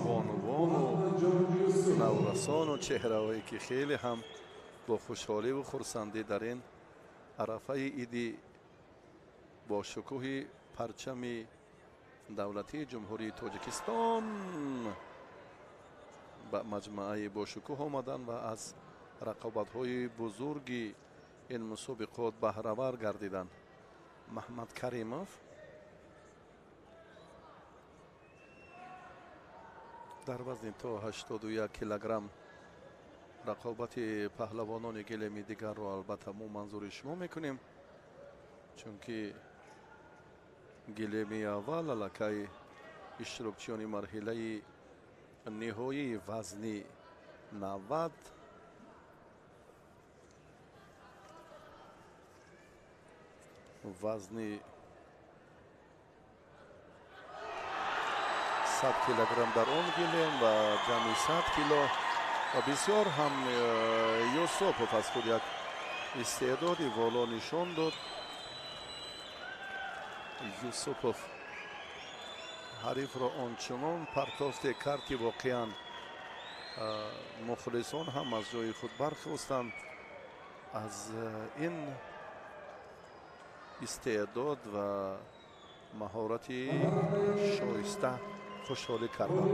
бонувону наврасону чеҳраҳое ки хеле ҳам бо хушҳоливу хурсандӣ дар ин арафаи иди бо шукӯҳи парчами давлатии Ҷумҳурии Тоҷикистон Ба маҷмӯаи бошукӯҳ омаданд ва аз рақобатҳои бузурги ин мусобиқот баҳравар гардиданд. Маҳмад Каримов дар вазни то 81 килограмм рақобати паҳлавонони гилеми дигарро албатта мо манзури шумо мекунем, чунки гилеми аввал аллакай иштирокчиёни марҳилаи ниҳоии вазни 90 вазни 100 килограмм дар он гилем ва ҷамъи 100 кило ва бисёр ҳам Юсупов аз худ як истеъдоди воло нишон дод. Юсупов ҳарифро ончунон партофте кард, ки воқеан мухлисон ҳам аз ҷои худ бархостанд. Аз ин истеъдод ва маҳорати шоиста хушҳолӣ карданд.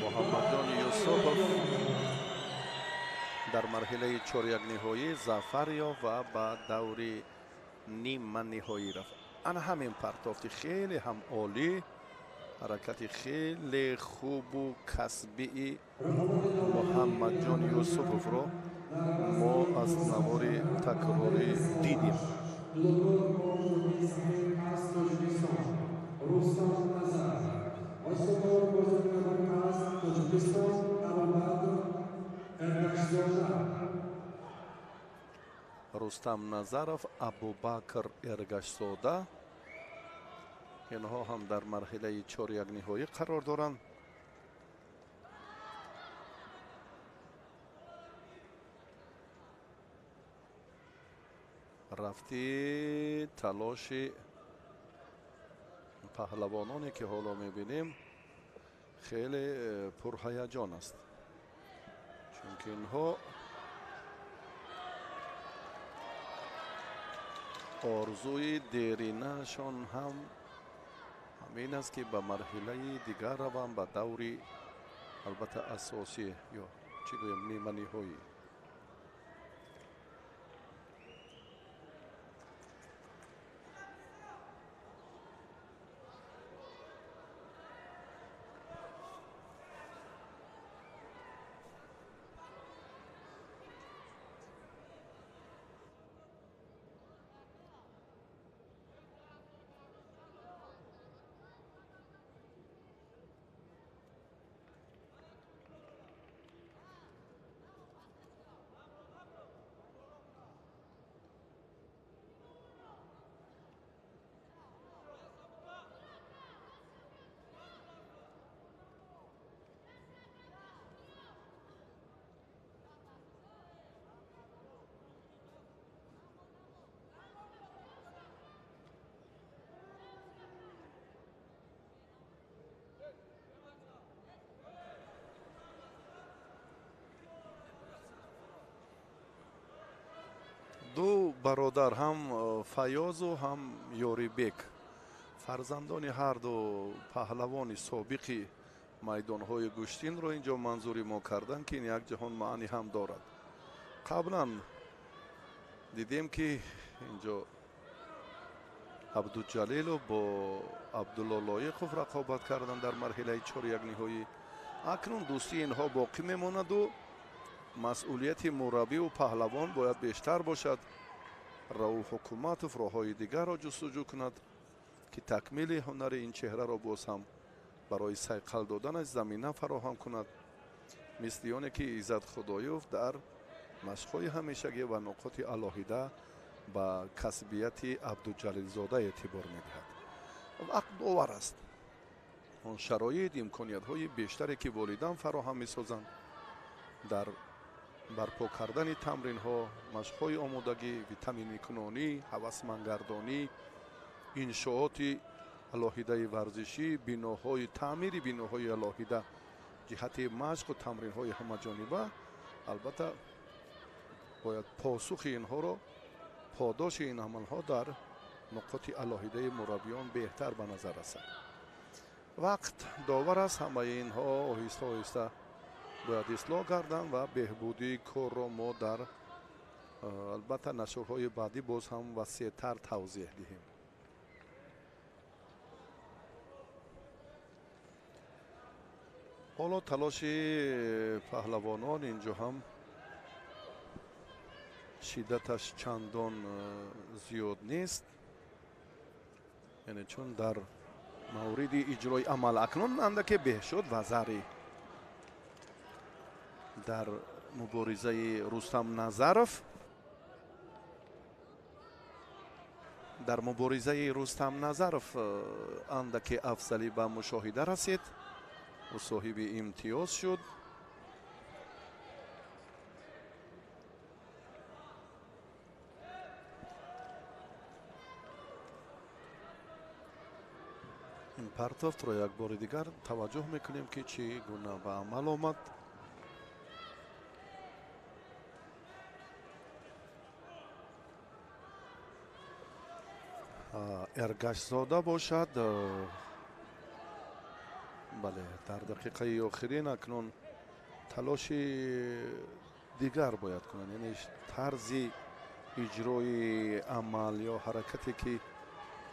Муҳаммадҷон Юсупов дар марҳилаи чорякниҳоӣ зафар ёфт ва ба даври ниманиҳоӣ рафт. Ана ҳамин партофти хеле ҳам олӣ, ҳаракати хеле хубу касбии Муҳаммадҷон Юсуповро мо аз навори такрорӣ дидем. Рустам Назаров, Абубакр Эргашзода, инҳо ҳам дар марҳилаи чорякниҳоӣ қарор доранд. Рафти талоши паҳлавононе ки ҳоло мебинем хеле пурҳаяҷон аст, чунки инҳо орзуи деринаашон ҳам ҳамин аст, ки ба марҳилаи дигар раванд, ба даври албатта асосӣ ё чӣ гӯем ниманиҳоӣ. Ду бародар, ҳам Фаёзу ҳам Ёрибек, фарзандони ҳарду паҳлавони собиқи майдонҳои гӯштинро инҷо манзури мо карданд, ки ин як ҷаҳон маънӣ ҳам дорад. Қаблан дидем, ки инҷо Абдуҷалилов бо Абдулло Лоиқов рақобат карданд дар марҳилаи чорякниҳоӣ. Акнун дӯстии инҳо боқӣ мемонаду масъулияти мураббиву паҳлавон бояд бештар бошад. Рауф Ҳукуматов роҳҳои дигарро ҷустуҷӯ кунад, ки такмили ҳунари ин чеҳраро боз ҳам барои сайқал доданаш замина фароҳам кунад, мисли оне ки Иззат Худоёв дар машқҳои ҳамешагӣ ва нуқоти алоҳида ба касбияти Абдуҷалилзода эътибор медиҳад. Вақт бовар аст, он шароит, имкониятҳои бештаре ки волидан фароҳам месозанд дар барпо кардани тамринҳо, машқҳои омодагӣ, витаминикунонӣ, ҳавасмандгардонӣ, иншооти алоҳидаи варзишӣ, биноҳои таъмири биноҳои алоҳида ҷиҳати машқу тамринҳои ҳамаҷониба, албатта бояд посухи инҳоро, подоши ин амалҳо дар Нуқоти алоҳидаи мураббиён беҳтар ба назар расад. Вақт довар аст, ҳамаи инҳо оҳиста оҳиста бояд ислоҳ карданд ва беҳбудии корро мо дар албатта нашрҳои баъдӣ боз ҳам васеътар тавзеҳ диҳем. Ҳоло талоши паҳлавонон инҷо ҳам шиддаташ чандон зиёд нест, яъне чун дар мавриди иҷрои амал акнун андаке беҳ шуд вазари дар муборизаи Рустам Назаров. Дар муборизаи Рустам Назаров андаке афзалӣ ба мушоҳида расид, ӯ соҳиби имтиёз шуд. Ин партофтро як бори дигар таваҷҷӯҳ мекунем, ки чӣ гуна ба амал омад. Эргашзода бошад, бале, дар дақиқаи охирин акнун талоши дигар бояд кунанд, яъне тарзи иҷрои амал ё ҳаракате ки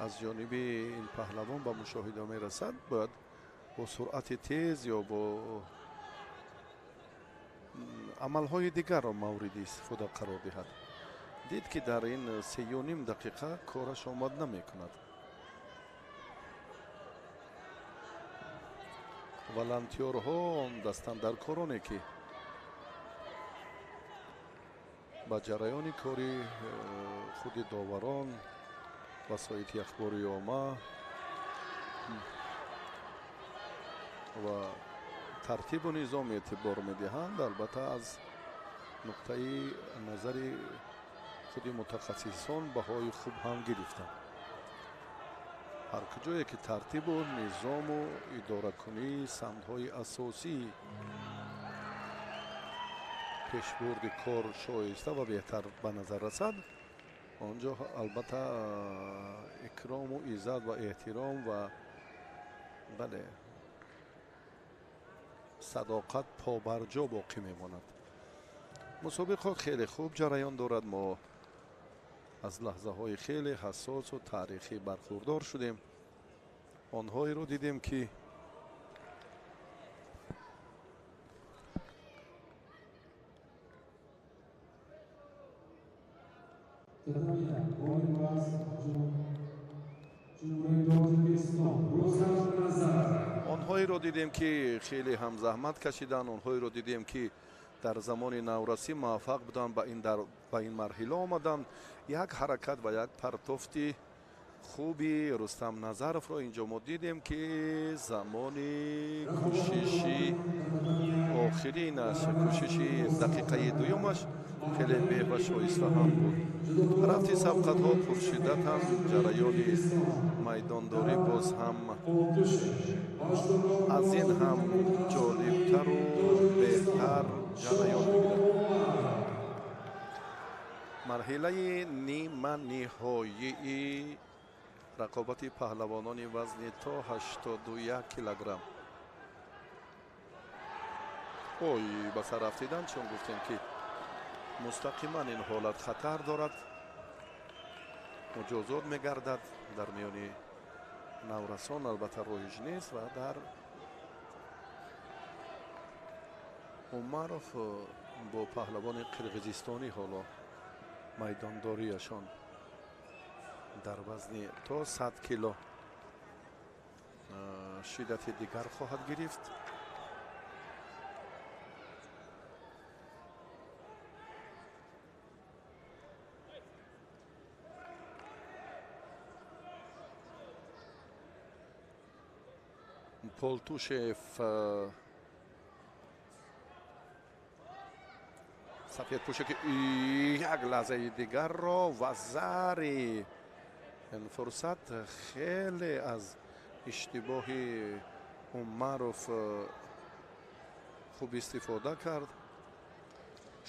аз ҷониби ин паҳлавон ба мушоҳида мерасад, бояд бо суръати тез ё бо амалҳои дигарро мавриди истифода қарор диҳад. Дид ки дар ин 3,5 дақиқа кораш омад намекунад. Волонтёрҳо, дастандаркороне ки ба ҷараёни кори худи доварон, васоити ахбори омма ва тартибу низом эътибор медиҳанд, албатта аз нуқтаи назари худи мутахассисон баҳои хуб ҳам гирифтанд. Ҳар куҷое ки тартибу низому идоракунии самтҳои асосии пешбурди кор шоиста ва беҳтар ба назар расад, он ҷо албатта икрому иззат ва эҳтиром ва бале садоқат побарҷо боқӣ мемонад. Мусобиқот хеле хуб ҷараён дорад. Мо аз лаҳзаҳои хеле ҳассосу таърихӣ бархурдор шудем. Онҳоеро дидем ки хеле ҳам заҳмат кашиданд, онҳоеро дидем ки дар замони наврасӣ муваффақ буданд, ба ин марҳила омаданд. Як ҳаракат ва як партофти хуби Рустам Назаровро инҷо мо дидем, ки замони кӯшиши охиринаш, кӯшиши дақиқаи дуюмаш хеле беҳ ва шоиста ҳам буд. Рафти сабқатҳо пуршиддатанд, ҷараёни майдондорӣ боз ҳам аз ин ҳам ҷолибтару беҳтар ҷараён мегирад. Марҳилаи ниманиҳоии рақобати паҳлавонони вазни то 81 килограмм. Ой, ба сар афтидан, чун гуфтем ки мустақиман ин ҳолат хатар дорад, муҷозот мегардад. Дар миёни наврасон албатта роҳиш нест ва дар Умаров бо паҳлавони қирғизистонӣ ҳоло майдондориашон дар вазни то 100 кило шиддати дигар хоҳад гирифт. Полтушев сафедпӯше ки як лаҳзаи дигарро ва зари ин фурсат хеле аз иштибоҳи Умаров хуб истифода кард.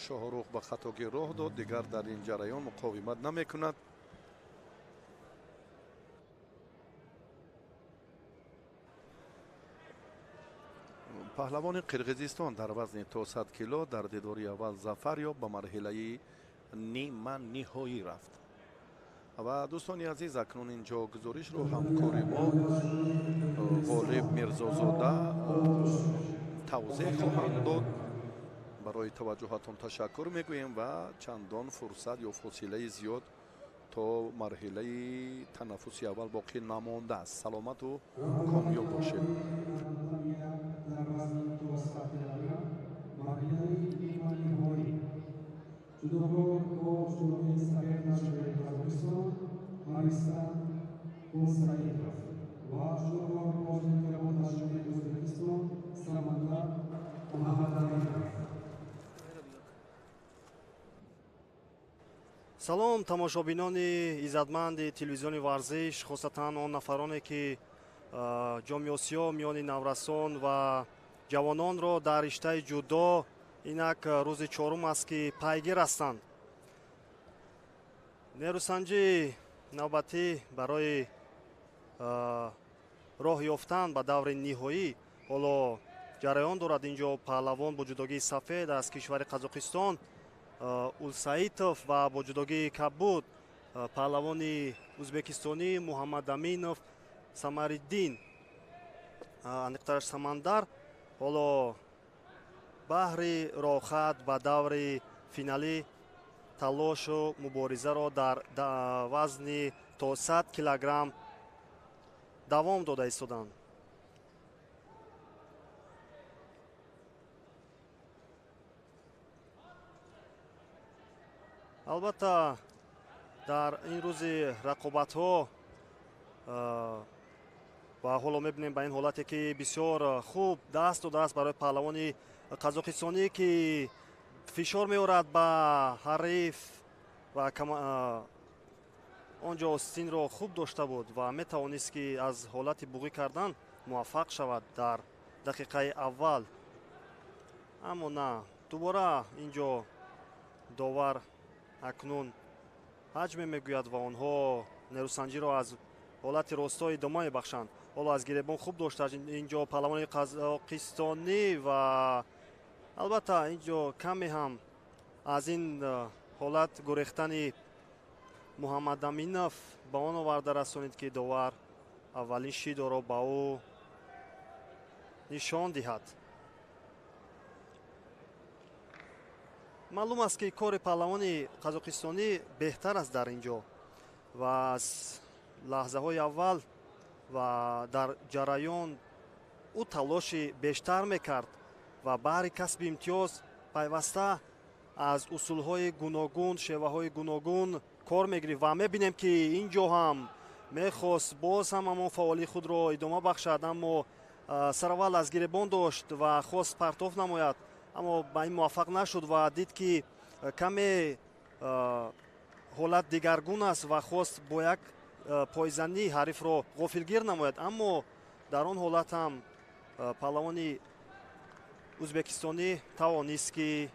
Шоҳрух ба хатогӣ роҳ дод, дигар дар ин ҷараён муқовимат намекунад. Паҳлавони Қирғизистон дар вазни то 100 кило дар дидори аввал зафар ёфт, ба марҳилаи нима ниҳоӣ рафт. Ва дӯстони азиз, акнун инҷо гузоришро ҳамкори мо Ғолиб Мирзозода тавзеҳ хоҳанд дод. Барои таваҷҷӯҳатон ташаккур мегӯем ва чандон фурсат ё фосилаи зиёд то марҳилаи танаффуси аввал боқӣ намондааст. Саломату комёб бошед. Ҷудокор бо ҷудогии сафед аз ҷумҳурии Қазоқистон Арыстан Улсаитов ва ҷудокор бо ҷудогии кабуд аз ҷумҳурии Ӯзбекистон Самандар Муҳаммадаминов. Салом, тамошобинони иззатманди телевизиони Варзиш, хусусан он нафароне, ки Ҷоми Осиё миёни наврасон ва ҷавононро дар риштаи ҷудо инак рӯзи чорум аст, ки пайгир ҳастанд. Нерӯсанҷии навбатӣ барои роҳ ёфтан ба даври ниҳоӣ ҳоло ҷараён дорад. Инҷо паҳлавон бо ҷудогии сафед аз кишвари Қазоқистон Улсаитов ва бо ҷудогии кабуд паҳлавони ӯзбекистонӣ Муҳаммадаминов Самариддин, аниқтараш Самандар, ҳоло баҳри роҳхат ба даври финалӣ талошу муборизаро дар вазни то 100 килограмм давом дода истоданд. Албатта, дар ин рӯзи рақобатҳо ва ҳоло мебинем ба ин ҳолате, ки бисёр хуб даст додааст барои паҳлавони қазоқистонӣ, ки фишор меорад ба ҳариф ва он ҷо остинро хуб дошта буд ва метавонист, ки аз ҳолати буғӣ кардан муваффақ шавад дар дақиқаи аввал, аммо на, дубора ин ҷо довар акнун ҳаҷме мегӯяд ва онҳо нерӯсанҷиро аз ҳолати росто идома мебахшанд. Ҳоло аз гиребон хуб дошта ин ҷо паҳлавони қазоқистонӣ ва албатта ин ҷо каме ҳам аз ин ҳолат гурехтани Муҳаммадаминов ба он оварда расонид, ки довар аввалин шидоро ба ӯ нишон диҳад. Маълум аст, ки кори паҳлавони қазоқистонӣ беҳтар аст дар ин ҷо ва аз лаҳзаҳои аввал ва дар ҷараён ӯ талоши бештар мекард ва баҳри касби имтиёз пайваста аз усулҳои гуногун, шеваҳои гуногун кор мегирифт. Ва мебинем, ки ин ҷо ҳам мехост боз ҳам ҳамон фаъолии худро идома бахшад, аммо сараввал аз гиребон дошт ва хост партоф намояд, аммо ба ин муваффақ нашуд ва дид, ки каме ҳолат дигаргун аст ва хост бо як пойзанӣ ҳарифро ғофилгир намояд, аммо дар он ҳолат ҳам паҳлавони ӯзбекистонӣ тавонист, ки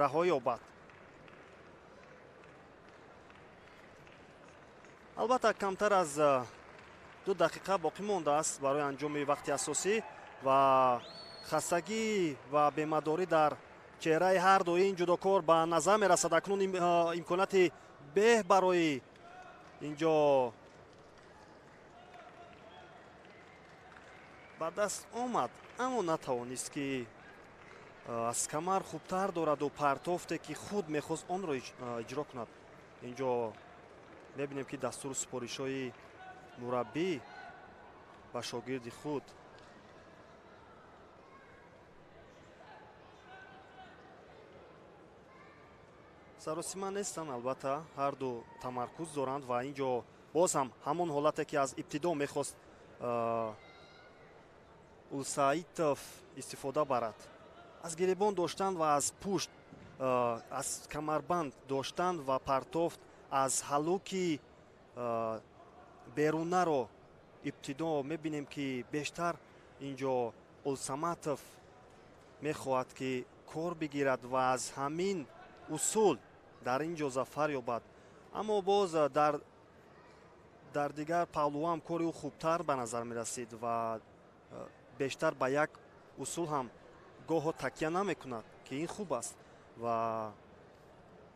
раҳо ёбад. Албатта, камтар аз 2 дақиқа боқӣ мондааст барои анҷоми вақти асосӣ ва хастагӣ ва бемадорӣ дар чеҳраи ҳар дуи ин ҷудокор ба назар мерасад. Акнун имконияти беҳ барои инҷо ба даст омад, аммо натавонист, ки аз камар хубтар дораду партофте, ки худ мехост, онро иҷро кунад. Инҷо мебинем, ки дастуру супоришҳои мураббӣ ба шогирди худ. Саросима нестанд, албатта, ҳарду тамаркуз доранд. Ва ин ҷо боз ҳам ҳамон ҳолате, ки аз ибтидо мехост Улсаитов истифода барад, аз гиребон доштан ва аз пушт аз камарбанд доштан ва партофт аз ҳалуки берунаро ибтидо мебинем, ки бештар ин ҷо Улсаматов мехоҳад, ки кор бигирад ва аз ҳамин усул дар ин ҷо зафар ёбад, аммо боз дар дигар паҳлуҳам кори ӯ хубтар ба назар мерасид ва бештар ба як усул ҳам гоҳо такя намекунад, ки ин хуб аст ва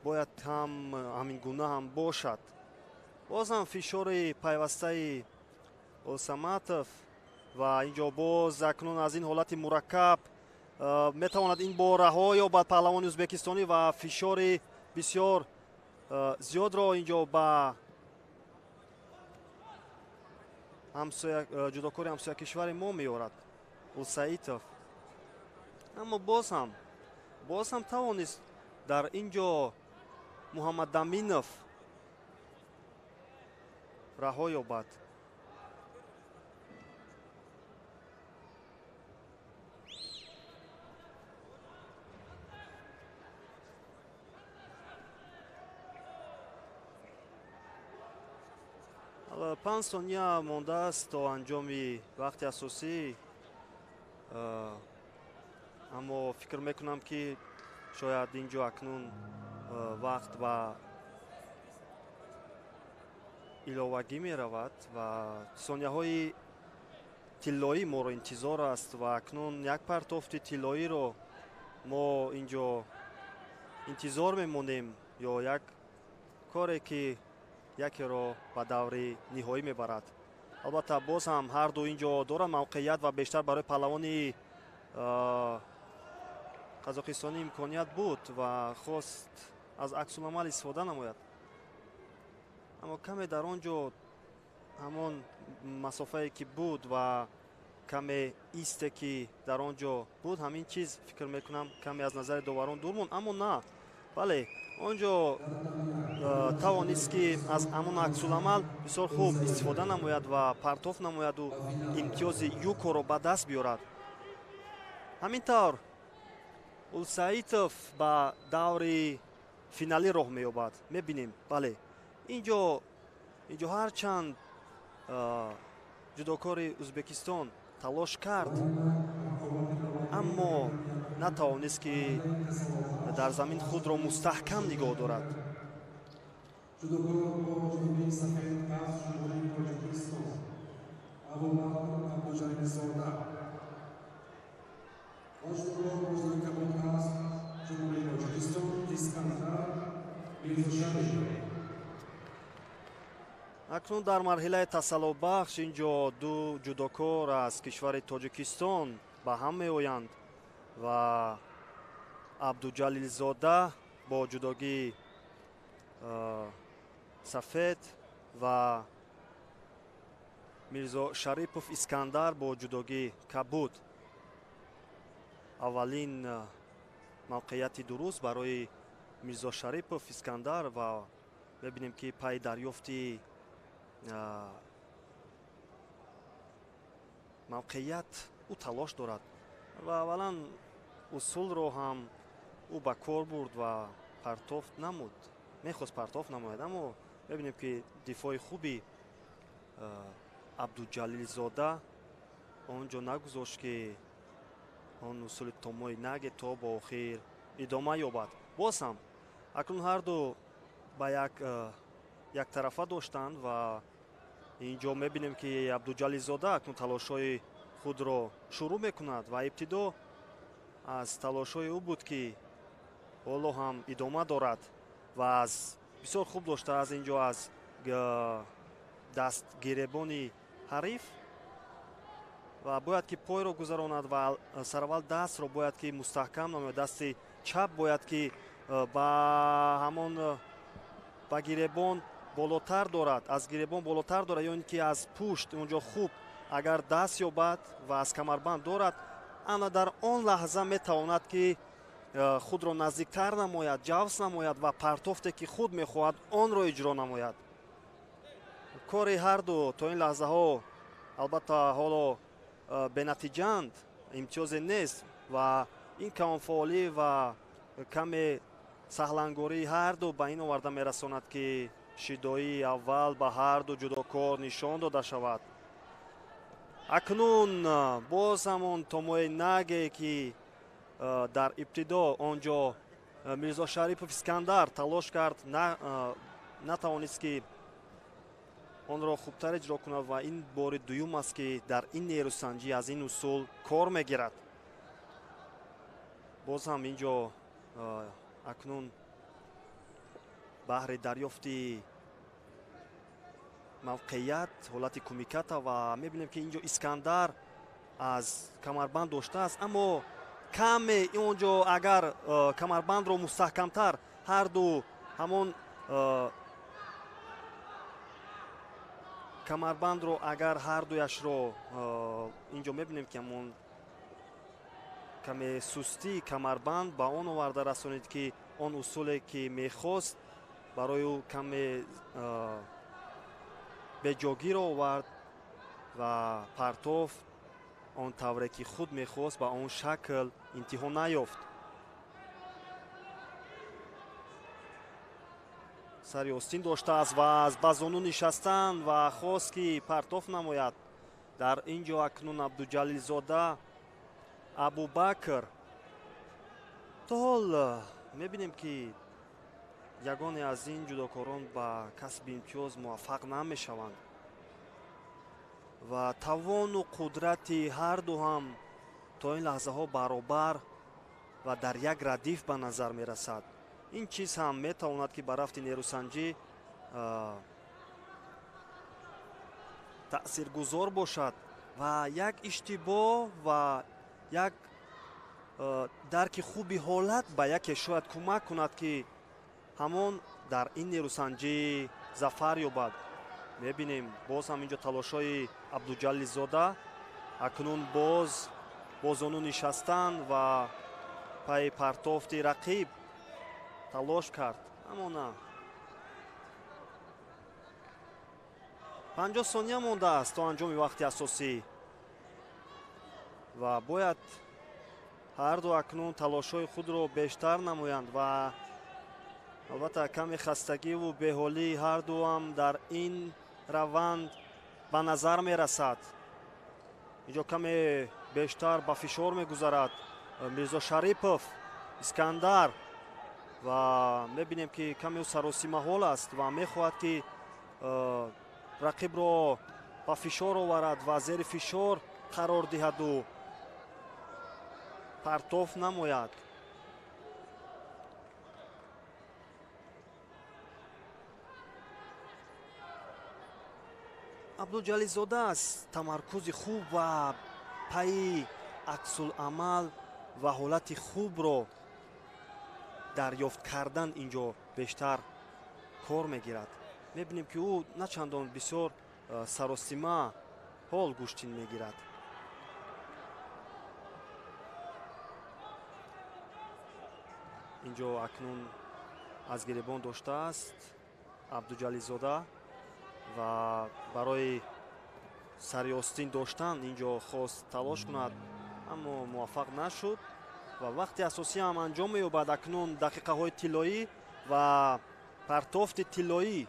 бояд ҳам ҳамин гуна ҳам бошад. Боз ҳам фишори пайвастаи Улсаматов ва инҷо боз акнун аз ин ҳолати мураккаб метавонад ин бор раҳо ёбад паҳлавони ӯзбекистонӣ ва фишори бисёр зиёдро инҷо ба ҷудокори ҳамсоя кишвари мо меорад Улсаитов. Аммо боз ҳам тавонист дар ин ҷо Муҳаммадаминов раҳо ёбад. Панҷ сония мондааст то анҷоми вақти асосӣ, аммо фикр мекунам, ки шояд ин ҷо акнун вақт ба иловагӣ меравад ва сонияҳои тиллоӣ моро интизор аст ва акнун як партофти тиллоиро мо ин ҷо интизор мемонем ё як коре, ки якеро ба даври ниҳоӣ мебарад. Албатта, боз ҳам ҳарду ин ҷо доранд мавқеият ва бештар барои паҳлавони қазоқистонӣ имконият буд ва хост аз аксуламал истифода намояд, аммо каме дар он ҷо ҳамон масофае ки буд ва каме исте ки дар он ҷо буд, ҳамин чиз фикр мекунам каме аз назари доварон дур монд. Аммо на, бале, он ҷо тавонист, ки аз ҳамон аксуламал бисёр хуб истифода намояд ва партоф намояду имтиёзи юкоро ба даст биёрад. Ҳамин тавр Улсаитов ба даври финалӣ роҳ меёбад. Мебинем, бале, инҷо ҳарчанд ҷудокори Ӯзбекистон талош кард, аммо натавонист, ки дар замин худро мустаҳкам нигоҳ дорад. Ҷудокор бо ҷудогии сафед аз Ҷумҳурии Тоҷикистон Абубакр Абдуҷалилзода ва ҷудокор бо ҷудогии кабуд аз Ҷумҳурии Тоҷикистон Искандар Мирзошарипов. Акнун дар марҳилаи тасаллобахш ин ҷо ду ҷудокор аз кишвари Тоҷикистон ба ҳам меоянд ва Абдуҷалилзода бо ҷудогии сафед ва Мирзо Шарипов Искандар бо ҷудогии кабуд. Аввалин мавқеияти дуруст барои Мирзо Шарипов Искандар ва мебинем, ки пай дарёфти мавқеият ӯ талош дорад ва аввалан усулро ҳам ӯ ба кор бурд ва партофт намуд, мехост партофт намояд, аммо мебинем, ки дифои хуби Абдуҷалилзода он ҷо нагузошт, ки он усули томои наге то ба охир идома ёбад. Боз ҳам акнун ҳарду ба яктарафа доштанд ва ин ҷо мебинем, ки Абдуҷалилзода акнун талошҳои худро шурӯъ мекунад ва ибтидо аз талошҳои ӯ буд, ки ҳоло ҳам идома дорад ва аз бисёр хуб дошта аз ин ҷо аз дастгиребони ҳариф ва бояд ки пойро гузаронад ва сараввал дастро бояд ки мустаҳкам намояд. Дасти чап бояд ки ба ҳамон ба гиребон болотар дорад, аз гиребон болотар дорад, ё ин ки аз пушт он ҷо хуб агар даст ёбад ва аз камарбанд дорад, ана дар он лаҳза метавонад, ки худро наздиктар намояд, ҷавс намояд ва партофте, ки худ мехоҳад, онро иҷро намояд. Кори ҳарду то ин лаҳзаҳо албатта ҳоло бенатиҷаанд, имтиёзе нест ва ин камфаъолӣ ва каме саҳлангории ҳарду ба ин оварда мерасонад, ки шидоии аввал ба ҳарду ҷудокор нишон дода шавад. Акнун боз ҳамон томои наге, ки дар ибтидо он ҷо Мирзо Шарипов Искандар талош кард, натавонист, ки онро хубтар иҷро кунад ва ин бори дуюм аст, ки дар ин нерӯсанҷӣ аз ин усул кор мегирад. Боз ҳам ин ҷо акнун баҳри дарёфти мавқеият ҳолати кумиката ва мебинем, ки ин ҷо Искандар аз камарбанд доштааст, аммо каме он ҷо агар камарбандро мустаҳкамтар ҳарду ҳамон камарбандро агар ҳардуяшро ин ҷо мебинем, ки ҳамон каме сустии камарбанд ба он оварда расонид, ки он усуле ки мехост барои ӯ каме беҷогиро овард ва партоф он тавре ки худ мехост ба он шакл интиҳо наёфт. Сари остин доштааст ва аз ба зону нишастан ва хост, ки партоф намояд. Дар ин ҷо акнун Абдуҷалилзода Абубакр то ҳол мебинем, ки ягоне аз ин ҷудокорон ба касби имтиёз муваффақ намешаванд ва тавону қудрати ҳарду ҳам то ин лаҳзаҳо баробар ва дар як радиф ба назар мерасад. Ин чиз ҳам метавонад, ки ба рафти нерӯсанҷӣ таъсиргузор бошад ва як иштибоҳ ва як дарки хуби ҳолат ба яке шояд кӯмак кунад, ки ҳамон дар ин нерӯсанҷӣ зафар ёбад. Мебинем боз ҳам инҷо талошҳои Абдуҷалилзода, акнун боз бо зону нишастан ва пайи партофти рақиб талош кард, аммо на. 50 сония мондааст то анҷоми вақти асосӣ ва бояд ҳарду акнун талошҳои худро бештар намоянд ва албатта каме хастагиву беҳолии ҳардуам дар ин раванд ба назар мерасад. Инҷо каме бештар ба фишор мегузарад Мирзо Шарипов Искандар ва мебинем, ки каме ӯ саросимаҳол аст ва мехоҳад, ки рақибро ба фишор оварад ва зери фишор қарор диҳаду партоф намояд. Абдуҷалилзода аз тамаркузи хуб ва пайи аксуламал ва ҳолати хубро дарёфт кардан инҷо бештар кор мегирад. Мебинем, ки ӯ на чандон бисёр саросима ҳол гӯштин мегирад. Инҷо акнун аз гиребон доштааст Абдуҷалилзода ва барои сари остин доштан инҷо хост талош кунад, аммо муваффақ нашуд ва вақти асосӣ ҳам анҷом меёбад. Акнун дақиқаҳои тиллоӣ ва партофти тиллоӣ.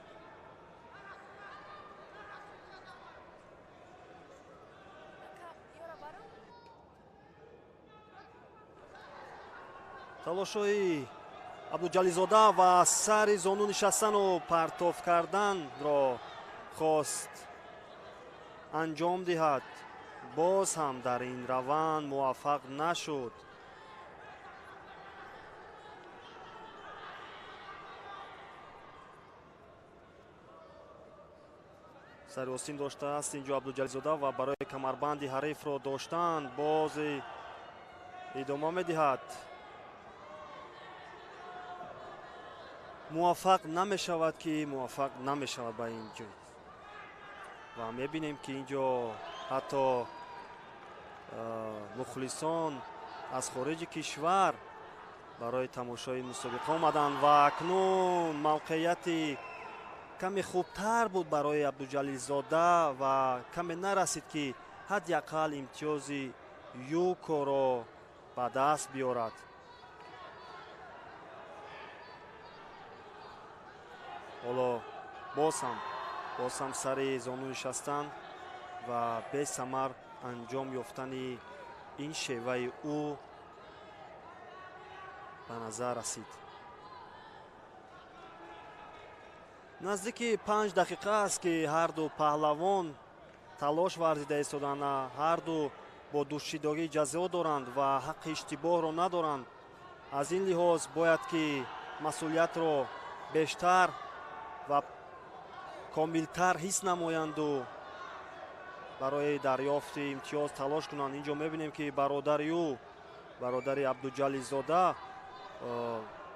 Талошҳои Абдуҷалилзода ва сари зону нишастану партоф карданро хост анҷом диҳад, боз ҳам дар ин раванд муваффақ нашуд. Сари остин доштааст инҷо Абдуҷалилзода ва барои камарбанди ҳарифро доштан боз идома медиҳад. Муваффақ намешавад, ки муваффақ намешавад ба ин ҷой ва мебинем, ки инҷо ҳатто мухлисон аз хориҷи кишвар барои тамошои мусобиқа омаданд ва акнун мавқеияти каме хубтар буд барои Абдуҷалилзода ва каме нарасид, ки ҳадди ақал имтиёзи юкоро ба даст биёрад. Ҳоло боз ҳам сари зону нишастан ва бесамар анҷом ёфтани ин шеваи ӯ ба назар расид. Наздики 5 дақиқа аст, ки ҳарду паҳлавон талош варзида истоданд. Ҳарду бо душшидогӣ ҷазо доранд ва ҳаққи иштибоҳро надоранд. Аз ин лиҳоз бояд ки масъулиятро бештар ва комилтар ҳис намоянду барои дарёфти имтиёз талош кунанд. Инҷо мебинем ки бародари ӯ, бародари Абдуҷалилзода,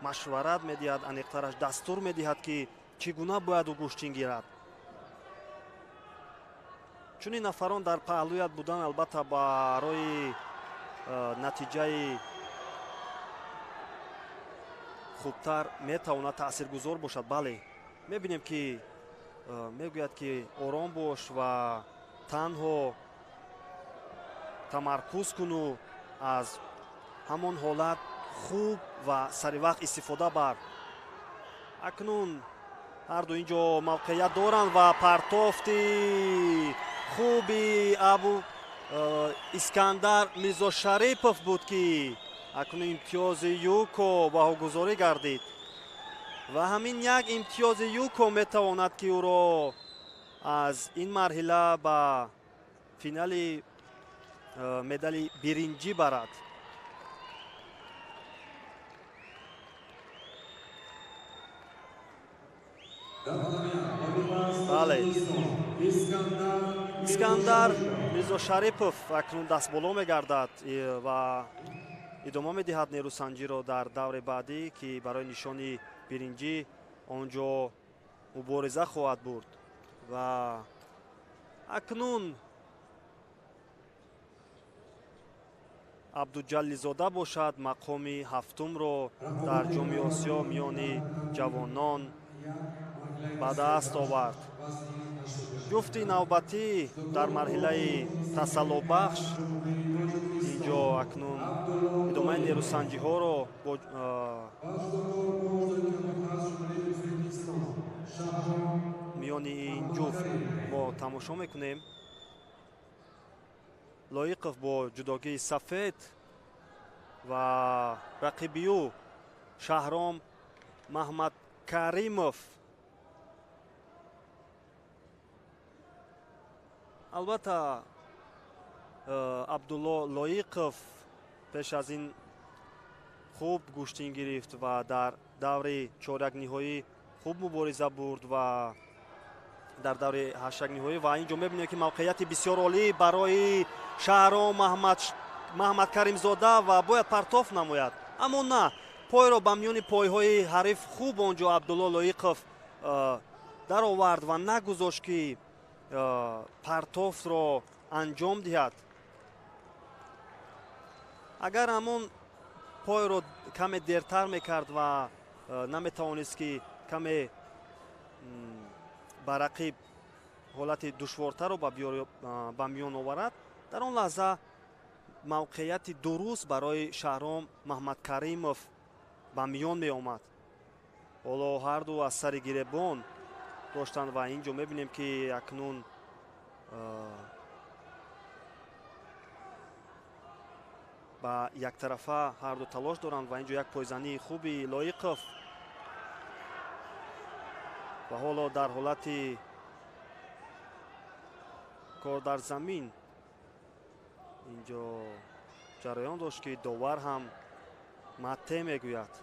машварат медиҳад, аниқтараш дастур медиҳад, ки чӣ гуна бояд ӯ гӯштин гирад. Чунин нафарон дар паҳлӯят будан албатта барои натиҷаи хубтар метавонад таъсиргузор бошад. Бале, мебинем ки мегӯяд ки ором бош ва танҳо тамаркуз куну аз ҳамон ҳолат хуб ва саривақт истифода бар. Акнун ҳарду инҷо мавқеият доранд ва партофти хуби Абу Искандар Мирзошарипов буд, ки акнун имтиёзи юко баҳогузорӣ гардид ва ҳамин як имтиёзи юко метавонад, ки ӯро аз ин марҳила ба финали медали биринҷӣ барад. Бале, Искандар Мирзошарипов акнун дастболо мегардад ва идома медиҳад нерӯсанҷиро дар даври баъдӣ, ки барои нишони биринҷӣ он ҷо мубориза хоҳад бурд. Ва акнун Абдуҷалилзода бошад мақоми ҳафтумро дар Ҷоми Осиё миёни ҷавонон ба даст овард. Ҷуфти навбатӣ дар марҳилаи тасаллобахш инҷо акнун идомаи нерӯсанҷиҳоро бо миёни ин ҷуфт мо тамошо мекунем. Лоиқов бо ҷудогии сафед ва рақиби ӯ Шаҳром Маҳмадкаримов. Албатта, Абдулло Лоиқов пеш аз ин хуб гӯштин гирифт ва дар даври чорякниҳоӣ хуб мубориза бурд ва дар даври ҳаштякниҳоӣ. Ва инҷо мебинем, ки мавқеияти бисёр олӣ барои Шаҳром Маҳмадкаримзода ва бояд партоф намояд, аммо на, пойро ба миёни пойҳои ҳариф хуб он ҷо Абдулло Лоиқов даровард ва нагузошт, ки партофтро анҷом диҳад. Агар ҳамон пойро каме дертар мекард ва наметавонист, ки каме ба рақиб ҳолати душвортарро ба миён оварад, дар он лаҳза мавқеияти дуруст барои Шаҳром Маҳмадкаримов ба миён меомад. Ҳоло ҳарду аз сари гиребон доштанд ва инҷо мебинем, ки акнун ба яктарафа ҳарду талош доранд ва инҷо як пойзании хуби Лоиқов ва ҳоло дар ҳолати кор дар замин инҷо ҷараён дошт, ки довар ҳам матте мегӯяд.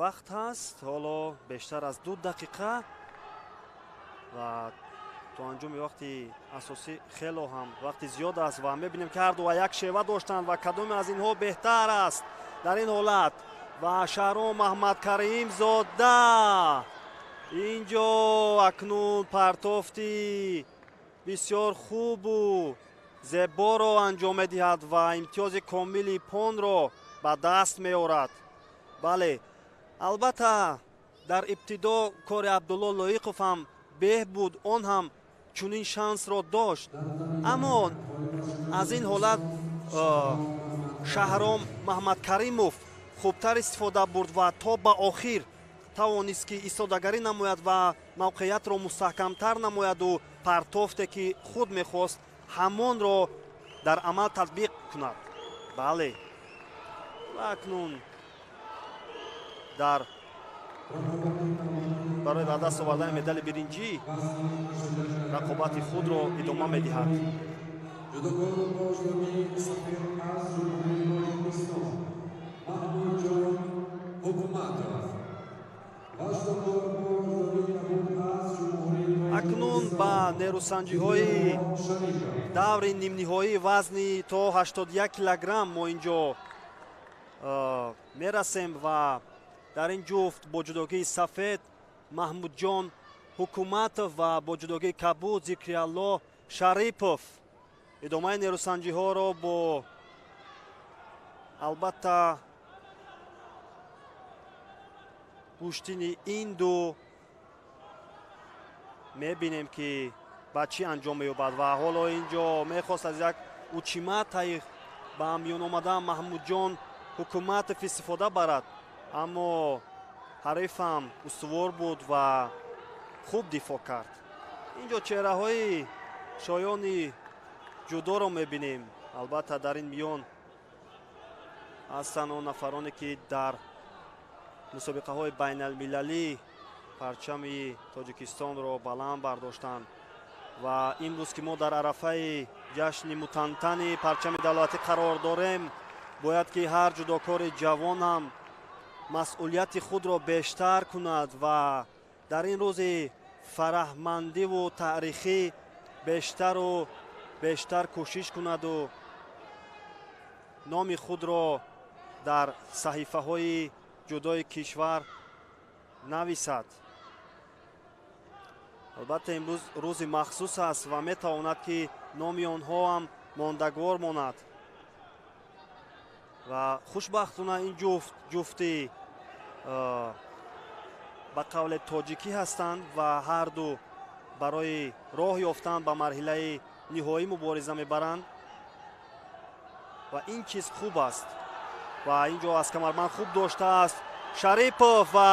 Вақт ҳаст ҳоло бештар аз 2 дақиқа ва то анҷоми вақти асосӣ хело ҳам вақти зиёд аст ва мебинем, ки ҳарду як шева доштанд ва кадоме аз инҳо беҳтар аст дар ин ҳолат. Ва Шаҳром Маҳмадкаримзода инҷо акнун партофти бисёр хубу зеборо анҷом медиҳад ва имтиёзи комили понро ба даст меорад. Бале, албатта, дар ибтидо кори Абдулло Лоиқов ҳам беҳ буд, он ҳам чунин шансро дошт, аммо аз ин ҳолат Шаҳром Маҳмадкаримов хубтар истифода бурд ва то ба охир тавонист, ки истодагарӣ намояд ва мавқеиятро мустаҳкамтар намояду партофте, ки худ мехост, ҳамонро дар амал татбиқ кунад. Бале, ва акнун дар Барои ба даст овардани медали биринҷӣ рақобати худро идома медиҳад. Акнун ба нерӯсанҷиҳои даври нимниҳоии вазни то 81 килограмм мо инҷо мерасем ва дар ин ҷуфт бо ҷудогии сафед Маҳмудҷон Ҳукуматов ва бо ҷудогии кабуд Зикриалло Шарипов идомаи нерӯсанҷиҳоро бо албатта гӯштини ин ду мебинем ки ба чӣ анҷом меёбад. Ва ҳоло ин ҷо мехост аз як учиматай ба миён омадан Маҳмудҷон Ҳукуматов истифода барад, аммо ҳарифам устувор буд ва хуб дифоъ кард. Ин ҷо чеҳраҳои шоёни ҷудоро мебинем. Албатта дар ин миён ҳастанд он нафароне ки дар мусобиқаҳои байналмилалӣ парчами Тоҷикистонро баланд бардоштанд ва имрӯз ки мо дар арафаи ҷашни мутантани парчами давлатӣ қарор дорем, бояд ки ҳар ҷудокори ҷавон ҳам масъулияти худро бештар кунад ва дар ин рӯзи фараҳмандиву таърихӣ бештару бештар кӯшиш кунаду номи худро дар саҳифаҳои ҷудои кишвар нависад. Албатта имрӯз рӯзи махсус аст ва метавонад ки номи онҳо ҳам мондагор монад. Ва хушбахтона ин ҷуфт ҷуфти ба қавле тоҷикӣ ҳастанд ва ҳарду барои роҳ ёфтан ба марҳилаи ниҳоӣ мубориза мебаранд ва ин чиз хуб аст. Ва ин ҷо аз камарбанд хуб доштааст Шарипов ва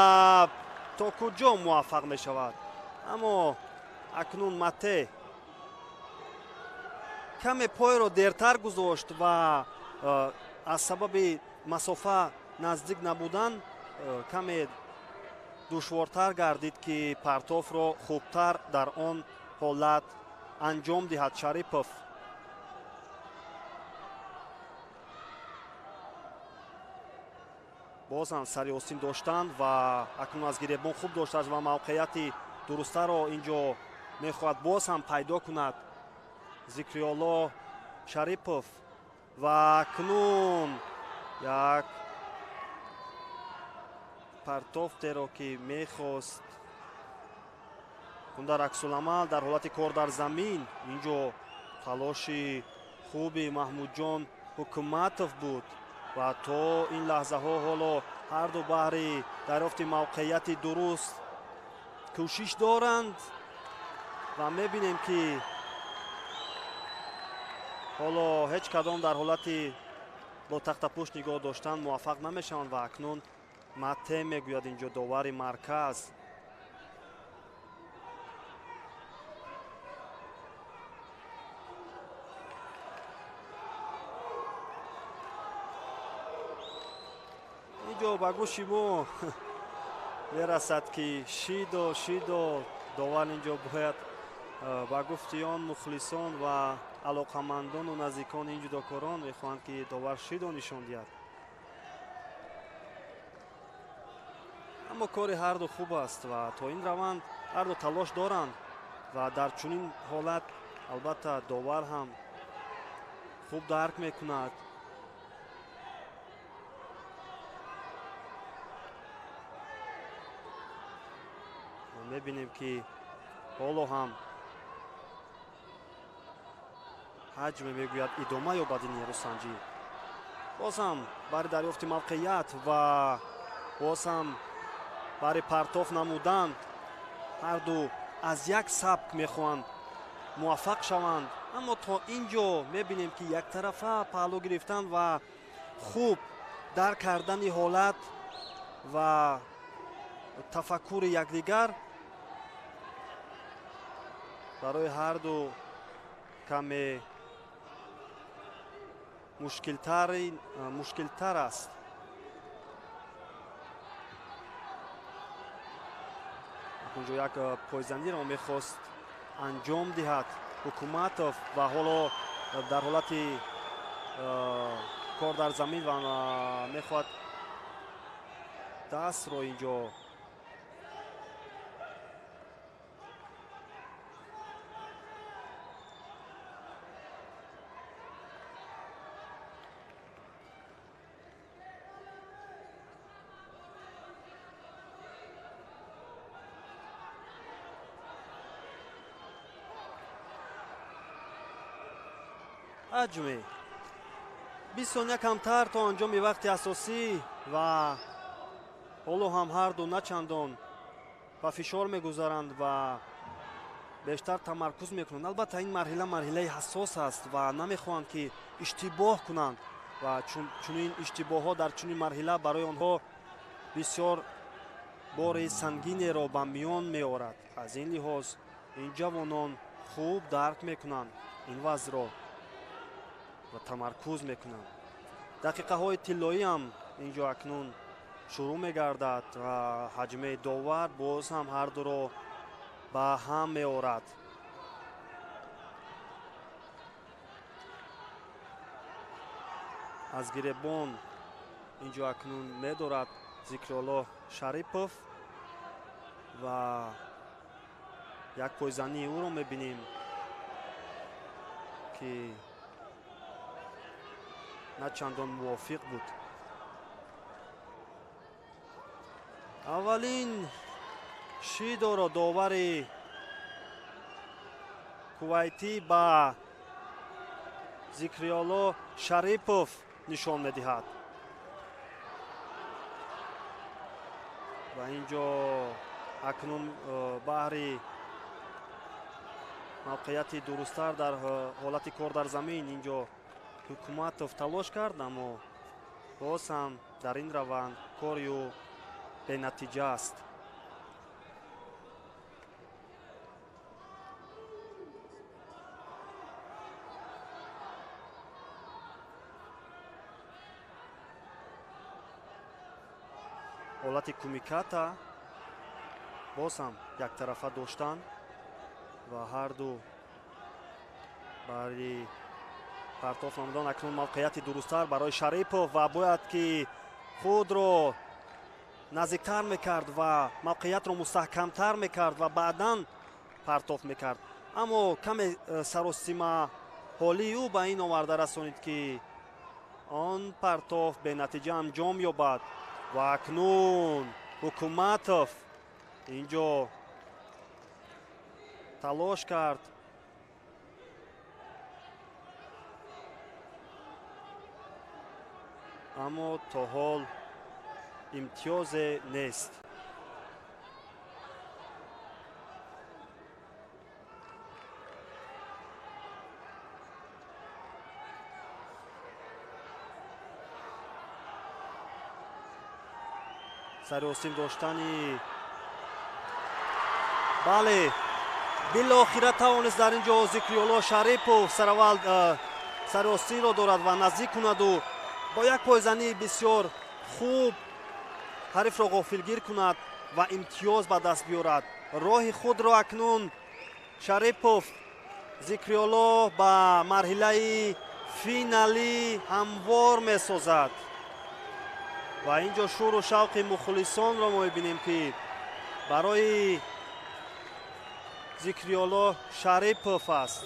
то куҷо муваффақ мешавад, аммо акнун Мате каме пойро дертар гузошт ва аз сабаби масофа наздик набудан каме душвортар гардид ки партофро хубтар дар он ҳолат анҷом диҳад Шарипов. Боз ҳам сари остин доштанд ва акнун аз гиребон хуб доштааст ва мавқеияти дурустаро ин ҷо мехоҳад боз ҳам пайдо кунад Зикриолло Шарипов. Ва акнун як партофтеро ки мехост кунда раксуламал дар ҳолати кор дар замин, ин ҷо талоши хуби Маҳмудҷон Ҳукуматов буд ва то ин лаҳзаҳо ҳоло ҳарду баҳри дарёфти мавқеияти дуруст кӯшиш доранд ва мебинем ки ҳоло ҳеҷ кадом дар ҳолати бо тахтапӯш нигоҳ доштан муваффақ намешаванд ва акнун Мате мегӯяд инҷо довари марказ. Инҷо ба гӯши мо мерасад ки шидо шидо довар инҷо бояд ба гуфти он мухлисон ва алоқамандону наздикони ин ҷудокорон мехоҳанд ки довар шидо нишон диҳад. Аммо кори ҳарду хуб аст ва то ин раванд ҳарду талош доранд ва дар чунин ҳолат албатта довар ҳам хуб дарк мекунад. Мебинем ки ҳоло ҳам ҳаҷме мегӯяд идома ёбад ин нерӯсанҷӣ. Боз ҳам барои дарёфти мавқеият ва боз ҳам барои партоф намудан ҳарду аз як сабк мехоҳанд муваффақ шаванд, аммо то ин ҷо мебинем ки яктарафа паҳлӯ гирифтан ва хуб дарк кардани ҳолат ва тафаккури якдигар барои ҳарду каме мушкилтар аст. Онҷо як пойзаниро мехост анҷом диҳад Ҳукуматов ва ҳоло дар ҳолати кор дар замин ва мехоҳад дастро инҷо ҳаҷме 20 сония камтар то анҷоми вақти асосӣ ва ҳоло ҳам ҳарду начандон ба фишор мегузаранд ва бештар тамаркуз мекунанд. Албатта ин марҳила марҳилаи ҳассос аст ва намехоҳанд ки иштибоҳ кунанд ва чунин иштибоҳҳо дар чунин марҳила барои онҳо бисёр бори сангинеро ба миён меорад. Аз ин лиҳоз ин ҷавонон хуб дарк мекунанд ин вазъро ва тамаркуз мекунанд. Дақиқаҳои тиллоӣ ҳам инҷо акнун шурӯъ мегардад ва ҳаҷмаи довар боз ҳам ҳардуро ба ҳам меорад. Аз гиребон инҷо акнун медорад Зикрулло Шарипов ва як пойзании ӯро мебинем ки на чандон мувофиқ буд. Аввалин шидоро довари кувайтӣ ба Зикрулло Шарипов нишон медиҳад ва инҷо акнун баҳри мавқеияти дурусттар дар ҳолати кор дар замин инҷо Ҳукуматов талош кард, аммо боз ҳам дар ин раванд кори ӯ бенатиҷа аст. Ҳолати кумиката боз ҳам яктарафа доштан ва ҳарду бари партоф намудан. Акнун мавқеияти дурусттар барои Шарипов ва бояд ки худро наздиктар мекард ва мавқеиятро мустаҳкамтар мекард ва баъдан партоф мекард, аммо каме саросима ҳолии ӯ ба ин оварда расонид ки он партоф бенатиҷа анҷом ёбад. Ва акнун Ҳукуматов инҷо талош кард аммо то ҳол имтиёзе нест. Сари осим доштани бале билохира тавонист дар ин ҷо Зикрулло Шарипов сараввал сари осимро дорад ва наздик кунаду бо як пойзании бисёр хуб ҳарифро ғофилгир кунад ва имтиёз ба даст биёрад. Роҳи худро акнун Шарипов Зикрулло ба марҳилаи финалӣ ҳамвор месозад ва инҷо шӯру шавқи мухлисонро мо мебинем ки барои Зикрулло Шарипов аст.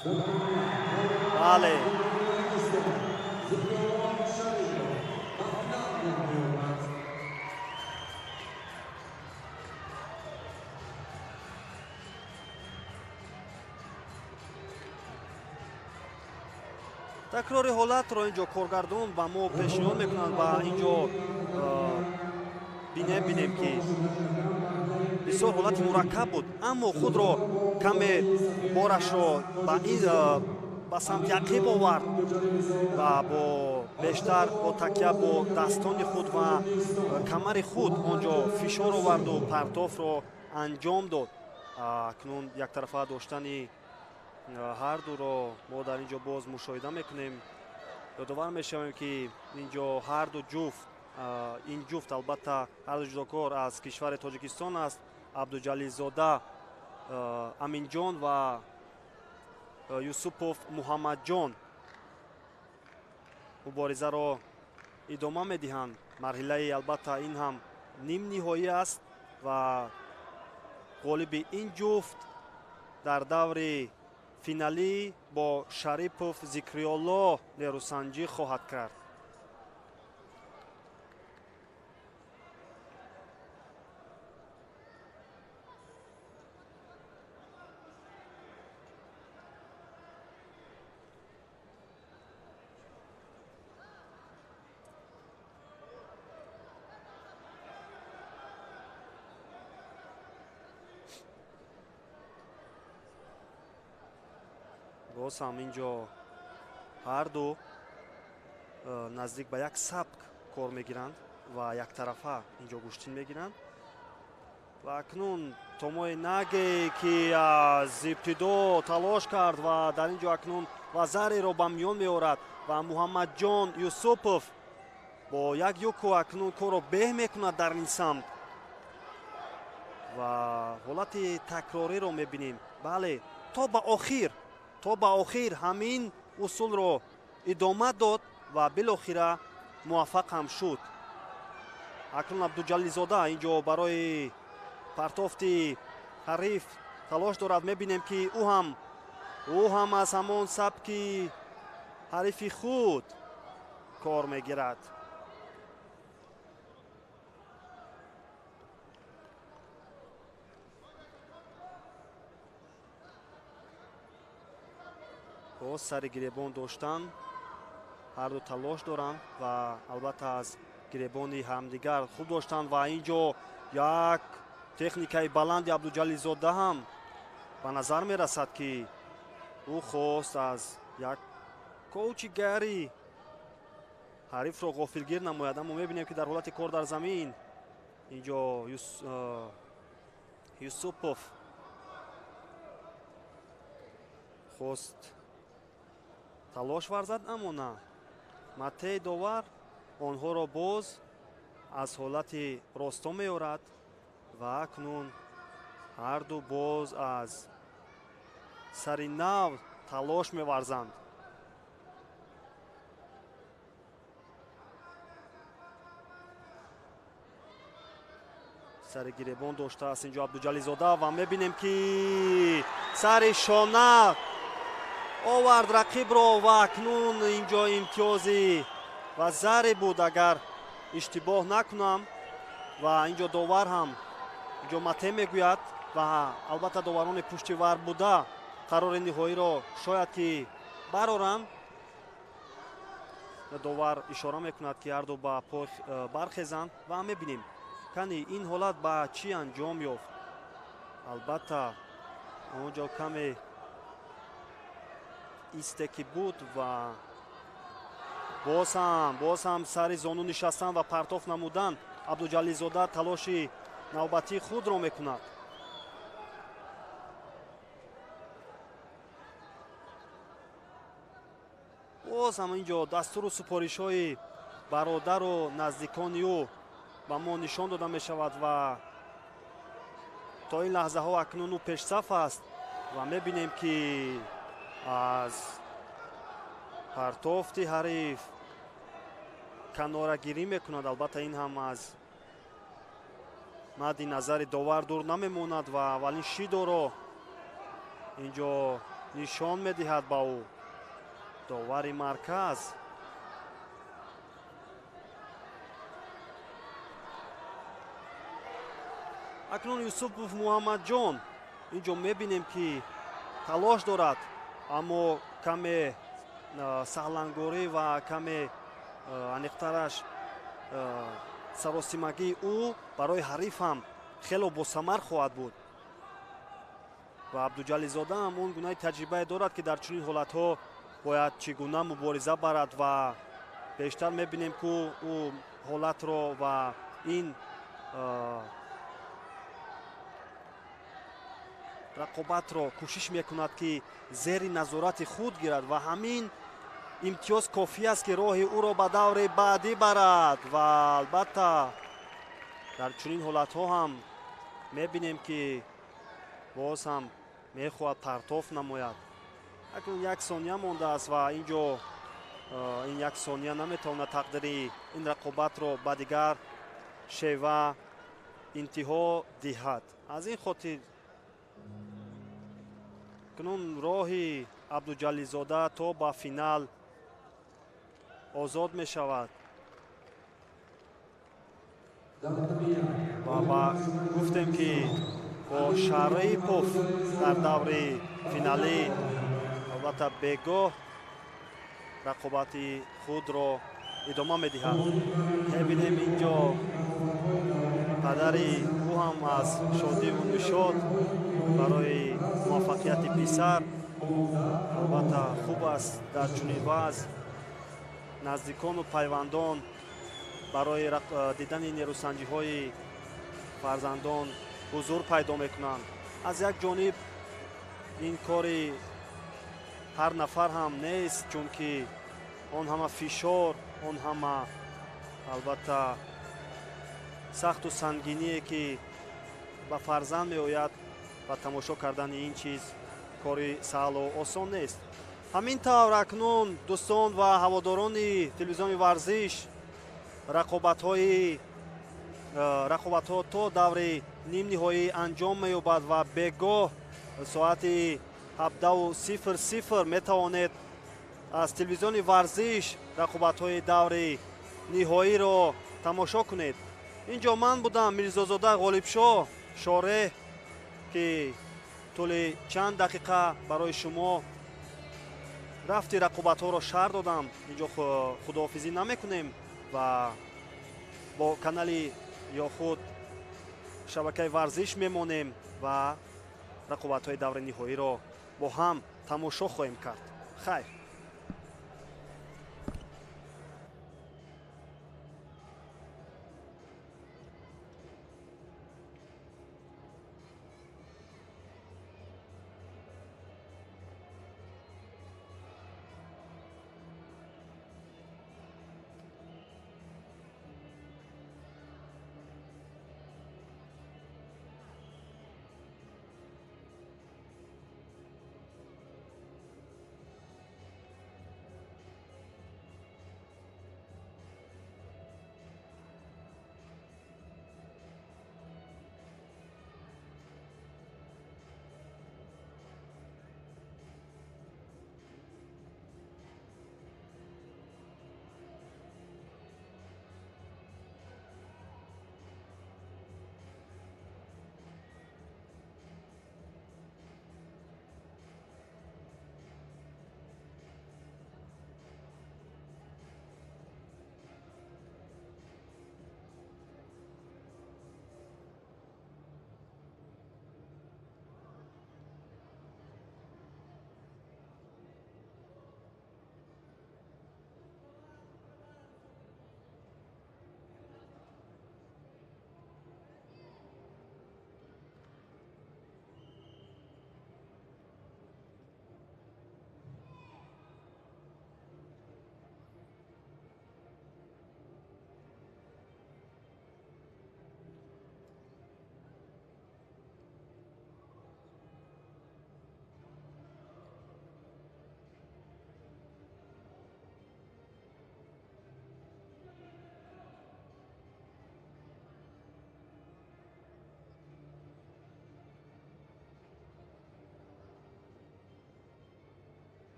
Бале, такрори ҳолатро инҷо коргардон ба мо пешниҳод мекунанд ва инҷо бинем ки бисёр ҳолати мураккаб буд, аммо худро каме борашро ба самти ақиб овард ва бо бештар бо такя бо дастони худ ва камари худ онҷо фишор оварду партофро анҷом дод. Акнун яктарафа доштани ҳардуро мо дар ин ҷо боз мушоҳида мекунем. Ёдовар мешавем ки ин ҷо ҳарду ҷуфт, ин ҷуфт албатта ҳарду ҷудокор аз кишвари Тоҷикистон аст. Абдуҷалилзода Аминҷон ва Юсупов Муҳаммадҷон муборизаро идома медиҳанд. Марҳилаи албатта ин ҳам нимниҳоӣ аст ва ғолиби ин ҷуфт дар даври финалӣ бо Шарипов Зикриёлло нерӯсанҷӣ хоҳад кард. Боз ҳам инҷо ҳарду наздик ба як сабк кор мегиранд ва яктарафа инҷо гӯштин мегиранд. Ва акнун Томои Наге, ки аз ибтидо талош кард ва дар инҷо акнун вазареро ба миён меорад ва Муҳаммадҷон Юсупов бо як юку акнун корро беҳ мекунад дар ин самт ва ҳолати такрориро мебинем. Бале, то ба охир ҳамин усулро идома дод ва билохира муваффақ ҳам шуд. Акнун Абдуҷалилзода инҷо барои партофти ҳариф талош дорад. Мебинем, ки ӯ ҳам аз ҳамон сабки ҳарифи худ кор мегирад. Боз сари гиребон доштан ҳарду талош доранд ва албатта аз гиребони ҳамдигар хуб доштанд ва инҷо як техникаи баланди Абдуҷалилзода ҳам ба назар мерасад, ки ӯ хост аз як коучигари ҳарифро ғофилгир намояд. Аммо мебинем, ки дар ҳолати кор дар замин инҷо Юсупов хост талош варзад, аммо на. Матей довар онҳоро боз аз ҳолати росто меорад ва акнун ҳарду боз аз сари нав талош меварзанд. Сари гиребон доштааст инҷо Абдуҷалилзода ва мебинем, ки сари шона овард рақибро ва акнун инҷо имтиёзи вазаре буд, агар иштибоҳ накунам. Ва инҷо довар ҳам инҷо мате мегӯяд ва албатта доварони пушти вар буда қарори ниҳоиро шояд ки бароранд. Довар ишора мекунад, ки ҳарду ба пой бархезанд ва мебинем, кани ин ҳолат ба чӣ анҷом ёфт. Албатта онҷо каме исте ки буд ва боз ҳам сари зону нишастан ва партоф намудан Абдуҷалилзода талоши навбатии худро мекунад. Боз ҳам инҷо дастуру супоришҳои бародару наздикони ӯ ба мо нишон дода мешавад ва то ин лаҳзаҳо акнун ӯ пешсаф аст ва мебинем, ки аз партофти ҳариф канорагирӣ мекунад. Албатта ин ҳам аз мадди назари довар дур намемонад ва аввалин шидоро инҷо нишон медиҳад ба ӯ довари марказ. Акнун Юсупов Муҳаммадҷон инҷо мебинем, ки талош дорад, аммо каме саҳлангорӣ ва каме аниқтараш саросимагии ӯ барои ҳариф ҳам хело босамар хоҳад буд. Ва Абдуҷалилзода ҳам он гунаи таҷрибае дорад, ки дар чунин ҳолатҳо бояд чӣ гуна мубориза барад ва бештар мебинем, ки ӯ ҳолатро ва ин рақобатро кӯшиш мекунад, ки зери назорати худ гирад ва ҳамин имтиёз кофӣ аст, ки роҳи ӯро ба даври баъдӣ барад. Ва албатта дар чунин ҳолатҳо ҳам Мебинем, ки боз ҳам мехоҳад партоф намояд. Акнун як сония мондааст ва ин ҷо ин як сония наметавонад тақдири ин рақобатро ба дигар шева интиҳо диҳад. Аз ин хотир кунун роҳи Абдуҷалилзода то ба финал озод мешавад. Ва гуфтем, ки бо Шарипов дар даври финалӣ албатта бегоҳ рақобати худро идома медиҳад. Мебинем, ин ҷо падари ӯ ҳам аз шодиву нишод барои муваффақияти писар. Албатта, хуб аст, дар чунин вазъ наздикону пайвандон барои дидани нерӯсанҷиҳои фарзандон ҳузур пайдо мекунанд. Аз як ҷониб, ин кори ҳар нафар ҳам нест, чунки он ҳама фишор, он ҳама албатта сахту сангиние, ки ба фарзанд меояд, ва тамошо кардани ин чиз кори саҳлу осон нест. Ҳамин тавр, акнун, дӯстон ва ҳаводорони телевизиони варзиш, рақобатҳо то даври нимниҳоӣ анҷом меёбад ва бегоҳ соати 17:00 метавонед аз телевизиони варзиш рақобатҳои даври ниҳоиро тамошо кунед. Ин ҷо ман будам, Мирзозода Ғолибшоҳ Шореҳ, ки тӯли чанд дақиқа барои шумо рафти рақобатҳоро шарҳ додам. Ин ҷо худоҳофизӣ намекунем ва бо канали ё худ шабакаи варзиш мемонем ва рақобатҳои даври ниҳоиро бо ҳам тамошо хоҳем кард. Хайр.